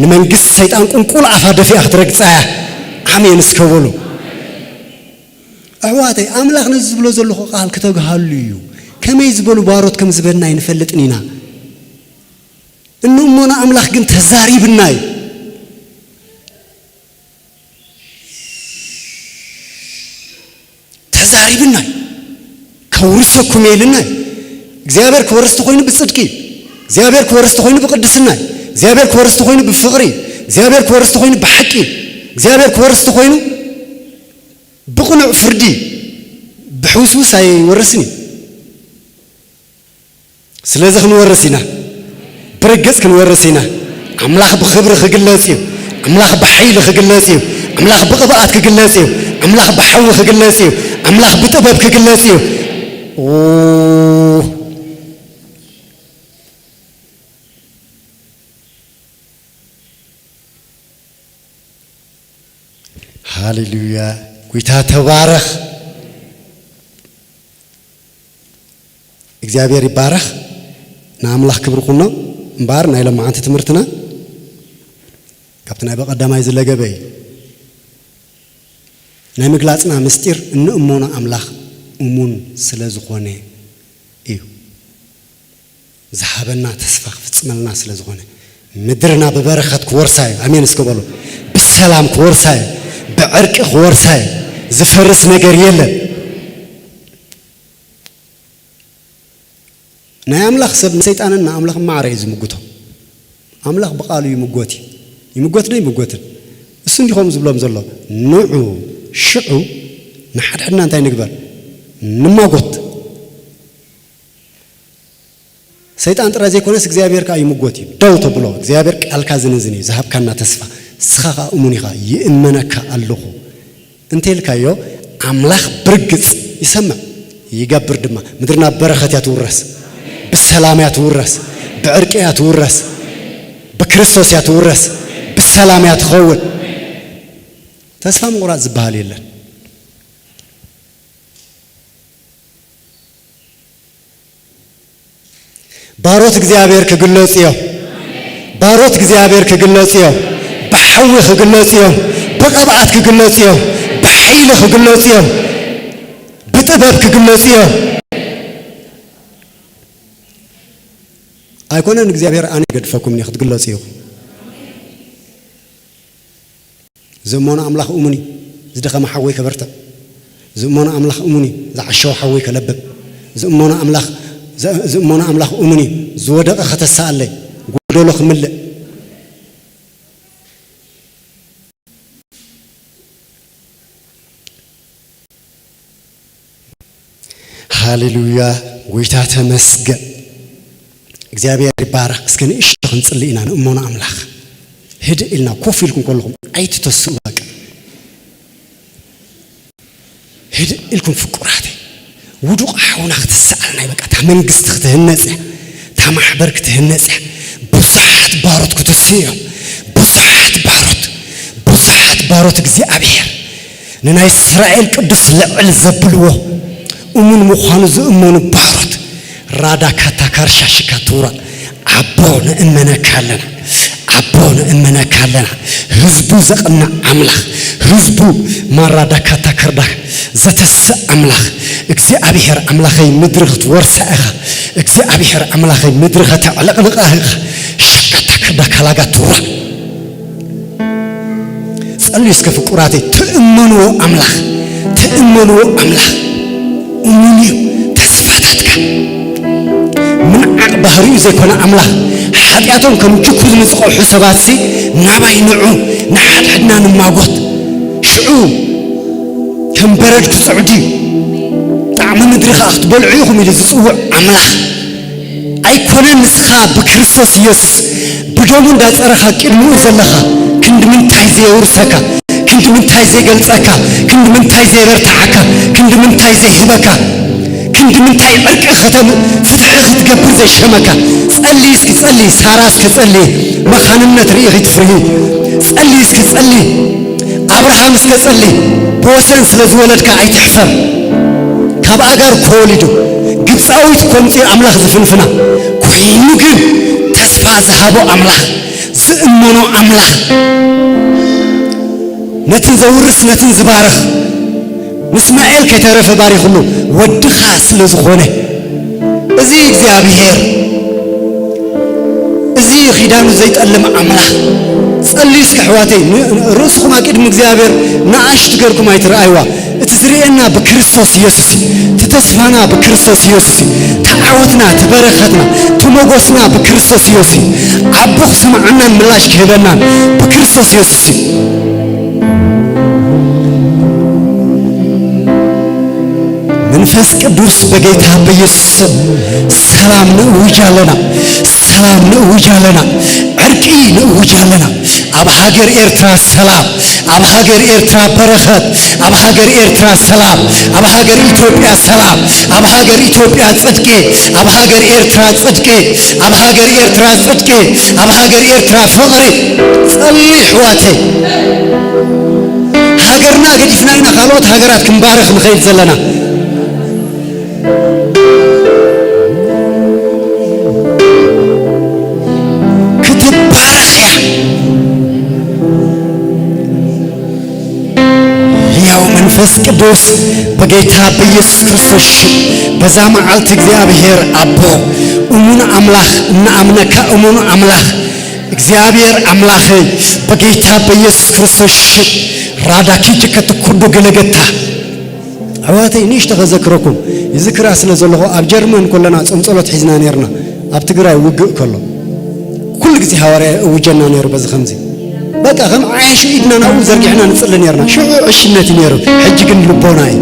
ንመንግስቲ ሰይጣን ቁንቁል ኣፋ ደፊኣ ክትረግጻ እያ። ኣሜን እስከ በሉ። ኣሕዋተይ፣ ኣምላኽ ነዚ ዝብሎ ዘለኹ ቃል ክተግሃሉ እዩ። ከመይ ዝበሉ ባሮት ከም ዝበና ኣይንፈልጥን ኢና። እንእሞና ኣምላኽ ግን ተዛሪብና እዩ። ተዛሪብና እዩ። ከውርሰኩም እየ ኢልና እዩ። እግዚኣብሔር ክወርስ ተኾይኑ ብጽድቂ እዩ። እግዚኣብሔር ክወርስ ተኾይኑ ብቅድስና እዩ። እግዚኣብሔር ክወርስ ተኾይኑ ብፍቕሪ እዩ። እግዚኣብሔር ክወርስ ተኾይኑ ብሓቂ እዩ። እግዚኣብሔር ክወርስ ተኾይኑ ብቕኑዕ ፍርዲ እዩ። ብሕውስውስ ኣይወርስን እዩ። ስለዚ ክንወርስ ኢና። ብርግጽ ክንወርስ ኢና። ኣምላኽ ብኽብሪ ክግለጽ እዩ። ኣምላኽ ብሓይሊ ክግለጽ እዩ። ኣምላኽ ብቕብኣት ክግለጽ እዩ። ኣምላኽ ብሓዊ ክግለጽ እዩ። ኣምላኽ ብጥበብ ክግለጽ እዩ። ኦ፣ ሃሌሉያ። ጎይታ ተባረኽ። እግዚኣብሔር ይባረኽ። ንኣምላኽ ክብሪ ኩኖ። እምበኣር ናይ ሎማዓንቲ ትምህርትና ካብቲ ናይ በቐዳማይ ዝለገበ እዩ። ናይ ምግላጽና ምስጢር እንእመኖ ኣምላኽ እሙን ስለ ዝኾነ እዩ። ዝሃበና ተስፋ ክፍጽመልና ስለ ዝኾነ፣ ምድርና ብበረኸት ክወርሳ እዩ። ኣሜን እስከ በሉ። ብሰላም ክወርሳ እዩ። ብዕርቂ ክወርሳ እዩ። ዝፈርስ ነገር የለን። ናይ ኣምላኽ ሰብ ንሰይጣንን ንኣምላኽን ማዕረ እዩ ዝምጉቶ። ኣምላኽ ብቓሉ ይምጎት እዩ። ይምጎት ዶ ይምጎትን? እሱ እንዲኾም ዝብሎም ዘሎ፣ ንዑ ሽዑ ንሓድሕድና እንታይ ንግበር? ንማጎት። ሰይጣን ጥራይ ዘይኮነስ እግዚኣብሔር ከኣ ይምጎት እዩ። ደው ተብሎ፣ እግዚኣብሔር ቃልካ ዝንዝን እዩ፣ ዝሃብካና ተስፋ። ንስኻ ከኣ እሙን ኢኻ፣ ይእመነካ ኣለኹ እንተ ኢልካዮ፣ ኣምላኽ ብርግጽ ይሰምዕ፣ ይገብር ድማ። ምድርና ብበረኸት እያ ትውረስ፣ ብሰላም እያ ትውረስ፣ ብዕርቂ እያ ትውረስ፣ ብክርስቶስ እያ ትውረስ፣ ብሰላም እያ ትኸውን። ተስፋ ምቑራጽ ዝበሃል የለን። ባሮት እግዚኣብሔር ክግለጹ እዮም። ባሮት እግዚኣብሔር ክግለጹ እዮም። ብሓዊ ክግለጹ እዮም። ብቕብኣት ክግለጹ እዮም። ብሓይሊ ክግለጹ እዮም። ብጥበብ ክግለጹ እዮም። ኣይኮነን እግዚኣብሔር ኣነ ይገድፈኩም እየ ክትግለጹ ኢኹም። ዝእመኖ ኣምላኽ እሙን እዩ። ዝደኸመ ሓወይ ከበርትዕ። ዝእመኖ ኣምላኽ እሙን እዩ። ዝዓሸወ ሓወይ ከለብም። ዝእመኖ ኣምላኽ፣ ዝ-፣ ዝእመኖ ኣምላኽ እሙን እዩ። ዝወደቐ ከተስኣለይ፣ ጎደሎ ክምልእ። ሃሌሉያ፣ ጎይታ ተመስገን። እግዚኣብሔር ይባረኽ። እስከ ንእሽቶ ክንጽሊ ኢና፣ ንእመኖ ኣምላኽ። ህድእ ኢልና ኮፍ ኢልኩም ከለኹም ኣይትተስኡ፣ በቃ። ህድእ ኢልኩም ፍቁራተይ። ውዱቕ ሓውና ክትስኣልና እዩ፣ በቃ። እታ መንግስቲ ክትህነጽ እያ፣ እታ ማሕበር ክትህነጽ እያ። ብዙሓት ባሮት ክትስኡ እዮም፣ ብዙሓት ባሮት፣ ብዙሓት ባሮት እግዚኣብሔር። ንናይ እስራኤል ቅዱስ ልዕል ዘብልዎ፣ እሙን ምዃኑ ዝእመኑ ባሮት፣ ራዳ ካታ ካርሻ ሽካ ትውራ። ኣቦ ንእመነካ ኣለና፣ ኣቦ ንእመነካ ኣለና። ህዝቡ ዘቕንዕ ኣምላኽ፣ ህዝቡ ማራዳ ካታ ከርዳ ዘተስእ ኣምላኽ፣ እግዚኣብሔር ኣምላኸይ ምድሪ ክትወርሳ ኢኻ፣ እግዚኣብሔር ኣምላኸይ ምድሪ ከተዕለቕልቓ ኢኻ። ሸካታ ከርዳ ካላጋ ትውራ። ጸልዩ እስከ ፍቁራተይ፣ ትእመንዎ ኣምላኽ፣ ትእመንዎ ኣምላኽ እሙን እዩ። ተስፋታትካ ምንዓቕ ባህሪኡ ዘይኮነ ኣምላኽ፣ ሓጢኣቶም ከም ጅኩ ዝምዝቐሑ ሰባትሲ ናባይ ንዑ፣ ንሓድሕድና ንማጎት፣ ሽዑ ከም በረድ ክጽዕድ እዩ። ጣዕሚ ምድሪ ኸኣ ክትበልዑ ኢኹም ኢሉ ዝጽውዕ ኣምላኽ ኣይኮነን። ንስኻ ብክርስቶስ ኢየሱስ ብደሙ እንዳጸረኻ ቅድሚኡ ዘለኻ ክንዲ ምንታይ ዘየውርሰካ፣ ክንዲ ምንታይ ዘይገልጸካ፣ ክንዲ ምንታይ ዘየበርትዓካ፣ ክንዲ ምንታይ ዘይህበካ፣ ክንዲ ምንታይ ዕርቂ ከተም ፍትሒ ክትገብር ዘይሸመካ። ጸሊ እስኪ ጸሊ፣ ሳራ እስከ ጸሊ፣ መኻንነት ርኢኺ ትፍርሂ። ጸሊ እስኪ ጸሊ። ኣብርሃም እስከ ጸሊ፣ ብወሰን ስለ ዝወለድካ ኣይትሕፈር። ካብ ኣጋር እኮ ወሊዱ፣ ግብፃዊት እኮ ኣምፂኡ ኣምላኽ ዝፍንፍና። ኮይኑ ግን ተስፋ ዝሃቦ ኣምላኽ፣ ዝእመኖ ኣምላኽ፣ ነትን ዘውርስ ነትን ዝባርኽ፣ ንእስማኤል ከይተረፈ ባሪኽሉ፣ ወድኻ ስለ ዝኾነ፣ እዚ እግዚኣብሔር፣ እዚ ኺዳኑ ዘይጠልም ኣምላኽ፣ ጸልዩ እስኪ ኣሕዋተይ፣ ን-፣ ርእስኹም ኣቅድሚ እግዚኣብሔር ንኣሽቱ ገርኩም ኣይትረኣይዋ። እቲ ዝርእየና ብክርስቶስ ኢየሱስ እዩ። እቲ ተስፋና ብክርስቶስ ኢየሱስ እዩ። እቲ ዓወትና፣ እቲ በረኸትና፣ እቲ ሞጎስና ብክርስቶስ ኢየሱስ እዩ። ኣቦ ክሰምዓናን ምላሽ ክህበናን ብክርስቶስ ኢየሱስ እዩ። መንፈስ ቅዱስ፣ በጌታ በኢየሱስ ስም ሰላም ንእውጅ ኣለና፣ ሰላም ንእውጅ ኣለና፣ ዕርቂ ንእውጅ ኣለና። ኣብ ሃገር ኤርትራ ሰላም፣ ኣብ ሃገር ኤርትራ በረኸት፣ ኣብ ሃገር ኤርትራ ሰላም፣ ኣብ ሃገር ኢትዮጵያ ሰላም፣ ኣብ ሃገር ኢትዮጵያ ጽድቂ፣ ኣብ ሃገር ኤርትራ ጽድቂ፣ ኣብ ሃገር ኤርትራ ጽድቂ፣ ኣብ ሃገር ኤርትራ ፍቕሪ። ጸልዩ ኣሕዋተይ። ሃገርና ገዲፍና ኢና ካልኦት ሃገራት ክንባርኽ ንኸይድ ዘለና። ክትባረኽ እያ። ሕያው መንፈስ ቅዱስ፣ በጌታ በኢየሱስ ክርስቶስ ሽም፣ በዛ መዓልቲ እግዚኣብሔር ኣቦ፣ እሙን ኣምላኽ፣ እንኣምነካ እሙን ኣምላኽ፣ እግዚኣብሔር ኣምላኸይ፣ በጌታ በኢየሱስ ክርስቶስ ሽም፣ ራዳኪ ጅከትኩዱ ገለገታ። ኣሕዋተይ፣ ንእሽቶ ከዘክረኩም፣ ይዝክራ ስለ ዘለኹ፣ ኣብ ጀርመን ከለና ጾም ጸሎት ሒዝና ነርና። ኣብ ትግራይ ውግእ ከሎ፣ ኩሉ ግዜ ሃዋርያ እውጀና ነይሩ። በዚ ከምዚ፣ በቃ፣ ከም ዓያሹ ኢድና ናብኡ ዘርጊሕና ንጽሊ ነርና። ሽዑ ዕሽነት እዩ ነይሩ፣ ሕጂ ግን ልቦና እዩ።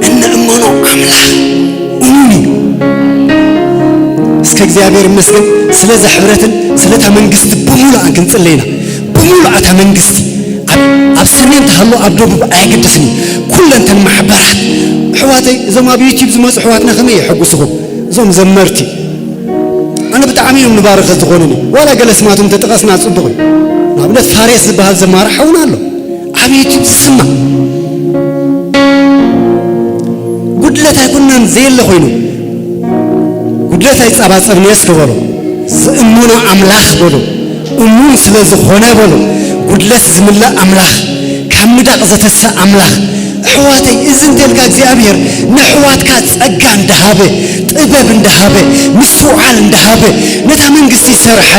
እንእመኖ ኣምላኽ እሙን እዩ። እስከ እግዚኣብሔር ይመስገን፣ ስለዛ ሕብረትን ስለታ መንግስቲ ብምሉኣን ክንጽሊ ኢና። ብምሉኣታ መንግስቲ፣ ኣብ፣ ኣብ ሰሜን ተሃሎ ኣብ ደቡብ ኣየገድስን እዩ። ኩለንተን ማሕበራት፣ ኣሕዋተይ፣ እዞም ኣብ ዩቲዩብ ዝመጹ ኣሕዋትና ከመይ የሐጉስኹም? እዞም ዘመርቲ፣ ኣነ ብጣዕሚ እዮም ንባረኸ ዝኾኑኒ። ዋላ ገለ ስማቶም ተጠቐስና ጽቡቕ እዩ። ንኣብነት ፋሬስ ዝበሃል ዘማሪ ሓውና ኣሎ። ኣብ ዩቲዩብ ዝስማዕ ጉድለት ኣይኮነን ዘየለ ኮይኑ፣ ጉድለት ኣይጸባጸብንዮ እስከ በሉ። ዝእምኖ ኣምላኽ በሉ። እሙን ስለ ዝኾነ በሉ። ጉድለት ዝምልእ ኣምላኽ፣ ካብ ምዳቕ ዘተስእ ኣምላኽ። ኣሕዋተይ፣ እዚ እንተልካ እግዚኣብሔር ንኣሕዋትካ ጸጋ እንዳሃበ፣ ጥበብ እንዳሃበ፣ ምስትውዓል እንዳሃበ፣ ነታ መንግስቲ ይሰርሐ።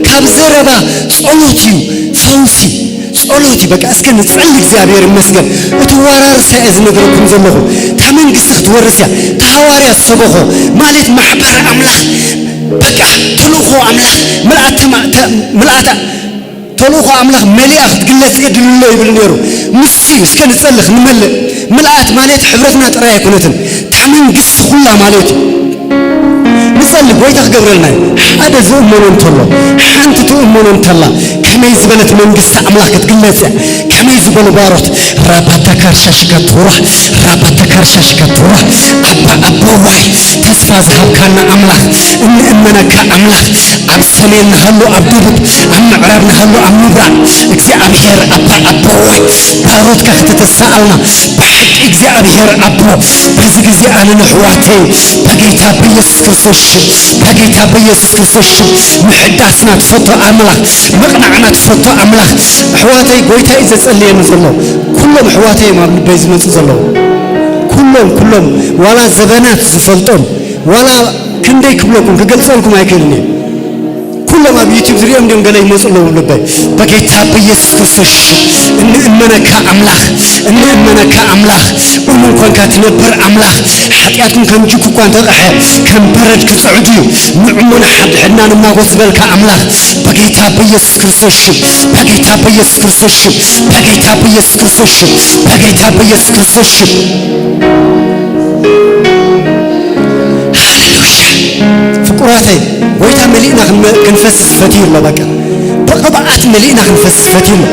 ካብ ዘረባ ጸሎት እዩ ፈውሲ። ጸሎት እዩ። በቃ እስከ ንጸሊ። እግዚኣብሔር ይመስገን። እቲ ወራርሳ እየ ዝነግረኩም ዘለኹ። እታ መንግስቲ ክትወርስ እያ። እቲ ሃዋርያ ዝሰበኾ ማለት ማሕበር ኣምላኽ፣ በቃ ተልእኾ ኣምላኽ፣ ምልኣተ ማ-፣ ተ-፣ ምልኣተ ተልእኾ ኣምላኽ መሊኣ ክትግለጽ የድሊ ኣሎ ይብል ነይሩ። ንሱ እዩ። እስከ ንጸሊ ክንመልእ። ምልኣት ማለት ሕብረትና ጥራይ ኣይኮነትን። እታ መንግስቲ ኩላ ማለት እዩ። ንጸሊ፣ ጎይታ ክገብረልና እዩ። ሓደ ዝእመኖ እንተሎ፣ ሓንቲ ትእመኖ እንተላ፣ ከመይ ዝበለት መንግስቲ ኣምላኽ ክትግለጽ እያ? ከመይ ዝበሉ ባሮት? ራባታ ካርሻ ሽካቱራ፣ ራባታ ካርሻ ሽካቱራ። ኣባ ኣቦዋይ፣ ተስፋ ዝሃብካና ኣምላኽ፣ እንእመነካ ኣምላኽ፣ ኣብ ሰሜን ንሃሉ ኣብ ደቡብ፣ ኣብ ምዕራብ ንሃሉ ኣብ ምብራቕ፣ እግዚኣብሔር ኣባ ኣቦዋይ፣ ባሮትካ ከተተሳኣልና ብሓቂ እግዚኣብሔር ኣቦ፣ በዚ ግዜ ኣነ ንኣሕዋተይ በጌታ በኢየሱስ ክርስቶስ ሽም፣ በጌታ በኢየሱስ ክርስቶስ ሽም፣ ምሕዳስና ትፈቶ ኣምላኽ፣ ምቕናዕና ትፈቶ ኣምላኽ፣ ኣሕዋተይ ጎይታ እዩ ዘጸልየኒ ዘሎ። ኩሎም ኣሕዋተይ እዮም ኣብ ልበይ ዝመጹ ዘለዉ። ኩሎም፣ ኩሎም፣ ዋላ ዘበናት ዝፈልጦም፣ ዋላ ክንደይ ክብለኩም፣ ክገልጸልኩም ኣይክእልን እየ። ኩሎም ኣብ ዩቲዩብ ዝሪኦም ድዮም ገለ ይመፁ ኣለዉ ልበይ። በጌታ በኢየሱስ ክርስቶስ ሽም እንእመነካ ኣምላኽ፣ እንእመነካ ኣምላኽ፣ እሙን ኮንካ ትነብር ኣምላኽ፣ ሓጢኣትን ከም ጅክ እኳ እንተቐሐ ከም በረድ ክፅዕዱ እዩ። ንዕሙን ሓድሕድና ንናጎስ ዝበልካ ኣምላኽ በጌታ በኢየሱስ ክርስቶስ ሽም፣ በጌታ በኢየሱስ ክርስቶስ ሽም፣ በጌታ በኢየሱስ ክርስቶስ ሽም፣ በጌታ በኢየሱስ ክርስቶስ ሽም። ሃሌሉያ። ፍቁራተይ፣ ጎይታ መሊእና ክንመ-፣ ክንፈስስ ፈትዩ ኣሎ። በቃ ብቕብኣት መሊእና ክንፈስስ ፈትዩ ኣሎ።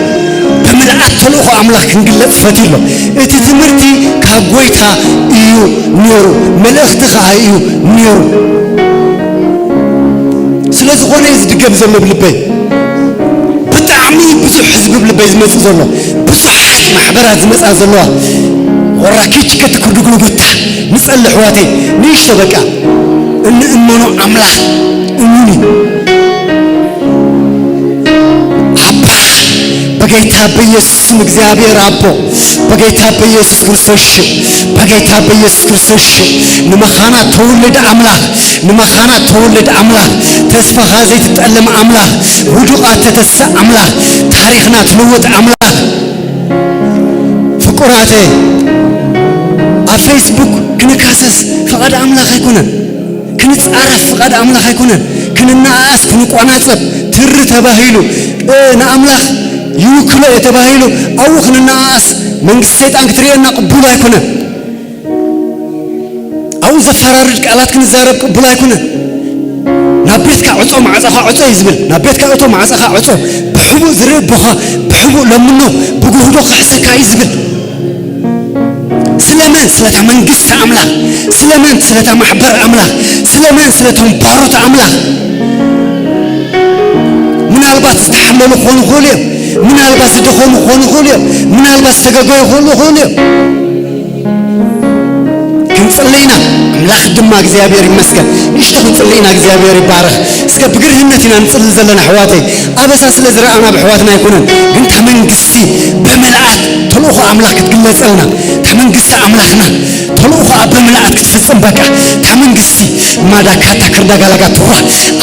ብምልኣት ተልእኾ ኣምላኽ ክንግለጽ ፈትዩ ኣሎ። እቲ ትምህርቲ ካብ ጎይታ እዩ ነይሩ፣ መልእኽቲ ኸኣ እዩ ነይሩ። ስለ ዝኾነ እዩ ዝድገም ዘሎ ብልበይ። ብጣዕሚ ብዙሕ ህዝቢ ብልበይ ዝመጽእ ዘሎ፣ ብዙሓት ማሕበራት ዝመጻ ዘለዋ። ወራኪች ከትክርድጉ ጉታ ንጸሊ ኣሕዋተይ፣ ንእሽቶ በቃ እንእመኖ ኣምላኽ እሙን እዩ። ኣባ፣ በጌታ በኢየሱስ ስም እግዚኣብሔር ኣቦ፣ በጌታ በኢየሱስ ክርስቶስ ሽም፣ በጌታ በኢየሱስ ክርስቶስ ሽም፣ ንመኻና ተውልድ ኣምላኽ፣ ንመኻና ተውልድ ኣምላኽ፣ ተስፋኻ ዘይትጠልም ኣምላኽ፣ ውዱቓት ተተስእ ኣምላኽ፣ ታሪኽና ትልውጥ ኣምላኽ። ፍቁራተ፣ ኣብ ፌስቡክ ክንካሰስ ፍቓድ ኣምላኽ ኣይኮነን። ክንጻረፍ ፍቓድ ኣምላኽ ኣይኮነን። ክንነኣኣስ፣ ክንቋናጸብ፣ ትሪ ተባሂሉ፣ እ፣ ንኣምላኽ ይውክሎ እየ ተባሂሉ፣ ኣብኡ ክንነኣኣስ፣ መንግስቲ ሰይጣን ክትርእየና ቅቡል ኣይኮነን። ኣብኡ ዘፈራርድ ቃላት ክንዛረብ ቅቡል ኣይኮነን። ናብ ቤትካ ዕጾ፣ ማዕጾኻ ዕጾ እዩ ዝብል። ናብ ቤትካ እቶ፣ ማዕጾኻ ዕጾ። ብሕቡእ ዝርኢ ኣቦኻ ብሕቡእ ለምኖ፣ ብጉህዶ ክሕሰካ እዩ ዝብል። ስለመን? ስለታ መንግስቲ ኣምላኽ። ስለመን? ስለታ ማሕበር ኣምላኽ። ስለመን? ስለቶም ባሮት ኣምላኽ። ምናልባት ዝተሓመሉ ክኾኑ ይኽእሉ እዮም። ምናልባት ዝደኸሙ ክኾኑ ይኽእሉ እዮም። ምናልባት ዝተገገዩ ክኾኑ ይኽእሉ እዮም። ክንጽሊ ኢና። ኣምላኽ ድማ እግዚኣብሔር ይመስገን። ንእሽቶ ክንጽሊ ኢና፣ እግዚኣብሔር ይባረኽ። እስከ ብግርህነት ኢና ንጽሊ ዘለና ኣሕዋተይ። ኣበሳ ስለ ዝረኣና ብኣሕዋትና ኣይኮነን፣ ግን እታ መንግስቲ ብምልኣት ተልእኾ ኣምላኽ ክትግለጸልና፣ እታ መንግስቲ ኣምላኽና ተልእኾኣ ብምልኣት ክትፍጽም በቃ እታ መንግስቲ ማዳ ካታ ክርዳ ጋላጋ ትዋ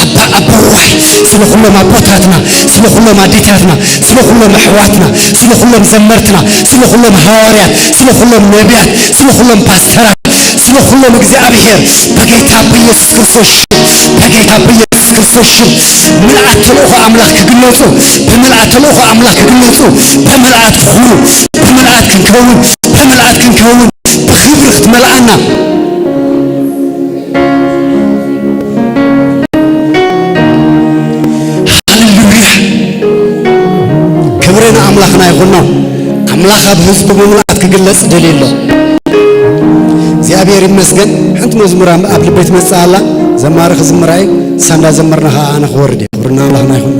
ኣባ ኣባ ዋይ ስለ ኩሎም ኣቦታትና፣ ስለ ኩሎም ኣዴታትና፣ ስለ ኩሎም ኣሕዋትና፣ ስለ ኩሎም ዘመርትና፣ ስለ ኩሎም ሃዋርያት፣ ስለ ኩሎም ነቢያት፣ ስለ ኩሎም ፓስተራት፣ ስለ ኩሎም እግዚኣብሔር በጌታ በኢየሱስ ክርስቶስ ሽም፣ በጌታ በኢየሱስ ክርስቶስ ሽም ምልኣት ተልእኾ ኣምላኽ ክግለጹ፣ ብምልኣት ተልእኾ ኣምላኽ ክግለጹ፣ ብምልኣት ክኾኑ፣ ብምልኣት ክንከውን፣ ብምልኣት ክንከውን፣ ብኽብሪ ክትመልኣና። ሃሌሉያ! ክብሪ ንኣምላኽና ይኹኖ። ኣምላኽ ኣብ ህዝቡ ብምልኣት ክግለጽ ደልዩ ኣሎ። እግዚኣብሔር ይመስገን። ሓንቲ መዝሙር ኣብ፣ ኣብ ልበይ ትመጽእ ኣላ። ዘማሪ ክዝምራ እዩ። እሳ እንዳዘመርና ኸዓ ኣነ ክወርድ እየ። ክብሪ ንኣምላኽና ይኹን።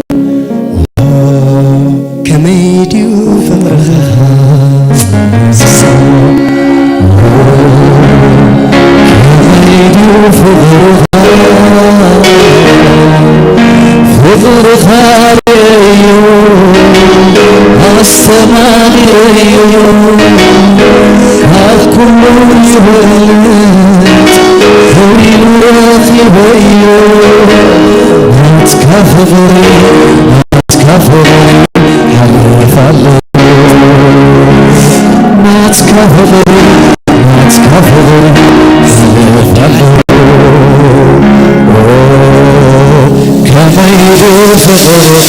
ከመይ ድዩ ፍቕርኻ፣ ከመይ ድዩ ፍቕርኻ፣ ፍቕርኻ ርእየዮ፣ ኣስተማቒረዮ፣ ካብ ኩሉ ይበልጽ ኮይኑ ረኺበዮ፣ ናትካ ፍቕሪ፣ ናትካ ፍቕሪ ሓልፍ ኣለዎ፣ ናትካ ፍቕሪ፣ ናትካ ፍቕሪ ሓልፍ ኣለዎ። ከመይ ድዩ ፍቕርኻ፣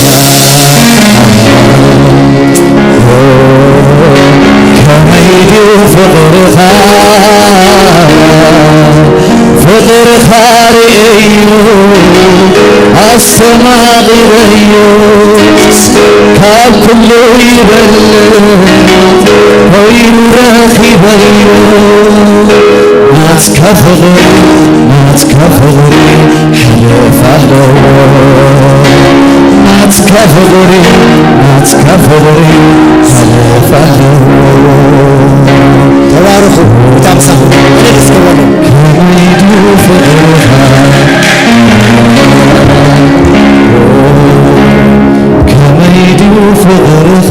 ከመይ ድዩ ፍቕርኻ፣ ፍቕርኻ ርእየዮ፣ ኣስተማቒረዮ፣ ካብ ኩሉ ይበልጽ ኮይኑ ረኺበዮ። ናትካ ፍቕሪ፣ ናትካ ፍቕሪ ሓለፋ ኣለዎ። ናትካ ፍቕሪ፣ ናትካ ፍቕሪ ሓለፋ ኣለዎ። ተባረኹ። ብጣዕሚ ሳቕ። ሓደ ደስ ክብለሉ። ከመይ ድዩ ፍቕርኻ፣ ከመይ ድዩ ፍቕርኻ፣